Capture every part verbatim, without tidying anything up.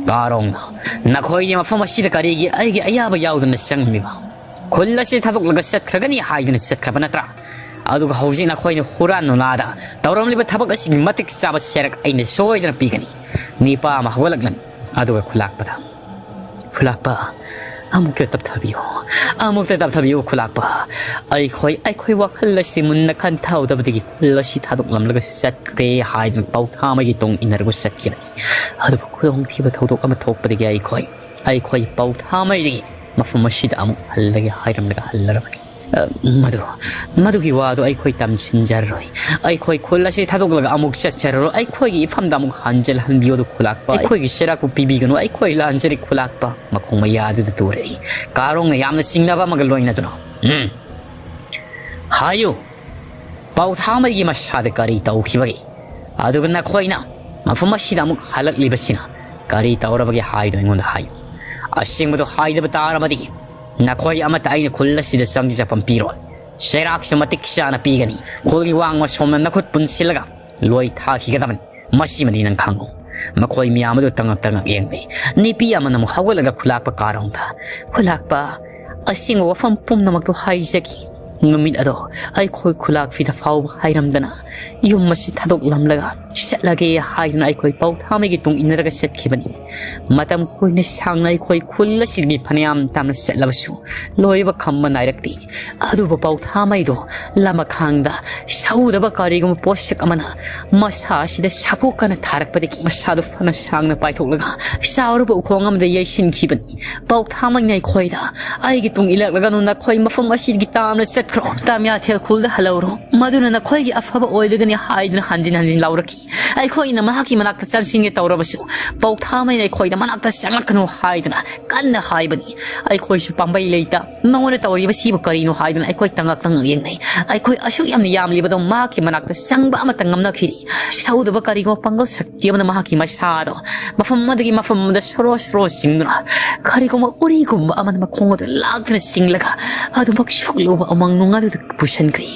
ꯀꯥꯔꯣꯡꯅ, "ꯅꯈꯣꯏꯗꯤ ꯃꯐꯝ ꯑꯁꯤꯗ ꯀꯔꯤꯒꯤ ꯑꯩꯒꯤ ꯑꯌꯥꯕ ꯌꯥꯎꯗꯅ ꯆꯪꯂꯤꯕ? ꯈꯨꯜ ꯑꯁꯤ ꯊꯥꯗꯣꯛꯂꯒ ꯆꯠꯈ꯭ꯔꯒꯅꯤ ꯍꯥꯏꯗꯨꯅ ꯆꯠꯈ꯭ꯔꯕ ꯅꯠꯇ꯭ꯔꯥ? ꯑꯗꯨꯒ ꯍꯧꯖꯤꯛ ꯅꯈꯣꯏꯅ ꯍꯨꯔꯥꯟ ꯅꯨꯅꯥꯗ ꯇꯧꯔꯝꯂꯤꯕ ꯊꯕꯛ ꯑꯁꯤꯒꯤ ꯃꯇꯤꯛ ꯆꯥꯕ ꯁꯦꯔꯛ ꯑꯩꯅ ꯁꯣꯏꯗꯅ ꯄꯤꯒꯅꯤ꯫" ꯅꯤꯄꯥ ꯑꯃ ꯍꯧꯒꯠꯂꯛꯂꯅꯤ꯫ ꯑꯗꯨꯒ ꯈꯨꯂꯥꯛꯄꯗ, "ꯈꯨꯂꯥꯛꯄ, ꯑꯃꯨꯛꯇ ꯇꯞꯊꯕꯤꯌꯨ, ꯑꯃꯨꯛꯇ ꯇꯞꯊꯕꯤꯌꯨ ꯈꯨꯂꯥꯛꯄ꯫ ꯑꯩꯈꯣꯏ, ꯑꯩꯈꯣꯏ ꯋꯥꯈꯜ ꯑꯁꯤ ꯃꯨꯟꯅ ꯈꯟꯊꯍꯧꯗꯕꯗꯒꯤ ꯈꯨꯜ ꯑꯁꯤ ꯊꯥꯗꯣꯛꯂꯝꯂꯒ ꯆꯠꯈ꯭ꯔꯦ ꯍꯥꯏꯗꯨꯅ ꯄꯥꯎꯊꯥꯃꯩꯒꯤ ꯇꯨꯡ ꯏꯟꯅꯔꯒ ꯆꯠꯈꯤꯕꯅꯤ꯫ ꯑꯗꯨꯕꯨ ꯈꯨꯗꯣꯡꯊꯤꯕ ꯊꯧꯗꯣꯛ ꯑꯃ ꯊꯣꯛꯄꯗꯒꯤ ꯑꯩꯈꯣꯏ, ꯑꯩꯈꯣꯏ ꯄꯥꯎꯊꯥꯃꯩꯗꯒꯤ ꯃꯐꯝ ꯑꯁꯤꯗ ꯑꯃꯨꯛ ꯍꯜꯂꯒꯦ ꯍꯥꯏꯔꯝꯂꯒ ꯍꯜꯂꯔꯕꯅꯤ꯫" ꯑ, ꯃꯗꯨ, ꯃꯗꯨꯒꯤ ꯋꯥꯗꯨ ꯑꯩꯈꯣꯏ ꯇꯝꯁꯤꯟꯖꯔꯔꯣꯏ꯫ ꯑꯩꯈꯣꯏ ꯈꯨꯜ ꯑꯁꯤ ꯊꯥꯗꯣꯛꯂꯒ ꯑꯃꯨꯛ ꯆꯠꯆꯔꯔꯣꯏ꯫ ꯑꯩꯈꯣꯏꯒꯤ ꯏꯐꯝꯗ ꯑꯃꯨꯛ ꯍꯟꯖꯤꯜꯍꯟꯕꯤꯌꯨ ꯑꯗꯨ ꯈꯨꯂꯥꯛꯄ꯫ ꯑꯩꯈꯣꯏꯒꯤ ꯆꯩꯔꯥꯛꯄꯨ ꯄꯤꯕꯤꯒꯅꯨ꯫ ꯑꯩꯈꯣꯏ ꯂꯥꯟꯖꯔꯦ ꯈꯨꯂꯥꯛꯄ꯫ ꯃꯈꯣꯡ ꯃꯌꯥꯗꯨꯗ ꯇꯨꯔꯛꯏ꯫ ꯀꯥꯔꯣꯡꯅ ꯌꯥꯝꯅ ꯆꯤꯡꯅꯕ ꯑꯃꯒ ꯂꯣꯏꯅꯗꯨꯅ, "ꯎꯝ, ꯍꯥꯏꯌꯨ, ꯄꯥꯎꯊꯥꯃꯩꯒꯤ ꯃꯁꯥꯗ ꯀꯔꯤ ꯇꯧꯈꯤꯕꯒꯦ? ꯑꯗꯨꯒ ꯅꯈꯣꯏꯅ ꯃꯐꯝ ꯑꯁꯤꯗ ꯑꯃꯨꯛ ꯍꯜꯂꯛꯂꯤꯕꯁꯤꯅ ꯀꯔꯤ ꯇꯧꯔꯕꯒꯦ ꯍꯥꯏꯗꯨꯅ ꯑꯩꯉꯣꯟꯗ ꯍꯥꯏꯌꯨ꯫ ꯑꯁꯦꯡꯕꯗꯨ ꯍꯥꯏꯗꯕ ꯇꯥꯔꯕꯗꯤ ꯅꯈꯣꯏ ꯑꯃꯠꯇ ꯑꯩꯅ ꯈꯨꯜ ꯑꯁꯤꯗ ꯆꯪꯖꯐꯝ ꯄꯤꯔꯣꯏ꯫ ꯆꯩꯔꯥꯛꯁꯨ ꯃꯇꯤꯛ ꯆꯥꯅ ꯄꯤꯒꯅꯤ꯫ ꯈꯨꯜꯒꯤ ꯋꯥꯡꯃ ꯁꯣꯝꯅ ꯅꯈꯨꯠ ꯄꯨꯟꯁꯤꯜꯂꯒ ꯂꯣꯏ ꯊꯥꯈꯤꯒꯗꯕꯅꯤ꯫ ꯃꯁꯤꯃꯗꯤ ꯅꯪ ꯈꯪꯉꯨ꯫" ꯃꯈꯣꯏ ꯃꯌꯥꯝ ꯑꯗꯨ ꯇꯉꯛ ꯇꯉꯛ ꯌꯦꯡꯂꯤ꯫ ꯅꯨꯄꯤ ꯑꯃꯅ ꯑꯃꯨꯛ ꯍꯧꯒꯠꯂꯒ ꯈꯨꯂꯥꯛꯄ ꯀꯥꯔꯣꯡꯗ, "ꯈꯨꯂꯥꯛꯄ, ꯑꯁꯦꯡꯕ ꯋꯥꯐꯝ ꯄꯨꯝꯅꯃꯛꯇꯨ ꯍꯥꯏꯖꯒꯦ꯫ ꯅꯨꯃꯤꯠ ꯑꯗꯣ ꯑꯩꯈꯣꯏ ꯈꯨꯂꯥꯛꯄꯤꯗ ꯐꯥꯎꯕ ꯍꯥꯏꯔꯝꯗꯅ ꯌꯨꯝ ꯑꯁꯤ ꯊꯥꯗꯣꯛꯂꯝꯂꯒ ꯆꯠꯂꯒꯦ ꯍꯥꯏꯗꯨꯅ ꯑꯩꯈꯣꯏ ꯄꯥꯎꯊꯥꯃꯩꯒꯤ ꯇꯨꯡ ꯏꯟꯅꯔꯒ ꯆꯠꯈꯤꯕꯅꯤ꯫ ꯃꯇꯝ ꯀꯨꯏꯅ ꯁꯥꯡꯅ ꯑꯩꯈꯣꯏ ꯈꯨꯜ ꯑꯁꯤꯗꯒꯤ ꯐꯅꯌꯥꯝ ꯇꯥꯝꯅ ꯆꯠꯂꯕꯁꯨ ꯂꯣꯏꯕ ꯈꯝꯕ ꯅꯥꯏꯔꯛꯇꯦ꯫ ꯑꯗꯨꯕꯨ ꯄꯥꯎꯊꯥꯃꯩꯗꯣ ꯂꯃꯈꯥꯡꯗ ꯁꯧꯗꯕ ꯀꯔꯤꯒꯨꯝꯕ ꯄꯣꯠꯁꯛ ꯑꯃꯅ ꯃꯁꯥ ꯑꯁꯤꯗ ꯁꯥꯐꯨ ꯀꯟꯅ ꯊꯥꯔꯛꯄꯗꯒꯤ ꯃꯁꯥꯗꯨ ꯐꯅ ꯁꯥꯡꯅ ꯄꯥꯏꯊꯣꯛꯂꯒ ꯆꯥꯎꯔꯕ ꯎꯈꯣꯡ ꯑꯃꯗ ꯌꯩꯁꯤꯟꯈꯤꯕꯅꯤ꯫ ꯄꯥꯎꯊꯥꯃꯩꯅ ꯑꯩꯈꯣꯏꯗ, "ꯑꯩꯒꯤ ꯇꯨꯡ ꯏꯜꯂꯛꯂꯒꯅꯨ, ꯅꯈꯣꯏ ꯃꯐꯝ ꯑꯁꯤꯗꯒꯤ ꯇꯥꯝꯅ ꯆꯠꯈ꯭ꯔꯣ, ꯇꯥꯃꯤꯌꯥꯊꯦꯜ ꯈꯨꯜꯗ ꯍꯜꯂꯧꯔꯣ, ꯃꯗꯨꯅ ꯅꯈꯣꯏꯒꯤ ꯑꯐꯕ ꯑꯣꯏꯔꯒꯅꯤ" ꯍꯥꯏꯗꯨꯅ ꯍꯟꯖꯤꯟ ꯍꯟꯖꯤꯟ ꯂꯥꯎꯔꯛꯈꯤ꯫ ꯑꯩꯈꯣꯏꯅ ꯃꯍꯥꯛꯀꯤ ꯃꯅꯥꯛꯇ ꯆꯪꯁꯤꯟꯒꯦ ꯇꯧꯔꯕꯁꯨ ꯄꯥꯎꯊꯥꯃꯩꯅ ꯑꯩꯈꯣꯏꯗ "ꯃꯅꯥꯛꯇ ꯆꯪꯂꯛꯀꯅꯨ" ꯍꯥꯏꯗꯨꯅ ꯀꯟꯅ ꯍꯥꯏꯕꯅꯤ꯫ ꯑꯩꯈꯣꯏꯁꯨ ꯄꯥꯝꯕꯩ ꯂꯩꯇ ꯃꯉꯣꯟꯗ ꯇꯧꯔꯤꯕꯁꯤꯕꯨ ꯀꯔꯤꯅꯣ ꯍꯥꯏꯗꯨꯅ ꯑꯩꯈꯣꯏ ꯇꯉꯛ ꯇꯉꯛ ꯌꯦꯡꯅꯩ꯫ ꯑꯩꯈꯣꯏ ꯑꯁꯨꯛ ꯌꯥꯝꯅ ꯌꯥꯝꯂꯤꯕꯗꯣ ꯃꯍꯥꯛꯀꯤ ꯃꯅꯥꯛꯇ ꯆꯪꯕ ꯑꯃꯠꯇ ꯉꯝꯅꯈꯤꯗꯦ꯫ ꯁꯧꯗꯕ ꯀꯔꯤꯒꯨꯝꯕ ꯄꯥꯡꯒꯜ ꯁꯛꯇꯤ ꯑꯃꯅ ꯃꯍꯥꯛꯀꯤ ꯃꯁꯥꯗꯣ ꯃꯐꯝ ꯑꯃꯗꯒꯤ ꯃꯐꯝ ꯑꯃꯗ ꯁꯣꯔꯣ ꯁꯣꯔꯣ ꯆꯤꯡꯗꯨꯅ, ꯀꯔꯤꯒꯨꯝꯕ ꯎꯔꯤꯒꯨꯝꯕ ꯑꯃꯅ ꯃꯈꯣꯡ ꯑꯗꯨ ꯂꯥꯛꯇꯨꯅ ꯆꯤꯡꯂꯒ ꯑꯗꯨꯃꯛ ꯁꯣꯛꯂꯨꯕ ꯎꯃꯪ ꯅꯨꯡ ꯑꯗꯨꯗ ꯄꯨꯁꯤꯟꯈ꯭ꯔꯦ꯫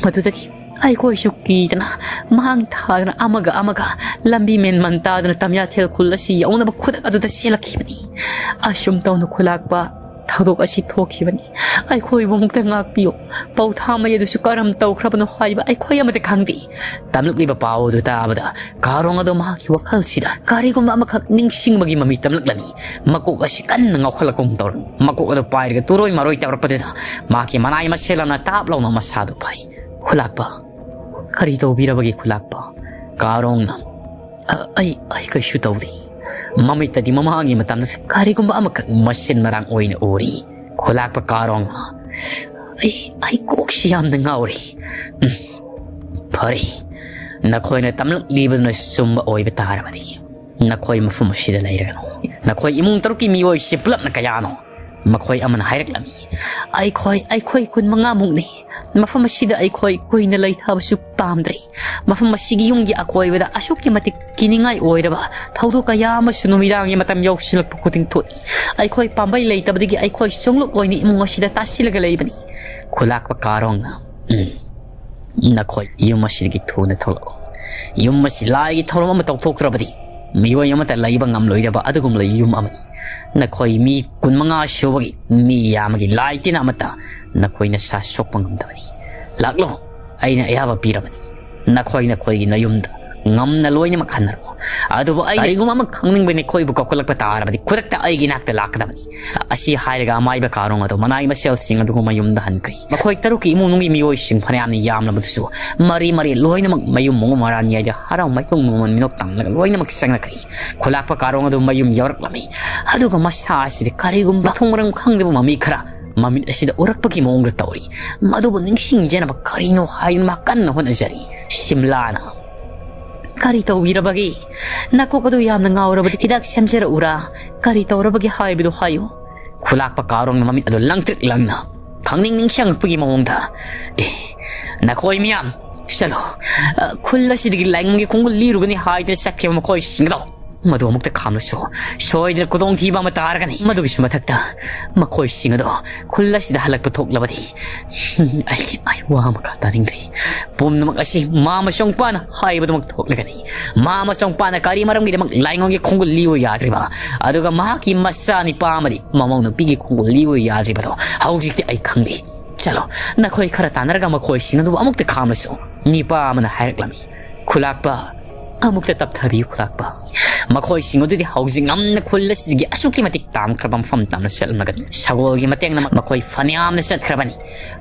ꯃꯗꯨꯗꯒꯤ ꯑꯩꯈꯣꯏꯁꯨ ꯀꯤꯗꯅ, ꯃꯥꯡ ꯊꯥꯗꯅ, ꯑꯃꯒ ꯑꯃꯒ ꯂꯝꯕꯤ ꯃꯦꯟꯃꯟ ꯇꯥꯗꯅ ꯇꯝꯌꯥꯊꯦꯜ ꯈꯨꯜ ꯑꯁꯤ ꯌꯧꯅꯕ ꯈꯨꯗꯛ ꯑꯗꯨꯗ ꯆꯦꯜꯂꯛꯈꯤꯕꯅꯤ꯫ ꯑꯁꯨꯝ ꯇꯧꯅ ꯈꯨꯂꯥꯛꯄ ꯊꯧꯗꯣꯛ ꯑꯁꯤ ꯊꯣꯛꯈꯤꯕꯅꯤ꯫ ꯑꯩꯈꯣꯏꯕꯨ ꯑꯃꯨꯛꯇ ꯉꯥꯛꯄꯤꯌꯨ꯫ ꯄꯧꯊꯥꯃꯩ ꯑꯗꯨꯁꯨ ꯀꯔꯝ ꯇꯧꯈ꯭ꯔꯕꯅꯣ ꯍꯥꯏꯕ ꯑꯩꯈꯣꯏ ꯑꯃꯠꯇ ꯈꯪꯗꯦ꯫ ꯇꯝꯂꯛꯂꯤꯕ ꯄꯥꯎ ꯑꯗꯨ ꯇꯥꯕꯗ ꯀꯥꯔꯣꯡ ꯑꯗꯨ ꯃꯍꯥꯛꯀꯤ ꯋꯥꯈꯜꯁꯤꯗ ꯀꯔꯤꯒꯨꯝꯕ ꯑꯃꯈꯛ ꯅꯤꯡꯁꯤꯡꯕꯒꯤ ꯃꯃꯤ ꯇꯝꯂꯛꯂꯝꯃꯤ꯫ ꯃꯀꯣꯛ ꯑꯁꯤ ꯀꯟꯅ ꯉꯥꯎꯈꯠꯂꯛꯄꯒꯨꯝ ꯇꯧꯔꯝꯃꯤ꯫ ꯃꯀꯣꯛ ꯑꯗꯨ ꯄꯥꯏꯔꯒ ꯇꯨꯔꯣꯏ ꯃꯔꯣꯏ ꯇꯧꯔꯛꯄꯗꯨꯗ ꯃꯍꯥꯛꯀꯤ ꯃꯅꯥꯏ ꯃꯁꯦꯜ ꯑꯃꯅ ꯇꯥꯞ ꯂꯥꯎꯅ ꯃꯁꯥꯗꯨ ꯐꯩ꯫ "ꯈꯨꯂꯥꯛꯄ, ꯀꯔꯤ ꯇꯧꯕꯤꯔꯕꯒꯦ ꯈꯨꯂꯥꯛꯄ?" ꯀꯥꯔꯣꯡꯅ, "ꯑ-, ꯑꯩ, ꯑꯩ ꯀꯩꯁꯨ ꯇꯧꯗꯦ꯫" ꯃꯃꯤꯠꯇꯗꯤ ꯃꯃꯥꯡꯒꯤ ꯃꯇꯝꯗ ꯀꯔꯤꯒꯨꯝꯕ ꯑꯃꯈꯛ ꯃꯁꯤꯟ ꯃꯔꯥꯡ ꯑꯣꯏꯅ ꯎꯔꯤ꯫ ꯈꯨꯂꯥꯛꯄ ꯀꯥꯔꯣꯡꯅ, "ꯑꯩ, ꯑꯩ ꯀꯣꯛꯁꯤ ꯌꯥꯝꯅ ꯉꯥꯎꯔꯤ꯫ ꯎꯝ, ꯐꯔꯦ, ꯅꯈꯣꯏꯅ ꯇꯝꯂꯛꯂꯤꯕꯗꯨꯅ ꯆꯨꯝꯕ ꯑꯣꯏꯕ ꯇꯥꯔꯕꯗꯤ ꯅꯈꯣꯏ ꯃꯐꯝ ꯑꯁꯤꯗ ꯂꯩꯔꯒꯅꯨ꯫ ꯅꯈꯣꯏ ꯏꯃꯨꯡ ꯇꯔꯨꯛꯀꯤ ꯃꯤꯑꯣꯏꯁꯤ ꯄꯨꯂꯞꯅ ꯀꯌꯥꯅꯣ?" ꯃꯈꯣꯏ ꯑꯃꯅ ꯍꯥꯏꯔꯛꯂꯝꯃꯤ, "ꯑꯩꯈꯣꯏ, ꯑꯩꯈꯣꯏ ꯀꯨꯟ ꯃꯉꯥꯃꯨꯛꯅꯤ꯫ ꯃꯐꯝ ꯑꯁꯤꯗ ꯑꯩꯈꯣꯏ ꯀꯨꯏꯅ ꯂꯩꯊꯕꯁꯨ ꯄꯥꯝꯗ꯭ꯔꯦ꯫ ꯃꯐꯝ ꯑꯁꯤꯒꯤ ꯌꯨꯝꯒꯤ ꯑꯀꯣꯏꯕꯗ ꯑꯁꯨꯛꯀꯤ ꯃꯇꯤꯛ ꯀꯤꯅꯤꯡꯉꯥꯏ ꯑꯣꯏꯔꯕ ꯊꯧꯗꯣꯛ ꯀꯌꯥ ꯑꯃꯁꯨ ꯅꯨꯃꯤꯗꯥꯡꯒꯤ ꯃꯇꯝ ꯌꯧꯁꯤꯜꯂꯛꯄ ꯈꯨꯗꯤꯡ ꯊꯣꯛꯏ꯫ ꯑꯩꯈꯣꯏ ꯄꯥꯝꯕꯩ ꯂꯩꯇꯕꯗꯒꯤ ꯑꯩꯈꯣꯏ ꯁꯣꯡꯂꯨꯞ ꯑꯣꯏꯅ ꯏꯃꯨꯡ ꯑꯁꯤꯗ ꯇꯥꯁꯤꯜꯂꯒ ꯂꯩꯕꯅꯤ꯫" ꯈꯨꯂꯥꯛꯄ ꯀꯥꯔꯣꯡꯅ, "ꯎꯝ, ꯅꯈꯣꯏ ꯌꯨꯝ ꯑꯁꯤꯗꯒꯤ ꯊꯨꯅ ꯊꯣꯛꯂꯛꯎ꯫ ꯌꯨꯝ ꯑꯁꯤ ꯂꯥꯏꯒꯤ ꯊꯧꯔꯝ ꯑꯃ ꯇꯧꯊꯣꯛꯇ꯭ꯔꯕꯗꯤ ꯃꯤꯑꯣꯏ ꯑꯃꯠꯇ ꯂꯩꯕ ꯉꯝꯂꯣꯏꯗꯕ ꯑꯗꯨꯒꯨꯝꯂꯕ ꯌꯨꯝ ꯑꯃꯅꯤ꯫ ꯅꯈꯣꯏ ꯃꯤ ꯀꯨꯟ ꯃꯉꯥ ꯁꯨꯕꯒꯤ ꯃꯤ ꯌꯥꯝꯕꯒꯤ ꯂꯥꯏ ꯇꯤꯟ ꯑꯃꯠꯇ ꯅꯈꯣꯏ ꯅꯁꯥ ꯁꯣꯛꯄ ꯉꯝꯗꯕꯅꯤ꯫ ꯂꯥꯛꯂꯣ, ꯑꯩꯅ ꯑꯌꯥꯕ ꯄꯤꯔꯕꯅꯤ꯫ ꯅꯈꯣꯏ ꯅꯈꯣꯏꯒꯤ ꯅꯌꯨꯝꯗ ꯉꯝꯅ ꯂꯣꯏꯅꯃꯛ ꯍꯟꯅꯔꯛꯑꯣ꯫ ꯑꯗꯨꯕꯨ ꯑꯩ ꯀꯔꯤꯒꯨꯝꯕ ꯑꯃ ꯈꯪꯅꯤꯡꯕ ꯅꯈꯣꯏꯕꯨ ꯀꯧꯈꯠꯂꯛꯄ ꯇꯥꯔꯕꯗꯤ ꯈꯨꯗꯛꯇ ꯑꯩꯒꯤ ꯅꯥꯛꯇ ꯂꯥꯛꯀꯗꯕꯅꯤ꯫" ꯑꯁꯤ ꯍꯥꯏꯔꯒ ꯑꯃꯥꯏꯕ ꯀꯥꯔꯣꯡ ꯑꯗꯨ ꯃꯅꯥꯏ ꯃꯁꯦꯜꯁꯤꯡ ꯑꯗꯨꯒ ꯃꯌꯨꯝꯗ ꯍꯟꯈ꯭ꯔꯦ꯫ ꯃꯈꯣꯏ ꯇꯔꯨꯛꯀꯤ ꯏꯃꯨꯡ ꯃꯅꯨꯡꯒꯤ ꯃꯤꯑꯣꯏꯁꯤꯡ ꯐꯅꯌꯥꯝꯅ ꯌꯥꯝꯂꯕꯗꯨꯁꯨ ꯃꯔꯤ ꯃꯔꯤ ꯂꯣꯏꯅꯃꯛ ꯃꯌꯨꯝ ꯃꯉꯨ ꯃꯔꯥꯟ ꯌꯥꯏꯗ ꯍꯔꯥꯎ ꯃꯩꯇꯣꯡ ꯃꯃꯟ ꯃꯤꯅꯣꯛ ꯇꯝꯂꯒ ꯂꯣꯏꯅꯃꯛ ꯆꯪꯅꯈ꯭ꯔꯦ꯫ ꯈꯨꯂꯥꯛꯄ ꯀꯥꯔꯣꯡ ꯑꯗꯨ ꯃꯌꯨꯝ ꯌꯧꯔꯛꯂꯝꯃꯤ꯫ ꯑꯗꯨꯒ ꯃꯁꯥ ꯑꯁꯤꯗ ꯀꯔꯤꯒꯨꯝꯕ ꯃꯊꯣꯡ ꯃꯔꯝ ꯈꯪꯗꯕ ꯃꯃꯤ ꯈꯔ ꯃꯃꯤꯠ ꯑꯁꯤꯗ ꯎꯔꯛꯄꯒꯤ ꯃꯑꯣꯡꯗ ꯇꯧꯔꯤ꯫ ꯃꯗꯨꯕꯨ ꯅꯤꯡꯁꯤꯡꯖꯅꯕ ꯀꯔꯤꯅꯣ ꯍꯥꯏꯗꯨꯅ ꯃꯥ ꯀꯟꯅ ꯍꯣꯠꯅꯖꯔꯤ꯫ ꯁꯤꯝꯂꯥꯅ, "ꯀꯔꯤ ꯇꯧꯕꯤꯔꯕꯒꯦ? ꯅꯀꯣꯛ ꯑꯗꯨ ꯌꯥꯝꯅ ꯉꯥꯎꯔꯕꯗꯤ ꯍꯤꯗꯥꯛ ꯁꯦꯝꯖꯔꯛꯎꯔꯥ? ꯀꯔꯤ ꯇꯧꯔꯕꯒꯦ ꯍꯥꯏꯕꯗꯨ ꯍꯥꯏꯌꯨ꯫" ꯈꯨꯂꯥꯛꯄ ꯀꯥꯔꯣꯡꯅ ꯃꯃꯤꯠ ꯑꯗꯨ ꯂꯪꯇ꯭ꯔꯤꯛ ꯂꯪꯅ ꯈꯪꯅꯤꯡ ꯅꯤꯡꯁꯤꯡꯉꯛꯄꯒꯤ ꯃꯑꯣꯡꯗ, "ꯑꯦ, ꯅꯈꯣꯏ ꯃꯤꯌꯥꯝ, ꯆꯠꯂꯣ꯫ ꯑ, ꯈꯨꯜ ꯑꯁꯤꯗꯒꯤ ꯂꯥꯏꯅꯤꯡꯒꯤ ꯈꯣꯡꯒꯨꯜ ꯂꯤꯔꯨꯒꯅꯤ ꯍꯥꯏꯗꯨꯅ ꯆꯠꯈꯤꯕ ꯃꯈꯣꯏꯁꯤꯡꯗꯣ ꯃꯗꯨ ꯑꯃꯨꯛꯇ ꯈꯥꯝꯂꯁꯨ ꯁꯣꯏꯗꯅ ꯈꯨꯗꯣꯡꯊꯤꯕ ꯑꯃ ꯇꯥꯔꯒꯅꯤ꯫ ꯃꯗꯨꯒꯤꯁꯨ ꯃꯊꯛꯇ ꯃꯈꯣꯏꯁꯤꯡ ꯑꯗꯣ ꯈꯨꯜ ꯑꯁꯤꯗ ꯍꯜꯂꯛꯄ ꯊꯣꯛꯂꯕꯗꯤ ꯑꯩ, ꯑꯩ ꯋꯥ ꯃꯈꯥ ꯇꯥꯅꯤꯡꯗ꯭ꯔꯦ꯫ ꯄꯨꯝꯅꯃꯛ ꯑꯁꯤ ꯃꯥꯃ ꯆꯣꯡꯄꯥꯅ ꯍꯥꯏꯕꯗꯨꯃꯛ ꯊꯣꯛꯂꯒꯅꯤ꯫ ꯃꯥꯃ ꯆꯣꯡꯄꯥꯅ ꯀꯔꯤ ꯃꯔꯝꯒꯤꯗꯃꯛ ꯂꯥꯏꯉꯣꯟꯒꯤ ꯈꯣꯡꯒꯨꯜ ꯂꯤꯌꯨ ꯌꯥꯗ꯭ꯔꯤꯕ, ꯑꯗꯨꯒ ꯃꯍꯥꯛꯀꯤ ꯃꯆꯥ ꯅꯤꯄꯥ ꯑꯃꯗꯤ ꯃꯃꯧ ꯅꯨꯄꯤꯒꯤ ꯈꯣꯡꯒꯨꯜ ꯂꯤꯌꯨ ꯌꯥꯗ꯭ꯔꯤꯕꯗꯣ ꯍꯧꯖꯤꯛꯇꯤ ꯑꯩ ꯈꯪꯂꯦ꯫ ꯆꯠꯂꯣ, ꯅꯈꯣꯏ ꯈꯔ ꯇꯥꯟꯅꯔꯒ ꯃꯈꯣꯏꯁꯤꯡ ꯑꯗꯨꯕꯨ ꯑꯃꯨꯛꯇ ꯈꯥꯝꯂꯁꯨ꯫ ꯅꯤꯄꯥ ꯑꯃꯅ ꯍꯥꯏꯔꯛꯂꯝꯃꯤ, "ꯈꯨꯂꯥꯛꯄ, ꯑꯃꯨꯛꯇ ꯇꯞꯊꯕꯤꯌꯨ ꯈꯨꯂꯥꯛꯄ꯫ ꯃꯈꯣꯏꯁꯤꯡ ꯑꯗꯨꯗꯤ ꯍꯧꯖꯤꯛ ꯉꯝꯅ ꯈꯨꯜ ꯑꯁꯤꯗꯒꯤ ꯑꯁꯨꯛꯀꯤ ꯃꯇꯤꯛ ꯇꯥꯝꯈ꯭ꯔꯕ ꯃꯐꯝ ꯇꯥꯝꯅ ꯆꯠꯂꯝꯂꯒꯅꯤ꯫ ꯁꯒꯣꯜꯒꯤ ꯃꯇꯦꯡꯅ ꯃꯈꯣꯏ ꯐꯅꯌꯥꯝꯅ ꯆꯠꯈ꯭ꯔꯕꯅꯤ꯫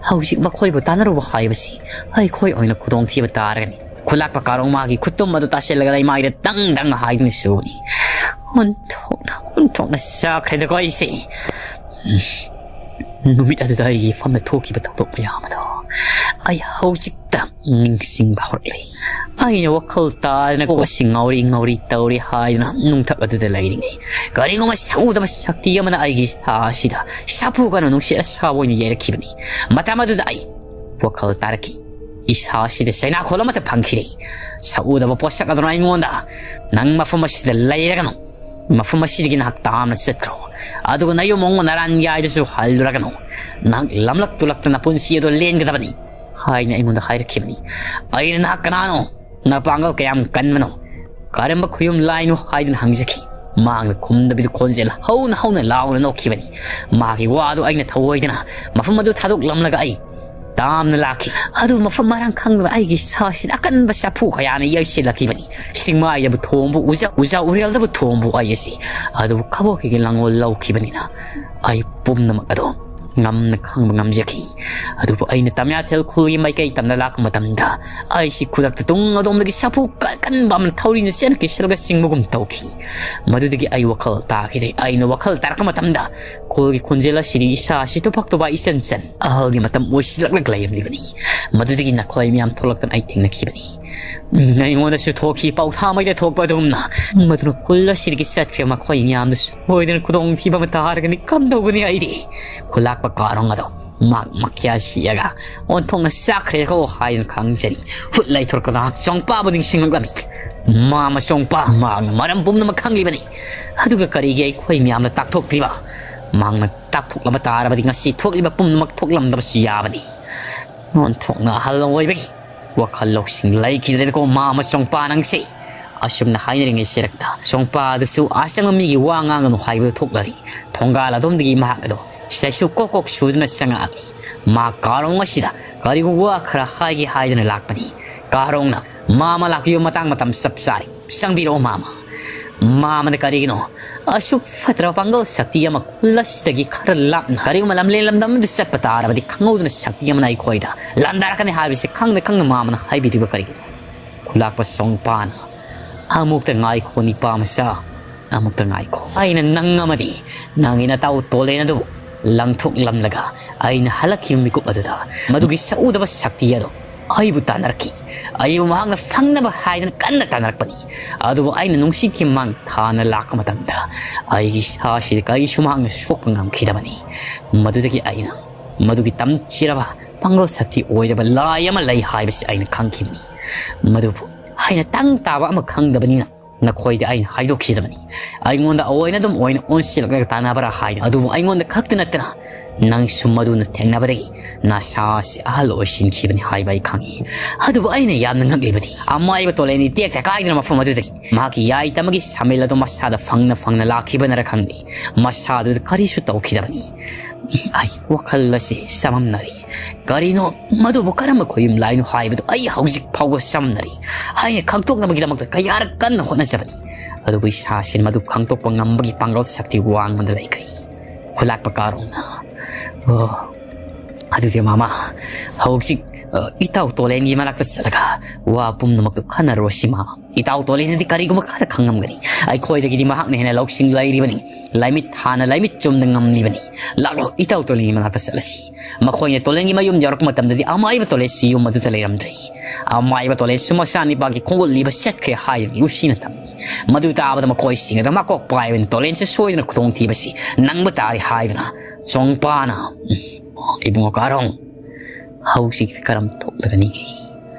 ꯍꯧꯖꯤꯛ ꯃꯈꯣꯏꯕꯨ ꯇꯥꯟꯅꯔꯨꯕ ꯍꯥꯏꯕꯁꯤ ꯑꯩꯈꯣꯏ ꯑꯣꯏꯅ ꯈꯨꯗꯣꯡꯊꯤꯕ ꯇꯥꯔꯒꯅꯤ꯫" ꯈꯨꯂꯥꯛꯄ ꯀꯥꯔꯣꯡ ꯃꯥꯒꯤ ꯈꯨꯠꯇꯨꯝ ꯑꯗꯨ ꯇꯥꯁꯤꯜꯂꯒ ꯂꯩꯃꯥꯏꯗ ꯗꯪ ꯗꯪ ꯍꯥꯏꯗꯨꯅ ꯁꯨꯕꯅꯤ꯫ "ꯑꯣꯟꯊꯣꯛꯅ, ꯑꯣꯟꯊꯣꯛꯅ ꯆꯥꯈ꯭ꯔꯦꯗꯀꯣ ꯑꯩꯁꯦ꯫ ꯅꯨꯃꯤꯠ ꯑꯗꯨꯗ ꯑꯩꯒꯤ ꯏꯐꯝꯗ ꯊꯣꯛꯈꯤꯕ ꯊꯧꯗꯣꯛ ꯃꯌꯥꯝ ꯑꯗꯣ ꯑꯩ ꯍꯧꯖꯤꯛꯇ ꯅꯤꯡꯁꯤꯡꯕ ꯍꯧꯔꯛꯂꯦ꯫ ꯑꯩꯅ ꯋꯥꯈꯜ ꯇꯥꯗꯅ ꯀꯣꯛ ꯑꯁꯤ ꯉꯥꯎꯔꯤ ꯉꯥꯎꯔꯤ ꯇꯧꯔꯤ ꯍꯥꯏꯗꯨꯅ ꯅꯨꯡꯊꯛ ꯑꯗꯨꯗ ꯂꯩꯔꯤꯉꯩ, ꯀꯔꯤꯒꯨꯝꯕ ꯁꯛꯎꯗꯕ ꯁꯛꯇꯤ ꯑꯃꯅ ꯑꯩꯒꯤ ꯏꯁꯥ ꯑꯁꯤꯗ ꯁꯥꯐꯨ ꯀꯟꯅ ꯅꯨꯡꯁꯤꯠ ꯑꯁꯥꯕ ꯑꯣꯏꯅ ꯌꯩꯔꯛꯈꯤꯕꯅꯤ꯫ ꯃꯇꯝ ꯑꯗꯨꯗ ꯑꯩ ꯋꯥꯈꯜ ꯇꯥꯔꯛꯈꯤ꯫ ꯏꯁꯥ ꯑꯁꯤꯗ ꯆꯩꯅꯥꯈꯣꯜ ꯑꯃꯠꯇ ꯐꯪꯈꯤꯗꯦ꯫ ꯁꯛꯎꯗꯕ ꯄꯣꯠꯁꯛ ꯑꯗꯨꯅ ꯑꯩꯉꯣꯟꯗ, "ꯅꯪ ꯃꯐꯝ ꯑꯁꯤꯗ ꯂꯩꯔꯒꯅꯨ꯫ ꯃꯐꯝ ꯑꯁꯤꯗꯒꯤ ꯅꯍꯥꯛ ꯇꯥꯝꯅ ꯆꯠꯈ꯭ꯔꯣ꯫ ꯑꯗꯨꯒ ꯅꯌꯨꯝ ꯑꯃꯨꯛ ꯅꯔꯥꯟ ꯌꯥꯏꯗꯁꯨ ꯍꯜꯂꯨꯔꯒꯅꯨ꯫ ꯅꯍꯥꯛ ꯂꯝꯂꯛ ꯇꯨꯂꯛꯇ ꯅꯄꯨꯟꯁꯤ ꯑꯗꯨ ꯂꯦꯟꯒꯗꯕꯅꯤ," ꯍꯥꯏꯅ ꯑꯩꯉꯣꯟꯗ ꯍꯥꯏꯔꯛꯈꯤꯕꯅꯤ꯫ ꯑꯩꯅ, "ꯅꯍꯥꯛ ꯀꯅꯥꯅꯣ? ꯅꯄꯥꯡꯒꯜ ꯀꯌꯥꯝ ꯀꯟꯕꯅꯣ? ꯀꯔꯝꯕ ꯈꯨꯌꯨꯝ ꯂꯥꯏꯅꯣ?" ꯍꯥꯏꯗꯨꯅ ꯍꯪꯖꯈꯤ꯫ ꯃꯍꯥꯛꯅ ꯈꯨꯝꯗꯕꯤꯗ ꯈꯣꯟꯖꯦꯜ ꯍꯧꯅ ꯍꯧꯅ ꯂꯥꯎꯅ ꯅꯣꯛꯈꯤꯕꯅꯤ꯫ ꯃꯥꯒꯤ ꯋꯥꯗꯨ ꯑꯩꯅ ꯊꯧꯑꯣꯏꯗꯅ ꯃꯐꯝ ꯑꯗꯨ ꯊꯥꯗꯣꯛꯂꯝꯂꯒ ꯑꯩ ꯇꯥꯝꯅ ꯂꯥꯛꯈꯤ꯫ ꯑꯗꯨ ꯃꯐꯝ ꯃꯔꯥꯡ ꯈꯪꯗꯅ ꯑꯩꯒꯤ ꯏꯁꯥꯁꯤꯗ ꯑꯀꯟꯕ ꯆꯐꯨ ꯀꯌꯥꯅ ꯌꯩꯁꯤꯜꯂꯛꯈꯤꯕꯅꯤ꯫ ꯆꯤꯡꯃꯥꯏꯗꯕꯨ ꯊꯣꯡꯕꯨ ꯎꯖꯥ, ꯎꯖꯥ ꯎꯔꯦꯜꯗꯕꯨ ꯊꯣꯡꯕꯨ ꯑꯩ ꯑꯁꯤ ꯑꯗꯨꯕꯨ ꯈꯕꯣꯛꯈꯤꯒꯤ ꯂꯥꯡꯑꯣꯜ ꯂꯧꯈꯤꯕꯅꯤꯅ ꯑꯩ ꯄꯨꯝꯅꯃꯛ ꯑꯗꯣ ꯉꯝꯅ ꯈꯥꯡꯕ ꯉꯝꯖꯈꯤ꯫ ꯑꯗꯨꯕꯨ ꯑꯩꯅ ꯇꯝꯌꯥꯊꯦꯜ ꯈꯨꯜꯒꯤ ꯃꯥꯏꯀꯩ ꯇꯝꯅ ꯂꯥꯛꯄ ꯃꯇꯝꯗ ꯑꯩꯁꯤ ꯈꯨꯗꯛꯇ ꯇꯨꯡ ꯑꯗꯣꯝꯗꯒꯤ ꯆꯐꯨ ꯀ-, ꯀꯟꯕ ꯑꯃꯅ ꯊꯧꯔꯤꯅ ꯆꯦꯟ ꯀꯤꯁꯤꯜꯂꯒ ꯆꯤꯡꯕꯒꯨꯝ ꯇꯧꯈꯤ꯫ ꯃꯗꯨꯗꯒꯤ ꯑꯩ ꯋꯥꯈꯜ ꯇꯥꯈꯤꯗ꯭ꯔꯦ꯫ ꯑꯩꯅ ꯋꯥꯈꯜ ꯇꯥꯔꯛꯄ ꯃꯇꯝꯗ ꯈꯨꯜꯒꯤ ꯈꯣꯟꯖꯦꯜ ꯑꯁꯤꯗꯤ ꯏꯁꯥ ꯑꯁꯤ ꯇꯨꯐꯛ ꯇꯨꯐꯥꯛ ꯏꯆꯟ ꯆꯟ꯫ ꯑꯍꯜꯒꯤ ꯃꯇꯝ ꯑꯣꯏꯁꯤꯜꯂꯛꯂꯒ ꯂꯩꯔꯝꯂꯤꯕꯅꯤ꯫ ꯃꯗꯨꯗꯒꯤ ꯅꯈꯣꯏ ꯃꯌꯥꯝ ꯊꯣꯛꯂꯛꯇꯅ ꯑꯩ ꯊꯦꯡꯅꯈꯤꯕꯅꯤ꯫ ꯎꯝ, ꯑꯩꯉꯣꯟꯗꯁꯨ ꯊꯣꯛꯈꯤ ꯄꯥꯎꯊꯥ ꯃꯩꯗ ꯊꯣꯛꯄ ꯑꯗꯨꯝꯅ꯫ ꯃꯗꯨꯅ ꯈꯨꯜ ꯑꯁꯤꯗꯒꯤ ꯆꯠꯈ꯭ꯔꯦ꯫ ꯃꯈꯣꯏ ꯃꯌꯥꯝꯗꯨꯁꯨ ꯁꯣꯏꯗꯅ ꯈꯨꯗꯣꯡꯊꯤꯕ ꯑꯃ ꯇꯥꯔꯒꯅꯤ꯫ ꯀꯝꯗꯧꯒꯅꯤ ꯑꯩꯗꯤ? ꯈꯨꯂꯥꯛꯄ ꯀꯥꯔꯣꯡ ꯑꯗꯣ ꯃꯍꯥꯛ ꯃꯈ꯭ꯌꯥ ꯁꯤꯛꯑꯒ ꯑꯣꯟꯊꯣꯛꯅ ꯆꯥꯛꯈ꯭ꯔꯦꯀꯣ ꯍꯥꯏꯗꯨꯅ ꯈꯪꯖꯔꯤ꯫ ꯍꯨꯠ ꯂꯩꯊꯣꯔꯛꯄꯗ ꯍꯛꯆꯥꯡ ꯄꯥꯕ ꯅꯤꯡꯁꯤꯡꯂꯛꯂꯝꯃꯤ꯫ ꯃꯥꯃ ꯆꯣꯡꯄꯥ, ꯃꯍꯥꯛꯅ ꯃꯔꯝ ꯄꯨꯝꯅꯃꯛ ꯈꯪꯂꯤꯕꯅꯤ꯫ ꯑꯗꯨꯒ ꯀꯔꯤꯒꯤ ꯑꯩꯈꯣꯏ ꯃꯌꯥꯝꯅ ꯇꯥꯛꯊꯣꯛꯇ꯭ꯔꯤꯕ? ꯃꯍꯥꯛꯅ ꯇꯥꯛꯊꯣꯛꯂꯕ ꯇꯥꯔꯕꯗꯤ ꯉꯁꯤ ꯊꯣꯛꯂꯤꯕ ꯄꯨꯝꯅꯃꯛ ꯊꯣꯛꯂꯝꯗꯕꯁꯨ ꯌꯥꯕꯅꯤ꯫ ꯑꯣꯟꯊꯣꯛꯅ ꯑꯍꯜ ꯑꯣꯏꯕꯒꯤ ꯋꯥꯈꯜ ꯂꯧꯁꯤꯡ ꯂꯩꯈꯤꯗ꯭ꯔꯦꯗꯀꯣ, ꯃꯥꯃ ꯆꯣꯡꯄꯥ ꯅꯪꯁꯦ꯫ ꯑꯁꯨꯝꯅ ꯍꯥꯏꯅꯔꯤꯉꯩ ꯁꯤꯔꯛꯇ ꯆꯣꯡꯄꯥ ꯑꯗꯨꯁꯨ ꯑꯆꯪꯕ ꯃꯤꯒꯤ ꯋꯥ ꯉꯥꯡꯒꯅꯨ ꯍꯥꯏꯕꯗꯨ ꯊꯣꯛꯂꯔꯤ꯫ ꯊꯣꯡꯒꯥꯜ ꯑꯗꯣꯝꯗꯒꯤ ꯃꯍꯥꯛ ꯑꯗꯨ ꯁꯤꯗꯁꯨ ꯀꯣꯛ ꯀꯣꯛ ꯁꯨꯗꯨꯅ ꯆꯪꯉꯛꯑꯝꯃꯤ꯫ ꯃꯍꯥꯛ ꯀꯥꯔꯣꯡ ꯑꯁꯤꯗ ꯀꯔꯤꯒꯨꯝꯕ ꯋꯥ ꯈꯔ ꯍꯥꯏꯒꯦ ꯍꯥꯏꯗꯨꯅ ꯂꯥꯛꯄꯅꯤ꯫ ꯀꯥꯔꯣꯡꯅ ꯃꯥꯃ ꯂꯥꯛꯄꯤꯕ ꯃꯇꯥꯡ ꯃꯇꯝ ꯆꯞ ꯆꯥꯔꯦ꯫ ꯆꯪꯕꯤꯔꯛꯑꯣ ꯃꯥꯃ꯫ ꯃꯥꯃꯅ ꯀꯔꯤꯒꯤꯅꯣ ꯑꯁꯨꯛ ꯐꯠꯇ꯭ꯔꯕ ꯄꯥꯡꯒꯜ ꯁꯛꯇꯤ ꯑꯃ ꯈꯨꯜ ꯑꯁꯤꯗꯒꯤ ꯈꯔ ꯂꯥꯞꯅ ꯀꯔꯤꯒꯨꯝꯕ ꯂꯝꯂꯦꯟ ꯂꯝꯗꯝ ꯑꯃꯗ ꯆꯠꯄ ꯇꯥꯔꯕꯗꯤ ꯈꯪꯍꯧꯗꯅ ꯁꯛꯇꯤ ꯑꯃꯅ ꯑꯩꯈꯣꯏꯗ ꯂꯥꯟꯗꯥꯔꯛꯀꯅꯤ ꯍꯥꯏꯕꯁꯤ ꯈꯪꯅ ꯈꯪꯅ ꯃꯥꯃꯅ ꯍꯥꯏꯕꯤꯔꯤꯕ ꯀꯔꯤꯒꯤꯅꯣ? ꯈꯨꯂꯥꯛꯄ ꯆꯣꯡꯄꯥꯅ, "ꯑꯃꯨꯛꯇ ꯉꯥꯏꯈꯣ ꯅꯤꯄꯥ ꯃꯆꯥ, ꯑꯃꯨꯛꯇ ꯉꯥꯏꯈꯣ꯫ ꯑꯩꯅ ꯅꯪ ꯑꯃꯗꯤ ꯅꯪꯒꯤ ꯅꯇꯥꯎ ꯇꯣꯂꯦꯟ ꯑꯗꯨꯕꯨ ꯂꯪꯊꯣꯛꯂꯝꯂꯒ ꯑꯩꯅ ꯍꯜꯂꯛꯈꯤꯕ ꯃꯤꯀꯨꯞ ꯑꯗꯨꯗ ꯃꯗꯨꯒꯤ ꯁꯛꯎꯗꯕ ꯁꯛꯇꯤ ꯑꯗꯨ ꯑꯩꯕꯨ ꯇꯥꯟꯅꯔꯛꯈꯤ꯫ ꯑꯩꯕꯨ ꯃꯍꯥꯛꯅ ꯐꯪꯅꯕ ꯍꯥꯏꯗꯅ ꯀꯟꯅ ꯇꯥꯟꯅꯔꯛꯄꯅꯤ꯫ ꯑꯗꯨꯕꯨ ꯑꯩꯅ ꯅꯨꯡꯁꯤꯠꯀꯤ ꯃꯥꯡ ꯊꯥꯅ ꯂꯥꯛꯄ ꯃꯇꯝꯗ ꯑꯩꯒꯤ ꯏꯁꯥꯁꯤꯗ ꯀꯔꯤꯁꯨ ꯃꯍꯥꯛꯅ ꯁꯣꯛꯄ ꯉꯝꯈꯤꯗꯕꯅꯤ꯫ ꯃꯗꯨꯗꯒꯤ ꯑꯩꯅ ꯃꯗꯨꯒꯤ ꯇꯝꯊꯤꯔꯕ ꯄꯥꯡꯒꯜ ꯁꯛꯇꯤ ꯑꯣꯏꯔꯕ ꯂꯥꯏ ꯑꯃ ꯂꯩ ꯍꯥꯏꯕꯁꯤ ꯑꯩꯅ ꯈꯪꯈꯤꯕꯅꯤ꯫ ꯃꯗꯨꯕꯨ ꯑꯩꯅ ꯇꯪ ꯇꯥꯕ ꯑꯃ ꯈꯪꯗꯕꯅꯤꯅ ꯅꯈꯣꯏꯗ ꯑꯩꯅ ꯍꯥꯏꯗꯣꯛꯈꯤꯗꯕꯅꯤ꯫ ꯑꯩꯉꯣꯟꯗ ꯑꯣꯏꯅ ꯑꯗꯨꯝ ꯑꯣꯏꯅ ꯑꯣꯟꯁꯤꯜꯂꯛꯂꯒ ꯇꯥꯟꯅꯕ꯭ꯔꯥ ꯍꯥꯏꯗꯅ꯫ ꯑꯗꯨꯕꯨ ꯑꯩꯉꯣꯟꯗ ꯈꯛꯇ ꯅꯠꯇꯅ ꯅꯪꯁꯨ ꯃꯗꯨꯅ ꯊꯦꯡꯅꯕꯗꯒꯤ ꯅꯁꯥ ꯑꯁꯤ ꯑꯍꯜ ꯑꯣꯏꯁꯤꯟꯈꯤꯕꯅꯤ ꯍꯥꯏꯕ ꯑꯩ ꯈꯪꯏ꯫ ꯑꯗꯨꯕꯨ ꯑꯩꯅ ꯌꯥꯝꯅ ꯉꯛꯂꯤꯕꯗꯤ ꯑꯃꯥꯏꯕ ꯇꯣꯂꯦꯟꯗꯤ ꯇꯦꯛꯇ ꯀꯥꯏꯗꯅ ꯃꯐꯝ ꯑꯗꯨꯗꯒꯤ ꯃꯍꯥꯛꯀꯤ ꯌꯥꯏ ꯇꯝꯕꯒꯤ ꯁꯥꯃꯤꯜ ꯑꯗꯨ ꯃꯁꯥꯗ ꯐꯪꯅ ꯐꯪꯅ ꯂꯥꯛꯈꯤꯕꯅꯔ ꯈꯪꯗꯦ, ꯃꯁꯥꯗꯨꯗ ꯀꯔꯤꯁꯨ ꯇꯧꯈꯤꯗꯕꯅꯤ꯫ ꯑꯩ ꯋꯥꯈꯜ ꯑꯁꯤ ꯆꯃꯝꯅꯔꯤ꯫ ꯀꯔꯤꯅꯣ ꯃꯗꯨꯕꯨ ꯀꯔꯝꯕ ꯈꯣꯌꯨꯝ ꯂꯥꯏꯅꯣ ꯍꯥꯏꯕꯗꯨ ꯑꯩ ꯍꯧꯖꯤꯛ ꯐꯥꯎꯕ ꯆꯝꯅꯔꯤ꯫ ꯑꯩꯅ ꯈꯪꯗꯣꯛꯅꯕꯒꯤꯗꯃꯛꯇ ꯀꯌꯥꯔꯛ ꯀꯟꯅ ꯍꯣꯠꯅꯖꯕꯅꯤ꯫ ꯑꯗꯨꯕꯨ ꯏꯁꯥꯁꯤ ꯃꯗꯨ ꯈꯪꯗꯣꯛꯄ ꯉꯝꯕꯒꯤ ꯄꯥꯡꯒꯜ ꯁꯛꯇꯤ ꯋꯥꯡꯃꯗ ꯂꯩꯈ꯭ꯔꯦ꯫ ꯈꯨꯂꯥꯛꯄ ꯀꯥꯔꯣꯡꯅ, "ꯑꯣ, ꯑꯗꯨꯗꯤ ꯃꯃꯥ, ꯍꯧꯖꯤꯛ, ꯑ, ꯏꯇꯥꯎ ꯇꯣꯂꯦꯟꯒꯤ ꯃꯅꯥꯛꯇ ꯆꯠꯂꯒ ꯋꯥ ꯄꯨꯝꯅꯃꯛꯇꯨ ꯈꯟꯅꯔꯨꯔꯁꯤ ꯃꯃꯥ꯫ ꯏꯇꯥꯎ ꯇꯣꯂꯦꯟꯅꯗꯤ ꯀꯔꯤꯒꯨꯝꯕ ꯈꯔ ꯈꯪꯉꯝꯒꯅꯤ꯫ ꯑꯩꯈꯣꯏꯗꯒꯤꯗꯤ ꯃꯍꯥꯛꯅ ꯍꯦꯟꯅ ꯂꯧꯁꯤꯡ ꯂꯩꯔꯤꯕꯅꯤ꯫ ꯂꯥꯏꯃꯤꯠ ꯍꯥꯟꯅ ꯂꯥꯏꯃꯤꯠ ꯆꯨꯝꯅ ꯉꯝꯂꯤꯕꯅꯤ꯫ ꯂꯥꯛꯂꯣ, ꯏꯇꯥꯎ ꯇꯣꯂꯦꯟꯒꯤ ꯃꯅꯥꯛꯇ ꯆꯠꯂꯁꯤ꯫ ꯃꯈꯣꯏꯅ ꯇꯣꯂꯦꯟꯒꯤ ꯃꯌꯨꯝ ꯌꯧꯔꯛꯄ ꯃꯇꯝꯗꯗꯤ ꯑꯃꯥꯏꯕ ꯇꯣꯂꯦꯟꯁꯨ ꯌꯨꯝ ꯑꯗꯨꯗ ꯂꯩꯔꯝꯗ꯭ꯔꯦ꯫ ꯑꯃꯥꯏꯕ ꯇꯣꯂꯦꯟꯁꯨ ꯃꯆꯥꯅꯤꯄꯥꯒꯤ ꯈꯣꯡꯒꯨꯜ ꯂꯤꯕ ꯆꯠꯈ꯭ꯔꯦ ꯍꯥꯏꯗꯨꯅ ꯂꯨꯁꯤꯅ ꯊꯝꯃꯤ꯫ ꯃꯗꯨ ꯇꯥꯕꯗ ꯃꯈꯣꯏꯁꯤꯡ ꯑꯗꯨ ꯃꯀꯣꯛ ꯄꯥꯏꯕꯅ ꯇꯣꯂꯦꯟꯁꯨ ꯁꯣꯏꯗꯅ ꯈꯨꯗꯣꯡꯊꯤꯕꯁꯤ ꯅꯪꯕ ꯇꯥꯔꯦ ꯍꯥꯏꯗꯨꯅ ꯆꯣꯡꯄꯥꯅ, ꯎꯝ, ꯏꯕꯨꯡꯉꯣ ꯀꯥꯔꯣꯡ, ꯍꯧꯖꯤꯛꯇꯤ ꯀꯔꯝ ꯊꯣꯛꯂꯒꯅꯤꯒꯦ?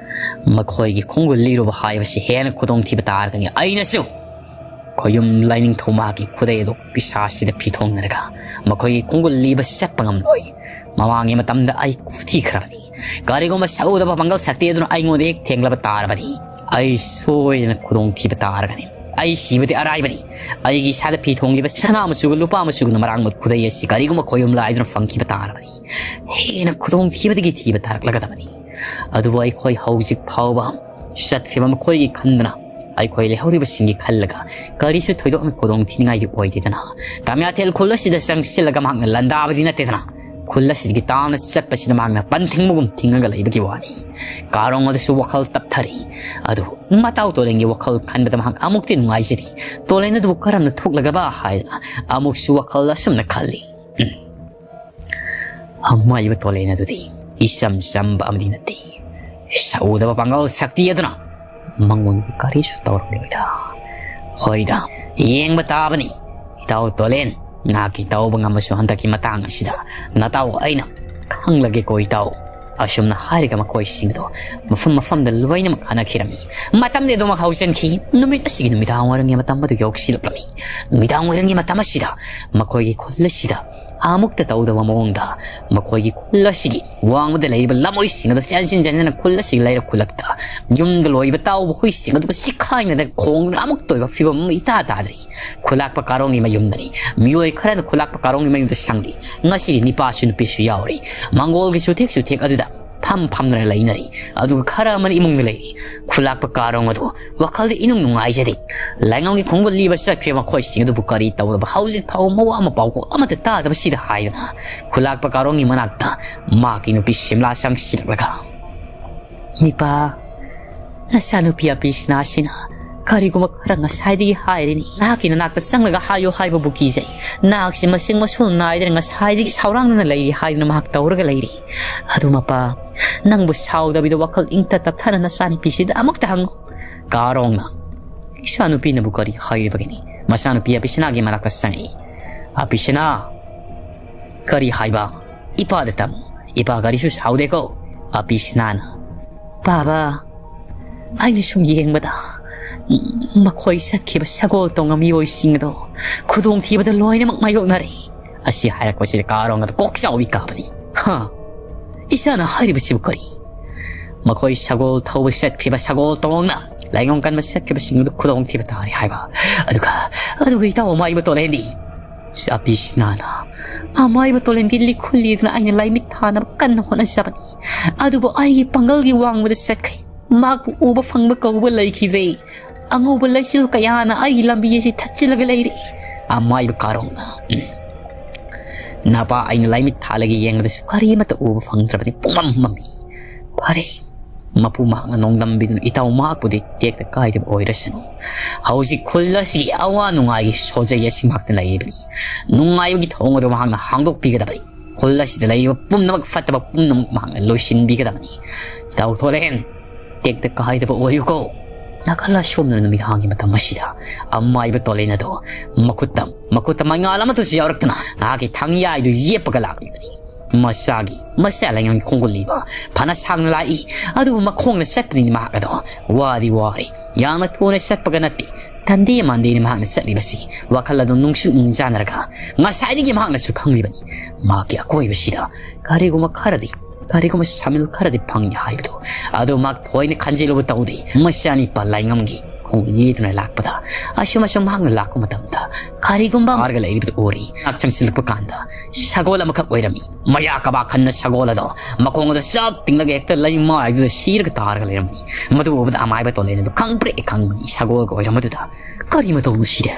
ꯃꯈꯣꯏꯒꯤ ꯈꯣꯡꯒꯨꯜ ꯂꯤꯔꯨꯕ ꯍꯥꯏꯕꯁꯤ ꯍꯦꯟꯅ ꯈꯨꯗꯣꯡꯊꯤꯕ ꯇꯥꯔꯒꯅꯤ꯫ ꯑꯩꯅꯁꯨ ꯈꯣꯌꯨꯝ ꯂꯥꯏꯅꯤꯡꯊꯧ ꯃꯍꯥꯛꯀꯤ ꯈꯨꯗꯩ ꯑꯗꯨ ꯏꯁꯥꯁꯤꯗ ꯐꯤꯊꯣꯡꯅꯔꯒ ꯃꯈꯣꯏꯒꯤ ꯈꯣꯡꯒꯨꯜ ꯂꯤꯕ ꯆꯠꯄ ꯉꯝꯂꯣꯏ꯫ ꯃꯃꯥꯡꯒꯤ ꯃꯇꯝꯗ ꯑꯩ ꯈꯨꯊꯤꯈ꯭ꯔꯕꯅꯤ꯫ ꯀꯔꯤꯒꯨꯝꯕ ꯁꯧꯗꯕ ꯄꯥꯡꯒꯜ ꯁꯛꯇꯤ ꯑꯗꯨꯅ ꯑꯩꯉꯣꯟꯗ ꯍꯦꯛ ꯊꯦꯡꯂꯕ ꯇꯥꯔꯕꯗꯤ, ꯑꯩ ꯁꯣꯏꯗꯅ ꯈꯨꯗꯣꯡꯊꯤꯕ ꯇꯥꯔꯒꯅꯤ꯫ ꯑꯩ ꯁꯤꯕꯗꯤ ꯑꯔꯥꯏꯕꯅꯤ꯫ ꯑꯩꯒꯤ ꯏꯁꯥꯗ ꯐꯤ ꯊꯣꯡꯂꯤꯕ ꯁꯅꯥ ꯃꯆꯨꯒ ꯂꯨꯄꯥ ꯃꯆꯨꯒ ꯃꯔꯥꯡꯕ ꯈꯨꯗꯩ ꯑꯁꯤ ꯀꯔꯤꯒꯨꯝꯕ ꯈꯣꯌꯨꯝ ꯂꯥꯏꯗꯨꯅ ꯐꯪꯈꯤꯕ ꯇꯥꯔꯕꯗꯤ, ꯍꯦꯟꯅ ꯈꯨꯗꯣꯡꯊꯤꯕꯗꯒꯤ ꯊꯤꯕ ꯇꯥꯔꯛꯂꯒꯗꯕꯅꯤ꯫ ꯑꯗꯨꯕꯨ ꯑꯩꯈꯣꯏ ꯍꯧꯖꯤꯛ ꯐꯥꯎꯕ ꯆꯠꯈ꯭ꯔꯤꯕ ꯃꯈꯣꯏꯒꯤ ꯈꯟꯗꯅ, ꯑꯩꯈꯣꯏ ꯂꯩꯍꯧꯔꯤꯕꯁꯤꯡꯒꯤ ꯈꯜꯂꯒ ꯀꯔꯤꯁꯨ ꯊꯣꯏꯗꯣꯛꯅ ꯈꯨꯗꯣꯡ ꯊꯤꯅꯤꯡꯉꯥꯏꯗꯤ ꯑꯣꯏꯗꯦꯗꯅ꯫ ꯇꯥꯃꯤꯌꯥꯊꯦꯜ ꯈꯨꯜ ꯑꯁꯤꯗ ꯆꯪꯁꯤꯜꯂꯒ ꯃꯍꯥꯛꯅ ꯂꯥꯟꯗꯥꯕꯗꯤ ꯅꯠꯇꯦꯗꯅ, ꯈꯨꯜ ꯑꯁꯤꯗꯒꯤ ꯇꯥꯝꯅ ꯆꯠꯄꯁꯤꯗ ꯃꯍꯥꯛꯅ ꯄꯟ ꯊꯤꯡꯕꯒꯨꯝ ꯊꯤꯡꯉꯒ ꯂꯩꯕꯒꯤ ꯋꯥꯅꯤ꯫ ꯀꯥꯔꯣꯡ ꯑꯗꯨꯁꯨ ꯋꯥꯈꯜ ꯇꯞꯊꯔꯤ꯫ ꯑꯗꯨꯕꯨ ꯃꯇꯥꯎ ꯇꯣꯂꯦꯟꯒꯤ ꯋꯥꯈꯜ ꯈꯟꯕꯗ ꯃꯍꯥꯛ ꯑꯃꯨꯛꯇꯤ ꯅꯨꯡꯉꯥꯏꯖꯔꯤ꯫ ꯇꯣꯂꯦꯟ ꯑꯗꯨꯕꯨ ꯀꯔꯝꯅ ꯊꯣꯛꯂꯒꯕ ꯍꯥꯏꯗꯅ ꯑꯃꯨꯛꯁꯨ ꯋꯥꯈꯜ ꯑꯁꯨꯝꯅ ꯈꯜꯂꯤ꯫ ꯎꯝ꯫ ꯑꯃꯥꯏꯕ ꯇꯣꯂꯦꯟ ꯑꯗꯨꯗꯤ ꯏꯆꯝ ꯆꯝꯕ ꯑꯃꯗꯤ ꯅꯠꯇꯦ꯫ ꯁꯧꯗꯕ ꯄꯥꯡꯒꯜ ꯁꯛꯇꯤ ꯑꯗꯨꯅ ꯃꯉꯣꯟꯗ ꯀꯔꯤꯁꯨ ꯇꯧꯔꯝꯂꯣꯏꯗ꯫ ꯍꯣꯏꯗ, ꯌꯦꯡꯕ ꯇꯥꯕꯅꯤ꯫ ꯏꯇꯥꯎ ꯇꯣꯂꯦꯟ, ꯅꯍꯥꯛꯀꯤ ꯇꯧꯕ ꯉꯝꯃꯁꯨ ꯍꯟꯗꯛꯀꯤ ꯃꯇꯥꯡ ꯑꯁꯤꯗ ꯅꯇꯥꯎ ꯑꯩꯅ ꯈꯪꯂꯒꯦꯀꯣ ꯏꯇꯥꯎ꯫ ꯑꯁꯨꯝꯅ ꯍꯥꯏꯔꯒ ꯃꯈꯣꯏꯁꯤꯡꯗꯣ ꯃꯐꯝ ꯃꯐꯝꯗ ꯂꯣꯏꯅꯃꯛ ꯍꯟꯅꯈꯤꯔꯝꯃꯤ꯫ ꯃꯇꯝꯗꯤ ꯑꯗꯨꯃꯛ ꯍꯧꯖꯤꯟꯈꯤ꯫ ꯅꯨꯃꯤꯠ ꯑꯁꯤꯒꯤ ꯅꯨꯃꯤꯗꯥꯡ ꯋꯥꯏꯔꯝꯒꯤ ꯃꯇꯝ ꯑꯗꯨ ꯌꯧꯁꯤꯜꯂꯛꯂꯝꯃꯤ꯫ ꯅꯨꯃꯤꯗꯥꯡ ꯋꯥꯏꯔꯝꯒꯤ ꯃꯇꯝ ꯑꯁꯤꯗ ꯃꯈꯣꯏꯒꯤ ꯈꯨꯜ ꯑꯁꯤꯗ ꯑꯃꯨꯛꯇ ꯇꯧꯗꯕ ꯃꯑꯣꯡꯗ ꯃꯈꯣꯏꯒꯤ ꯈꯨꯜ ꯑꯁꯤꯒꯤ ꯋꯥꯡꯃꯗ ꯂꯩꯔꯤꯕ ꯂꯝꯑꯣꯏꯁꯤꯡ ꯑꯗꯨ ꯆꯦꯟꯁꯤꯟ ꯆꯦꯟꯁꯤꯟꯅ ꯈꯨꯜ ꯑꯁꯤꯒꯤ ꯂꯩꯔꯛ ꯈꯨꯜꯂꯛꯇ ꯌꯨꯝꯗ ꯂꯣꯏꯕ ꯇꯥꯎꯕ ꯍꯨꯏꯁꯤꯡ ꯑꯗꯨꯒ ꯆꯤꯛꯈꯥꯏꯅꯗꯅ ꯈꯣꯡꯗꯨꯅ ꯑꯃꯨꯛꯇ ꯑꯣꯏꯕ ꯐꯤꯕꯝ ꯑꯃ ꯏꯇꯥ ꯇꯥꯗ꯭ꯔꯤ꯫ ꯈꯨꯂꯥꯛꯄ ꯀꯥꯔꯣꯡꯒꯤ ꯃꯌꯨꯝꯗꯅꯤ꯫ ꯃꯤꯑꯣꯏ ꯈꯔꯅ ꯈꯨꯂꯥꯛꯄ ꯀꯥꯔꯣꯡꯒꯤ ꯃꯌꯨꯝꯗ ꯁꯪꯂꯤ꯫ ꯉꯁꯤꯗꯤ ꯅꯤꯄꯥꯁꯨ ꯅꯨꯄꯤꯁꯨ ꯌꯥꯎꯔꯤ꯫ ꯃꯪꯒꯣꯜꯒꯤ ꯆꯨꯊꯦꯛ ꯆꯨꯊꯦꯛ ꯑꯗꯨꯗ ꯐꯝ ꯐꯝꯗꯨꯅ ꯂꯩꯅꯔꯤ꯫ ꯑꯗꯨꯒ ꯈꯔ ꯑꯃꯅ ꯏꯃꯨꯡꯗ ꯂꯩꯔꯤ꯫ ꯈꯨꯂꯥꯛꯄ ꯀꯥꯔꯣꯡ ꯑꯗꯨ ꯋꯥꯈꯜꯗ ꯏꯅꯨꯡ ꯅꯨꯡꯉꯥꯏꯖꯗꯦ꯫ ꯂꯥꯏꯉꯝꯒꯤ ꯈꯣꯡꯒꯨꯜ ꯂꯤꯕ ꯆꯠꯈ꯭ꯔꯦ꯫ ꯃꯈꯣꯏꯁꯤꯡ ꯑꯗꯨꯕꯨ ꯀꯔꯤ ꯇꯧꯔꯕ ꯍꯧꯖꯤꯛ ꯐꯥꯎꯕ ꯃꯋꯥ ꯃꯄꯥꯎ ꯀꯣꯛ ꯑꯃꯠꯇ ꯇꯥꯗꯕꯁꯤꯗ ꯍꯥꯏꯗꯨꯅ ꯈꯨꯂꯥꯛꯄ ꯀꯥꯔꯣꯡꯒꯤ ꯃꯅꯥꯛꯇ ꯃꯍꯥꯛꯀꯤ ꯅꯨꯄꯤ ꯁꯤꯝꯂꯥ ꯆꯪꯁꯤꯜꯂꯛꯂꯒ, "ꯅꯤꯄꯥ, ꯅꯆꯥꯅꯨꯄꯤ ꯑꯄꯤꯁꯤꯅꯥꯁꯤꯅ ꯀꯔꯤꯒꯨꯝꯕ ꯈꯔ ꯉꯁꯥꯏꯗꯒꯤ ꯍꯥꯏꯔꯤꯅꯤ꯫ ꯅꯍꯥꯛꯀꯤ ꯅꯅꯥꯛꯇ ꯆꯪꯂꯒ ꯍꯥꯏꯌꯨ ꯍꯥꯏꯕꯕꯨ ꯀꯤꯖꯩ꯫ ꯅꯍꯥꯛꯁꯤ ꯃꯁꯤꯡ ꯃꯁꯨ ꯅꯥꯏꯗꯅ ꯉꯁꯥꯏꯗꯒꯤ ꯁꯥꯎꯔꯥꯡꯗꯅ ꯂꯩꯔꯤ ꯍꯥꯏꯗꯨꯅ ꯃꯍꯥꯛ ꯇꯧꯔꯒ ꯂꯩꯔꯤ꯫ ꯑꯗꯨ ꯃꯄꯥ, ꯅꯪꯕꯨ ꯁꯥꯎꯗꯕꯤꯗ ꯋꯥꯈꯜ ꯏꯪꯇ ꯇꯞꯊꯅ ꯅꯆꯥꯅꯨꯄꯤꯁꯤꯗ ꯑꯃꯨꯛꯇ ꯍꯪꯉꯨ꯫" ꯀꯥꯔꯣꯡꯅ, "ꯏꯆꯥꯅꯨꯄꯤꯅꯕꯨ ꯀꯔꯤ ꯍꯥꯏꯔꯤꯕꯒꯤꯅꯤ?" ꯃꯆꯥꯅꯨꯄꯤ ꯑꯄꯤꯁꯅꯥꯒꯤ ꯃꯅꯥꯛꯇ ꯆꯪꯉꯛꯏ꯫ "ꯑꯄꯤꯁꯅꯥ, ꯀꯔꯤ ꯍꯥꯏꯕ? ꯏꯄꯥꯗ ꯇꯝꯃꯨ꯫ ꯏꯄꯥ ꯀꯔꯤꯁꯨ ꯁꯥꯎꯗꯦꯀꯣ꯫" ꯑꯄꯤꯁꯅꯥꯅ, "ꯄꯥꯕ, ꯑꯩꯅ ꯁꯨꯝ ꯌꯦꯡꯕꯗ, ꯎꯝ, ꯃꯈꯣꯏ ꯆꯠꯈꯤꯕ ꯁꯒꯣꯜ ꯇꯣꯡꯕ ꯃꯤꯑꯣꯏꯁꯤꯡ ꯑꯗꯣ ꯈꯨꯗꯣꯡꯊꯤꯕꯗ ꯂꯣꯏꯅꯃꯛ ꯃꯥꯌꯣꯛꯅꯔꯦ꯫ ꯑꯁꯤ ꯍꯥꯏꯔꯛꯄꯁꯤꯗ ꯀꯥꯔꯣꯡ ꯑꯗꯨ ꯀꯣꯛ ꯆꯥꯎꯕꯤ ꯀꯥꯕꯅꯤ꯫ ꯍꯥ? ꯏꯆꯥꯅ ꯍꯥꯏꯔꯤꯕꯁꯤꯕꯨ ꯀꯔꯤ? ꯃꯈꯣꯏ ꯁꯒꯣꯜ ꯊꯧꯕ ꯆꯠꯈ꯭ꯔꯤꯕ, ꯁꯒꯣꯜ ꯇꯣꯡꯅ ꯂꯥꯏꯉꯝ ꯀꯟꯕ ꯆꯠꯈ꯭ꯔꯤꯕꯁꯤꯡ ꯑꯗꯨ ꯈꯨꯗꯣꯡꯊꯤꯕ ꯇꯥꯔꯦ ꯍꯥꯏꯕ? ꯑꯗꯨꯒ, ꯑꯗꯨꯒ ꯏꯇꯥꯎ ꯑꯃꯥꯏꯕ ꯇꯣꯂꯦꯟꯗꯤ? ꯆꯥꯄꯤꯁꯤꯅꯥꯅ ꯑꯃꯥꯏꯕ ꯇꯣꯂꯦꯟꯗꯤ ꯂꯤꯈꯨꯜ ꯂꯤꯗꯨꯅ ꯑꯩꯅ ꯂꯥꯏꯃꯤꯠ ꯊꯥꯅꯕ ꯀꯟꯅ ꯍꯣꯠꯅꯖꯕꯅꯤ꯫ ꯑꯗꯨꯕꯨ ꯑꯩꯒꯤ ꯄꯥꯡꯒꯜꯒꯤ ꯋꯥꯡꯃꯗ ꯆꯠꯈ꯭ꯔꯦ꯫ ꯃꯍꯥꯛꯄꯨ ꯎꯕ ꯐꯪꯕ ꯀꯧꯕ ꯂꯩꯈꯤꯗ꯭ꯔꯦ꯫ ꯑꯉꯧꯕ ꯂꯩꯆꯤꯜ ꯀꯌꯥꯅ ꯑꯩꯒꯤ ꯂꯝꯕꯤ ꯑꯁꯤ ꯊꯠꯆꯤꯜꯂꯒ ꯂꯩꯔꯦ꯫ ꯑꯃꯥꯏꯕ ꯀꯥꯔꯣꯡꯅ, ꯎꯝ, ꯅꯄꯥ ꯑꯩꯅ ꯂꯥꯏꯃꯤꯠ ꯊꯥꯜꯂꯒ ꯌꯦꯡꯕꯗꯁꯨ ꯀꯔꯤꯃꯠꯇ ꯎꯕ ꯐꯪꯗ꯭ꯔꯕꯅꯤ꯫ ꯄꯨꯡꯃꯝ ꯃꯝꯃꯤ꯫ ꯐꯔꯦ, ꯃꯄꯨ ꯃꯍꯥꯛꯅ ꯅꯣꯡꯗꯝꯕꯤꯗꯨꯅ ꯏꯇꯥꯎ ꯃꯍꯥꯛꯄꯨꯗꯤ ꯇꯦꯛꯇ ꯀꯥꯏꯗꯕ ꯑꯣꯏꯔꯁꯅꯨ꯫ ꯍꯧꯖꯤꯛ ꯈꯨꯜ ꯑꯁꯤꯒꯤ ꯑꯋꯥ ꯅꯨꯡꯉꯥꯏꯒꯤ ꯁꯣꯖꯩ ꯑꯁꯤ ꯃꯍꯥꯛꯇ ꯂꯩꯔꯤꯕꯅꯤ꯫ ꯅꯨꯡꯉꯥꯏꯕꯒꯤ ꯊꯣꯡ ꯑꯗꯨ ꯃꯍꯥꯛꯅ ꯍꯥꯡꯗꯣꯛꯄꯤꯒꯗꯕꯅꯤ꯫ ꯈꯨꯜ ꯑꯁꯤꯗ ꯂꯩꯔꯤꯕ ꯄꯨꯝꯅꯃꯛ, ꯐꯠꯇꯕ ꯄꯨꯝꯅꯃꯛ ꯃꯍꯥꯛꯅ ꯂꯣꯏꯁꯤꯟꯕꯤꯒꯗꯕꯅꯤ꯫ ꯏꯇꯥꯎ ꯊꯣꯂꯦꯟ, ꯇꯦꯛꯇ ꯀꯥꯏꯗꯕ ꯑꯣꯏꯌꯨꯀꯣ꯫ ꯅꯥꯀꯜ ꯑꯁꯣꯝꯗ ꯅꯨꯃꯤꯗꯥꯡꯒꯤ ꯃꯇꯝ ꯑꯁꯤꯗ ꯑꯃꯥꯏꯕ ꯇꯣꯂꯦꯟ ꯑꯗꯣ ꯃꯈꯨꯠꯇ, ꯃꯈꯨꯠꯇ ꯃꯉꯥꯜ ꯑꯃꯠꯇꯁꯨ ꯌꯥꯎꯔꯛꯇꯅ ꯃꯍꯥꯛꯀꯤ ꯊꯪꯌꯥꯏꯗꯨ ꯌꯦꯞꯄꯒ ꯂꯥꯛꯂꯤꯕꯅꯤ꯫ ꯃꯆꯥꯒꯤ, ꯃꯆꯥ ꯂꯥꯏꯉꯝꯒꯤ ꯈꯣꯡꯒꯨꯜ ꯂꯤꯕ ꯐꯅ ꯁꯥꯡꯅ ꯂꯥꯛꯏ, ꯑꯗꯨꯕꯨ ꯃꯈꯣꯡꯅ ꯆꯠꯄꯅꯤꯅ ꯃꯍꯥꯛ ꯑꯗꯣ ꯋꯥꯗꯤ ꯋꯥꯔꯦ꯫ ꯌꯥꯝꯅ ꯊꯨꯅ ꯆꯠꯄꯒ ꯅꯠꯇꯦ, ꯇꯟꯗꯦ ꯃꯥꯟꯗꯦꯅ ꯃꯍꯥꯛꯅ ꯆꯠꯂꯤꯕꯁꯤ꯫ ꯋꯥꯈꯜ ꯑꯗꯨ ꯅꯨꯡꯁꯨ ꯅꯨꯡꯖꯥꯅꯔꯒ ꯉꯁꯥꯏꯗꯒꯤ ꯃꯍꯥꯛꯅꯁꯨ ꯈꯪꯂꯤꯕꯅꯤ꯫ ꯃꯍꯥꯛꯀꯤ ꯑꯀꯣꯏꯕꯁꯤꯗ ꯀꯔꯤꯒꯨꯝꯕ ꯈꯔꯗꯤ, ꯀꯔꯤꯒꯨꯝꯕ ꯁꯥꯃꯤꯜ ꯈꯔꯗꯤ ꯐꯪꯏ ꯍꯥꯏꯕꯗꯨ꯫ ꯑꯗꯨ ꯃꯍꯥꯛ ꯊꯣꯏꯅ ꯈꯟꯖꯤꯜꯂꯨꯕ ꯇꯧꯗꯦ꯫ ꯃꯆꯥꯅꯤꯄꯥ ꯂꯥꯏꯉꯝꯒꯤ ꯈꯣꯡ ꯂꯤꯗꯨꯅ ꯂꯥꯛꯄꯗ, ꯑꯁꯨꯝ ꯑꯁꯨꯝ ꯃꯍꯥꯛꯅ ꯂꯥꯛꯄ ꯃꯇꯝꯗ ꯀꯔꯤꯒꯨꯝꯕ ꯐꯥꯔꯒ ꯂꯩꯔꯤꯕꯗꯨ ꯎꯔꯤ꯫ ꯃꯍꯥꯛ ꯆꯪꯁꯤꯜꯂꯛꯄ ꯀꯥꯟꯗ ꯁꯒꯣꯜ ꯑꯃꯈꯛ ꯑꯣꯏꯔꯝꯃꯤ꯫ ꯃꯌꯥ ꯀꯕꯥꯛ ꯈꯟꯅ ꯁꯒꯣꯜ ꯑꯗꯣ ꯃꯈꯣꯡ ꯑꯗꯣ ꯆꯞ ꯇꯤꯡꯂꯒ ꯍꯦꯛꯇ ꯂꯩꯃꯥꯏꯗꯨꯗ ꯁꯤꯔꯒ ꯇꯥꯔꯒ ꯂꯩꯔꯝꯃꯤ꯫ ꯃꯗꯨ ꯎꯕꯗ ꯑꯃꯥꯏꯕ ꯇꯣꯂꯦꯟ ꯑꯗꯨ ꯈꯪꯄ꯭ꯔꯦꯛ ꯈꯪꯕꯅꯤ꯫ ꯁꯒꯣꯜꯒ ꯑꯣꯏꯔꯝꯕꯗꯨꯗ ꯀꯔꯤ ꯃꯇꯧꯅꯣ ꯁꯤꯗ?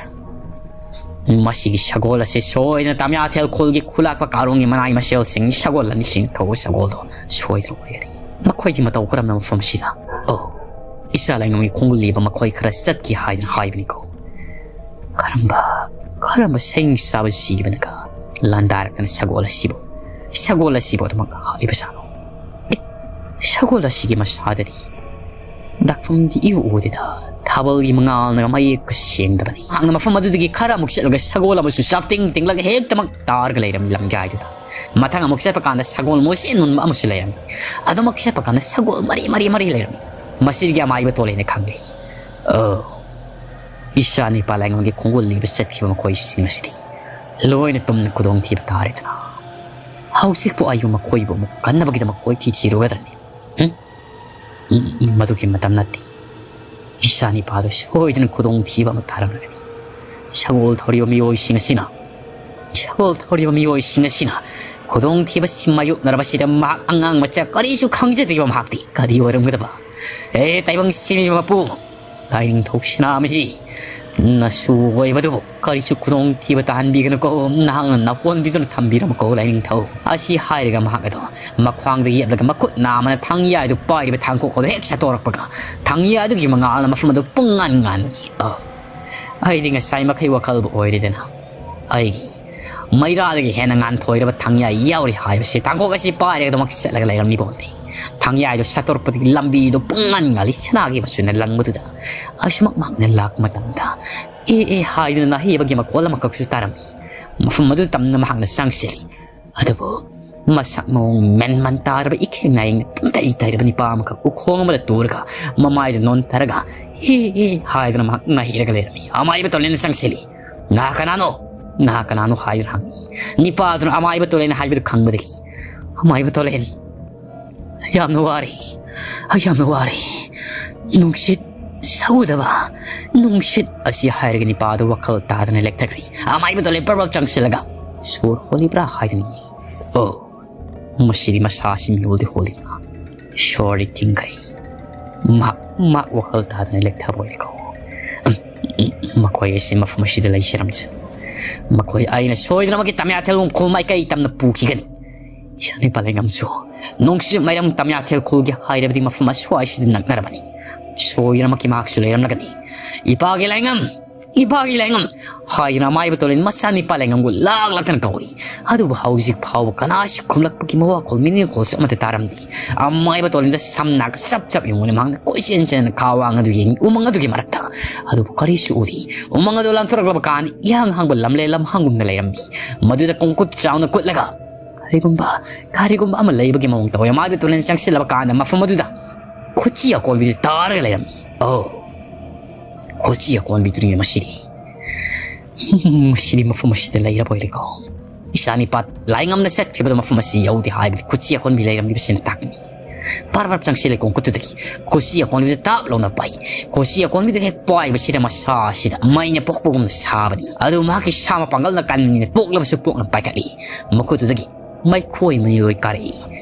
ꯃꯁꯤꯒꯤ ꯁꯒꯣꯜ ꯑꯁꯤ ꯁꯣꯏꯗꯅ ꯇꯥꯃꯤꯌꯥꯊꯦꯜ ꯈꯨꯜꯒꯤ ꯈꯨꯂꯥꯛꯄ ꯀꯥꯔꯣꯡꯒꯤ ꯃꯅꯥꯏ ꯃꯁꯦꯜꯁꯤꯡ, ꯁꯒꯣꯜ ꯑꯅꯤꯁꯤꯡ ꯊꯧꯕ ꯁꯒꯣꯜꯗꯣ ꯁꯣꯏꯗꯅ ꯑꯣꯏꯒꯅꯤ꯫ ꯃꯈꯣꯏꯒꯤ ꯃꯇꯧ ꯀꯔꯝꯅ ꯃꯐꯝ ꯑꯁꯤꯗ? ꯑꯣ, ꯏꯆꯥ ꯂꯥꯏꯉꯝꯒꯤ ꯈꯣꯡꯒꯨꯜ ꯂꯤꯕ ꯃꯈꯣꯏ ꯈꯔ ꯆꯠꯈꯤ ꯍꯥꯏꯗꯨꯅ ꯍꯥꯏꯕꯅꯤꯀꯣ꯫ ꯀꯔꯝꯕ, ꯀꯔꯝꯕ ꯁꯌꯤꯡ ꯆꯥꯕ ꯖꯤꯕꯅꯒ ꯂꯥꯟꯗꯥꯔꯛꯇꯅ ꯁꯒꯣꯜ ꯑꯁꯤꯕꯨ, ꯁꯒꯣꯜ ꯑꯁꯤꯕꯨ ꯑꯗꯨꯃꯛ ꯍꯥꯠꯂꯤꯕꯖꯥꯠꯅꯣ? ꯑꯦ, ꯁꯒꯣꯜ ꯑꯁꯤꯒꯤ ꯃꯁꯥꯗꯗꯤ ꯗꯥꯛꯐꯝꯗꯤ ꯏꯎ ꯎꯗꯦꯗ, ꯊꯥꯕꯜꯒꯤ ꯃꯉꯥꯜꯅꯒ ꯃꯌꯦꯛꯀ ꯁꯦꯡꯗꯕꯅꯤ꯫ ꯃꯍꯥꯛꯅ ꯃꯐꯝ ꯑꯗꯨꯗꯒꯤ ꯈꯔ ꯑꯃꯨꯛ ꯆꯠꯂꯒ ꯁꯒꯣꯜ ꯑꯃꯁꯨ ꯆꯥꯞꯇꯤꯡ ꯇꯤꯡꯂꯒ ꯍꯦꯛꯇꯃꯛ ꯇꯥꯔꯒ ꯂꯩꯔꯝꯃꯤ ꯂꯝꯒꯥꯏꯗꯨꯗ꯫ ꯃꯊꯪ ꯑꯃꯨꯛ ꯆꯠꯄ ꯀꯥꯟꯗ ꯁꯒꯣꯜ ꯃꯣꯏꯁꯦ ꯅꯨꯟꯕ ꯑꯃꯁꯨ ꯂꯩꯔꯝꯃꯤ꯫ ꯑꯗꯨꯃꯛ ꯆꯠꯄ ꯀꯥꯟꯗ ꯁꯒꯣꯜ ꯃꯔꯤ ꯃꯔꯤ ꯃꯔꯤ ꯂꯩꯔꯝꯃꯤ꯫ ꯃꯁꯤꯗꯒꯤ ꯑꯃꯥꯏꯕ ꯇꯣꯂꯦꯅ ꯈꯪꯂꯦ꯫ ꯑꯣ, ꯏꯆꯥ ꯅꯤꯄꯥ ꯂꯥꯏꯉꯝꯒꯤ ꯈꯣꯡꯒꯨꯜ ꯂꯤꯕ ꯆꯠꯈꯤꯕ ꯃꯈꯣꯏꯁꯤꯡ ꯑꯁꯤꯗꯤ ꯂꯣꯏꯅ ꯇꯨꯝꯅ ꯈꯨꯗꯣꯡꯊꯤꯕ ꯇꯥꯔꯦꯗꯅ꯫ ꯍꯧꯖꯤꯛꯄꯨ ꯑꯩꯕꯨ ꯃꯈꯣꯏꯕꯨ ꯑꯃꯨꯛ ꯀꯟꯅꯕꯒꯤꯗꯃꯛ ꯀꯣꯏꯊꯤ ꯊꯤꯔꯨꯒꯗ꯭ꯔꯅꯤ? ꯎꯝ? ꯎꯝ, ꯃꯗꯨꯒꯤ ꯃꯇꯝ ꯅꯠꯇꯦ꯫ ꯏꯆꯥ ꯅꯤꯄꯥꯗꯨ ꯁꯣꯏꯗꯅ ꯈꯨꯗꯣꯡꯊꯤꯕ ꯑꯃ ꯇꯥꯔꯝꯂꯒꯅꯤ꯫ ꯁꯒꯣꯜ ꯊꯧꯔꯤꯕ ꯃꯤꯑꯣꯏꯁꯤꯡ ꯑꯁꯤꯅ, ꯁꯒꯣꯜ ꯊꯧꯔꯤꯕ ꯃꯤꯑꯣꯏꯁꯤꯡ ꯑꯁꯤꯅ ꯈꯨꯗꯣꯡꯊꯤꯕꯁꯤ ꯃꯥꯌꯣꯛꯅꯔꯕꯁꯤꯗ ꯃꯍꯥꯛ ꯑꯉꯥꯡ ꯃꯆꯥ ꯀꯔꯤꯁꯨ ꯈꯪꯖꯗ꯭ꯔꯤꯕ ꯃꯍꯥꯛꯇꯤ ꯀꯔꯤ ꯑꯣꯏꯔꯝꯒꯗꯕ? ꯑꯦ, ꯇꯥꯏꯕꯪ ꯁꯤꯃꯤ ꯃꯄꯨ, ꯂꯥꯏꯅꯤꯡꯊꯧ ꯁꯅꯥꯃꯍꯤ, ꯅꯁꯨ ꯑꯣꯏꯕꯗꯨꯕꯨ ꯀꯔꯤꯁꯨ ꯈꯨꯗꯣꯡꯊꯤꯕ ꯇꯥꯍꯟꯕꯤꯒꯅꯨꯀꯣ, ꯅꯍꯥꯛꯅ ꯅꯄꯣꯟꯕꯤꯗꯨꯅ ꯊꯝꯕꯤꯔꯝꯃꯨꯀꯣ ꯂꯥꯏꯅꯤꯡꯊꯧ꯫ ꯑꯁꯤ ꯍꯥꯏꯔꯒ ꯃꯍꯥꯛ ꯑꯗꯣ ꯃꯈ꯭ꯋꯥꯡꯗ ꯌꯦꯞꯂꯒ ꯃꯈꯨꯠ ꯅꯥꯝꯃꯅ ꯊꯥꯡꯌꯥꯏꯗꯨ ꯄꯥꯏꯔꯤꯕ ꯊꯥꯡꯀꯣꯛ ꯑꯗꯨ ꯍꯦꯛ ꯁꯠꯇꯣꯔꯛꯄꯒ ꯊꯥꯡꯌꯥꯏꯗꯨꯒꯤ ꯃꯉꯥꯜꯅ ꯃꯐꯝ ꯑꯗꯨ ꯄꯨꯡꯉꯥꯟ ꯉꯥꯟꯈꯤ꯫ ꯑ, ꯑꯩꯗꯤ ꯉꯁꯥꯏ ꯃꯈꯩ ꯋꯥꯈꯜꯕꯨ ꯑꯣꯏꯔꯦꯗꯅ꯫ ꯑꯩꯒꯤ ꯃꯩꯔꯥꯗꯒꯤ ꯍꯦꯟꯅ ꯉꯥꯟꯊꯣꯏꯔꯕ ꯊꯥꯡꯌꯥꯏ ꯌꯥꯎꯔꯤ ꯍꯥꯏꯕꯁꯤ ꯊꯥꯡꯀꯣꯛ ꯑꯁꯤ ꯄꯥꯏꯔꯒ ꯑꯗꯨꯃꯛ ꯆꯠꯂꯒ ꯂꯩꯔꯝꯂꯤꯕ ꯑꯣꯏꯔꯦ꯫ ꯊꯥꯡꯌꯥꯏꯗꯨ ꯁꯠꯇꯣꯔꯛꯄꯗꯒꯤ ꯂꯝꯕꯤꯗꯨ ꯄꯨꯡꯉꯥꯟ ꯉꯥꯜꯂꯤ꯫ ꯁꯅꯥꯒꯤ ꯃꯆꯨꯅ ꯂꯪꯕꯗꯨꯗ ꯑꯁꯨꯃꯛ ꯃꯍꯥꯛꯅ ꯂꯥꯛꯄ ꯃꯇꯝꯗ ꯑꯦ ꯑꯦ ꯍꯥꯏꯗꯨꯅ ꯅꯥꯍꯩꯕꯒꯤ ꯃꯈꯣꯜ ꯑꯃꯈꯛꯁꯨ ꯇꯥꯔꯝꯃꯤ꯫ ꯃꯐꯝ ꯑꯗꯨ ꯇꯝꯅ ꯃꯍꯥꯛꯅ ꯆꯪꯁꯤꯜꯂꯤ꯫ ꯑꯗꯨꯕꯨ ꯃꯁꯛ ꯃꯑꯣꯡ ꯃꯦꯟ ꯃꯟ ꯇꯥꯔꯕ ꯏꯈꯦꯡ ꯅꯥꯌꯦꯡꯅ ꯄꯨꯡꯇꯩ ꯇꯩꯔꯕ ꯅꯤꯄꯥ ꯑꯃꯈꯛ ꯎꯈꯣꯡ ꯑꯃꯗ ꯇꯨꯔꯒ ꯃꯃꯥꯏꯗ ꯅꯣꯟꯊꯔꯒ ꯍꯤ ꯍꯤ ꯍꯥꯏꯗꯨꯅ ꯃꯍꯥꯛ ꯅꯥꯍꯩꯔꯒ ꯂꯩꯔꯝꯃꯤ꯫ ꯑꯃꯥꯏꯕ ꯇꯣꯂꯦꯟꯅ ꯆꯪꯁꯤꯜꯂꯤ꯫ "ꯅꯍꯥꯛ ꯀꯅꯥꯅꯣ? ꯅꯍꯥꯛ ꯀꯅꯥꯅꯣ?" ꯍꯥꯏꯗꯨꯅ ꯍꯪꯉꯤ꯫ ꯅꯤꯄꯥ ꯑꯗꯨꯅ ꯑꯃꯥꯏꯕ ꯇꯣꯂꯦꯟ ꯍꯥꯏꯕꯗꯨ ꯈꯪꯕꯗꯒꯤ, "ꯑꯃꯥꯏꯕ ꯇꯣꯂꯦꯟ, ꯑꯩ ꯌꯥꯝꯅ ꯋꯥꯔꯦ, ꯑꯩ ꯌꯥꯝꯅ ꯋꯥꯔꯦ꯫ ꯅꯨꯡꯁꯤꯠ ꯁꯧꯗꯕ, ꯅꯨꯡꯁꯤꯠ" ꯑꯁꯤ ꯍꯥꯏꯔꯒ ꯅꯤꯄꯥꯗꯨ ꯋꯥꯈꯜ ꯇꯥꯗꯅ ꯂꯦꯛꯊꯈ꯭ꯔꯤ꯫ ꯑꯃꯥꯏꯕ ꯇꯣꯂꯦꯟ ꯄ꯭ꯔꯞ ꯄ꯭ꯔꯞ ꯆꯪꯁꯤꯜꯂꯒ, "ꯁꯣꯔ ꯍꯣꯜꯂꯤꯕ꯭ꯔꯥ?" ꯍꯥꯏꯗꯨꯅ ꯌꯦꯡꯉꯤ꯫ ꯑꯣ, ꯃꯁꯤꯗꯤ ꯃꯁꯥꯁꯤ ꯃꯤꯍꯨꯜꯗꯤ ꯍꯣꯜꯂꯤꯗꯅ ꯁꯣꯔꯗꯤ ꯊꯤꯡꯈ꯭ꯔꯦ꯫ ꯃꯍꯥꯛ, ꯃꯍꯥꯛ ꯋꯥꯈꯜ ꯇꯥꯗꯅ ꯂꯦꯛꯊꯕ ꯑꯣꯏꯔꯦꯀꯣ꯫ ꯎꯝ, ꯎꯝ, ꯎꯝ, ꯃꯈꯣꯏ ꯑꯁꯤ ꯃꯐꯝ ꯑꯁꯤꯗ ꯂꯩꯖꯔꯝꯁꯅꯨ꯫ ꯃꯈꯣꯏ ꯑꯩꯅ ꯁꯣꯏꯗꯅꯃꯛꯀꯤ ꯇꯝꯌꯥꯊꯦꯜ ꯈꯨꯜ ꯃꯥꯏꯀꯩ ꯇꯝꯅ ꯄꯨꯈꯤꯒꯅꯤ꯫ ꯏꯆꯥ ꯅꯤꯄꯥ ꯂꯩꯉꯝꯁꯨ ꯅꯨꯡꯁꯤꯠ ꯃꯥꯏꯔꯝ ꯇꯝꯌꯥꯊꯦꯜ ꯈꯨꯜꯒꯤ ꯍꯥꯏꯔꯕꯗꯤ ꯃꯐꯝ ꯑꯁ꯭ꯋꯥꯏꯁꯤꯗ ꯅꯛꯅꯔꯕꯅꯤ꯫ ꯁꯣꯏꯗꯅꯃꯛꯀꯤ ꯃꯍꯥꯛꯁꯨ ꯂꯩꯔꯝꯂꯒꯅꯤ꯫ "ꯏꯄꯥꯒꯤ ꯂꯥꯏꯉꯝ! ꯏꯄꯥꯒꯤ ꯂꯥꯏꯉꯝ!" ꯍꯥꯏꯗꯨꯅ ꯑꯃꯥꯏꯕ ꯇꯣꯂꯦꯟ ꯃꯆꯥꯅꯤꯄꯥ ꯂꯥꯏꯉꯝꯕꯨ ꯂꯥꯛ ꯂꯥꯛꯇꯅ ꯀꯧꯔꯤ꯫ ꯑꯗꯨꯕꯨ ꯍꯧꯖꯤꯛ ꯐꯥꯎꯕ ꯀꯅꯥꯁꯨ ꯈꯨꯝꯂꯛꯄꯒꯤ ꯃꯋꯥꯈꯣꯜ ꯃꯤꯅꯤꯡꯈꯣꯜꯁꯨ ꯑꯃꯠꯇ ꯇꯥꯔꯝꯗꯦ꯫ ꯑꯃꯥꯏꯕ ꯇꯣꯂꯦꯟꯗ ꯁꯝꯅꯥꯒ ꯆꯞ ꯆꯞ ꯌꯨꯡꯂꯒ ꯃꯍꯥꯛꯅ ꯀꯣꯏꯆꯦꯟ ꯆꯦꯟꯗꯅ ꯈꯥ ꯋꯥꯡ ꯑꯗꯨ ꯌꯦꯡꯉꯤ, ꯎꯃꯪ ꯑꯗꯨꯒꯤ ꯃꯔꯛꯇ꯫ ꯑꯗꯨꯕꯨ ꯀꯔꯤꯁꯨ ꯎꯗꯦ꯫ ꯎꯃꯪ ꯑꯗꯨ ꯂꯥꯟꯊꯣꯔꯛꯂꯕ ꯀꯥꯟꯗ ꯏꯍꯥꯡ ꯍꯥꯡꯕ ꯂꯝꯂꯦ ꯂꯝꯍꯥꯡꯒꯨꯝꯅ ꯂꯩꯔꯝꯃꯤ꯫ ꯃꯗꯨꯗ ꯀꯣꯡꯀꯨꯠ ꯆꯥꯎꯅ ꯀꯨꯠꯂꯒ ꯀꯔꯤꯒꯨꯝꯕ, ꯀꯔꯤꯒꯨꯝꯕ ꯑꯃ ꯂꯩꯕꯒꯤ ꯃꯑꯣꯡ ꯇꯧꯋꯤ꯫ ꯑꯃꯥꯏꯕ ꯇꯣꯂꯦꯟ ꯆꯪꯁꯤꯜꯂꯕ ꯀꯥꯟꯗ ꯃꯐꯝ ꯑꯗꯨꯗ ꯈꯨꯠꯁꯤ ꯑꯀꯣꯟꯕꯤꯗꯨ ꯇꯥꯔꯒ ꯂꯩꯔꯝꯃꯤ꯫ ꯑꯣ, ꯈꯨꯠꯁꯤ ꯑꯀꯣꯟꯕꯤꯗꯨꯅꯤ ꯃꯁꯤꯗꯤ꯫ ꯃꯁꯤꯗꯤ ꯃꯐꯝ ꯑꯁꯤꯗ ꯂꯩꯔꯕ ꯑꯣꯏꯔꯦꯀꯣ꯫ ꯏꯆꯥꯅꯤꯄꯥ ꯂꯥꯏꯉꯝꯅ ꯆꯠꯈꯤꯕꯗ ꯃꯐꯝ ꯑꯁꯤ ꯌꯧꯗꯦ ꯍꯥꯏꯕꯗꯤ ꯈꯨꯠꯁꯤ ꯑꯀꯣꯟꯕꯤ ꯂꯩꯔꯝꯂꯤꯕꯁꯤꯅ ꯇꯥꯛꯄꯅꯤ꯫ ꯐꯔ ꯐꯔ ꯆꯪꯁꯤꯜꯂꯦ ꯀꯣꯡꯀꯨꯠꯇꯨꯗꯒꯤ ꯈꯨꯠꯁꯤ ꯑꯀꯣꯟꯕꯤꯗꯨ ꯇꯥꯛ ꯂꯥꯎꯅ ꯄꯥꯏ꯫ ꯈꯨꯠꯁꯤ ꯑꯀꯣꯟꯕꯤꯗꯨ ꯍꯦꯛ ꯄꯥꯏꯕꯁꯤꯗ ꯃꯁꯥ ꯑꯁꯤꯗ ꯃꯩꯅ ꯄꯣꯛꯄꯒꯨꯝꯅ ꯁꯥꯕꯅꯤ꯫ ꯑꯗꯨ ꯃꯍꯥꯛꯀꯤ ꯁꯥ ꯃꯄꯥꯡꯒꯜꯅ ꯀꯟꯕꯅꯤꯅ ꯄꯣꯛꯂꯕꯁꯨ ꯄꯣꯛꯅ ꯄꯥꯏꯈꯠꯂꯤ꯫ ꯃꯈꯨꯠꯇꯨꯗꯒꯤ ꯃꯩꯈꯣꯏ ꯃꯩꯂꯣꯏ ꯀꯥꯔꯛꯏ꯫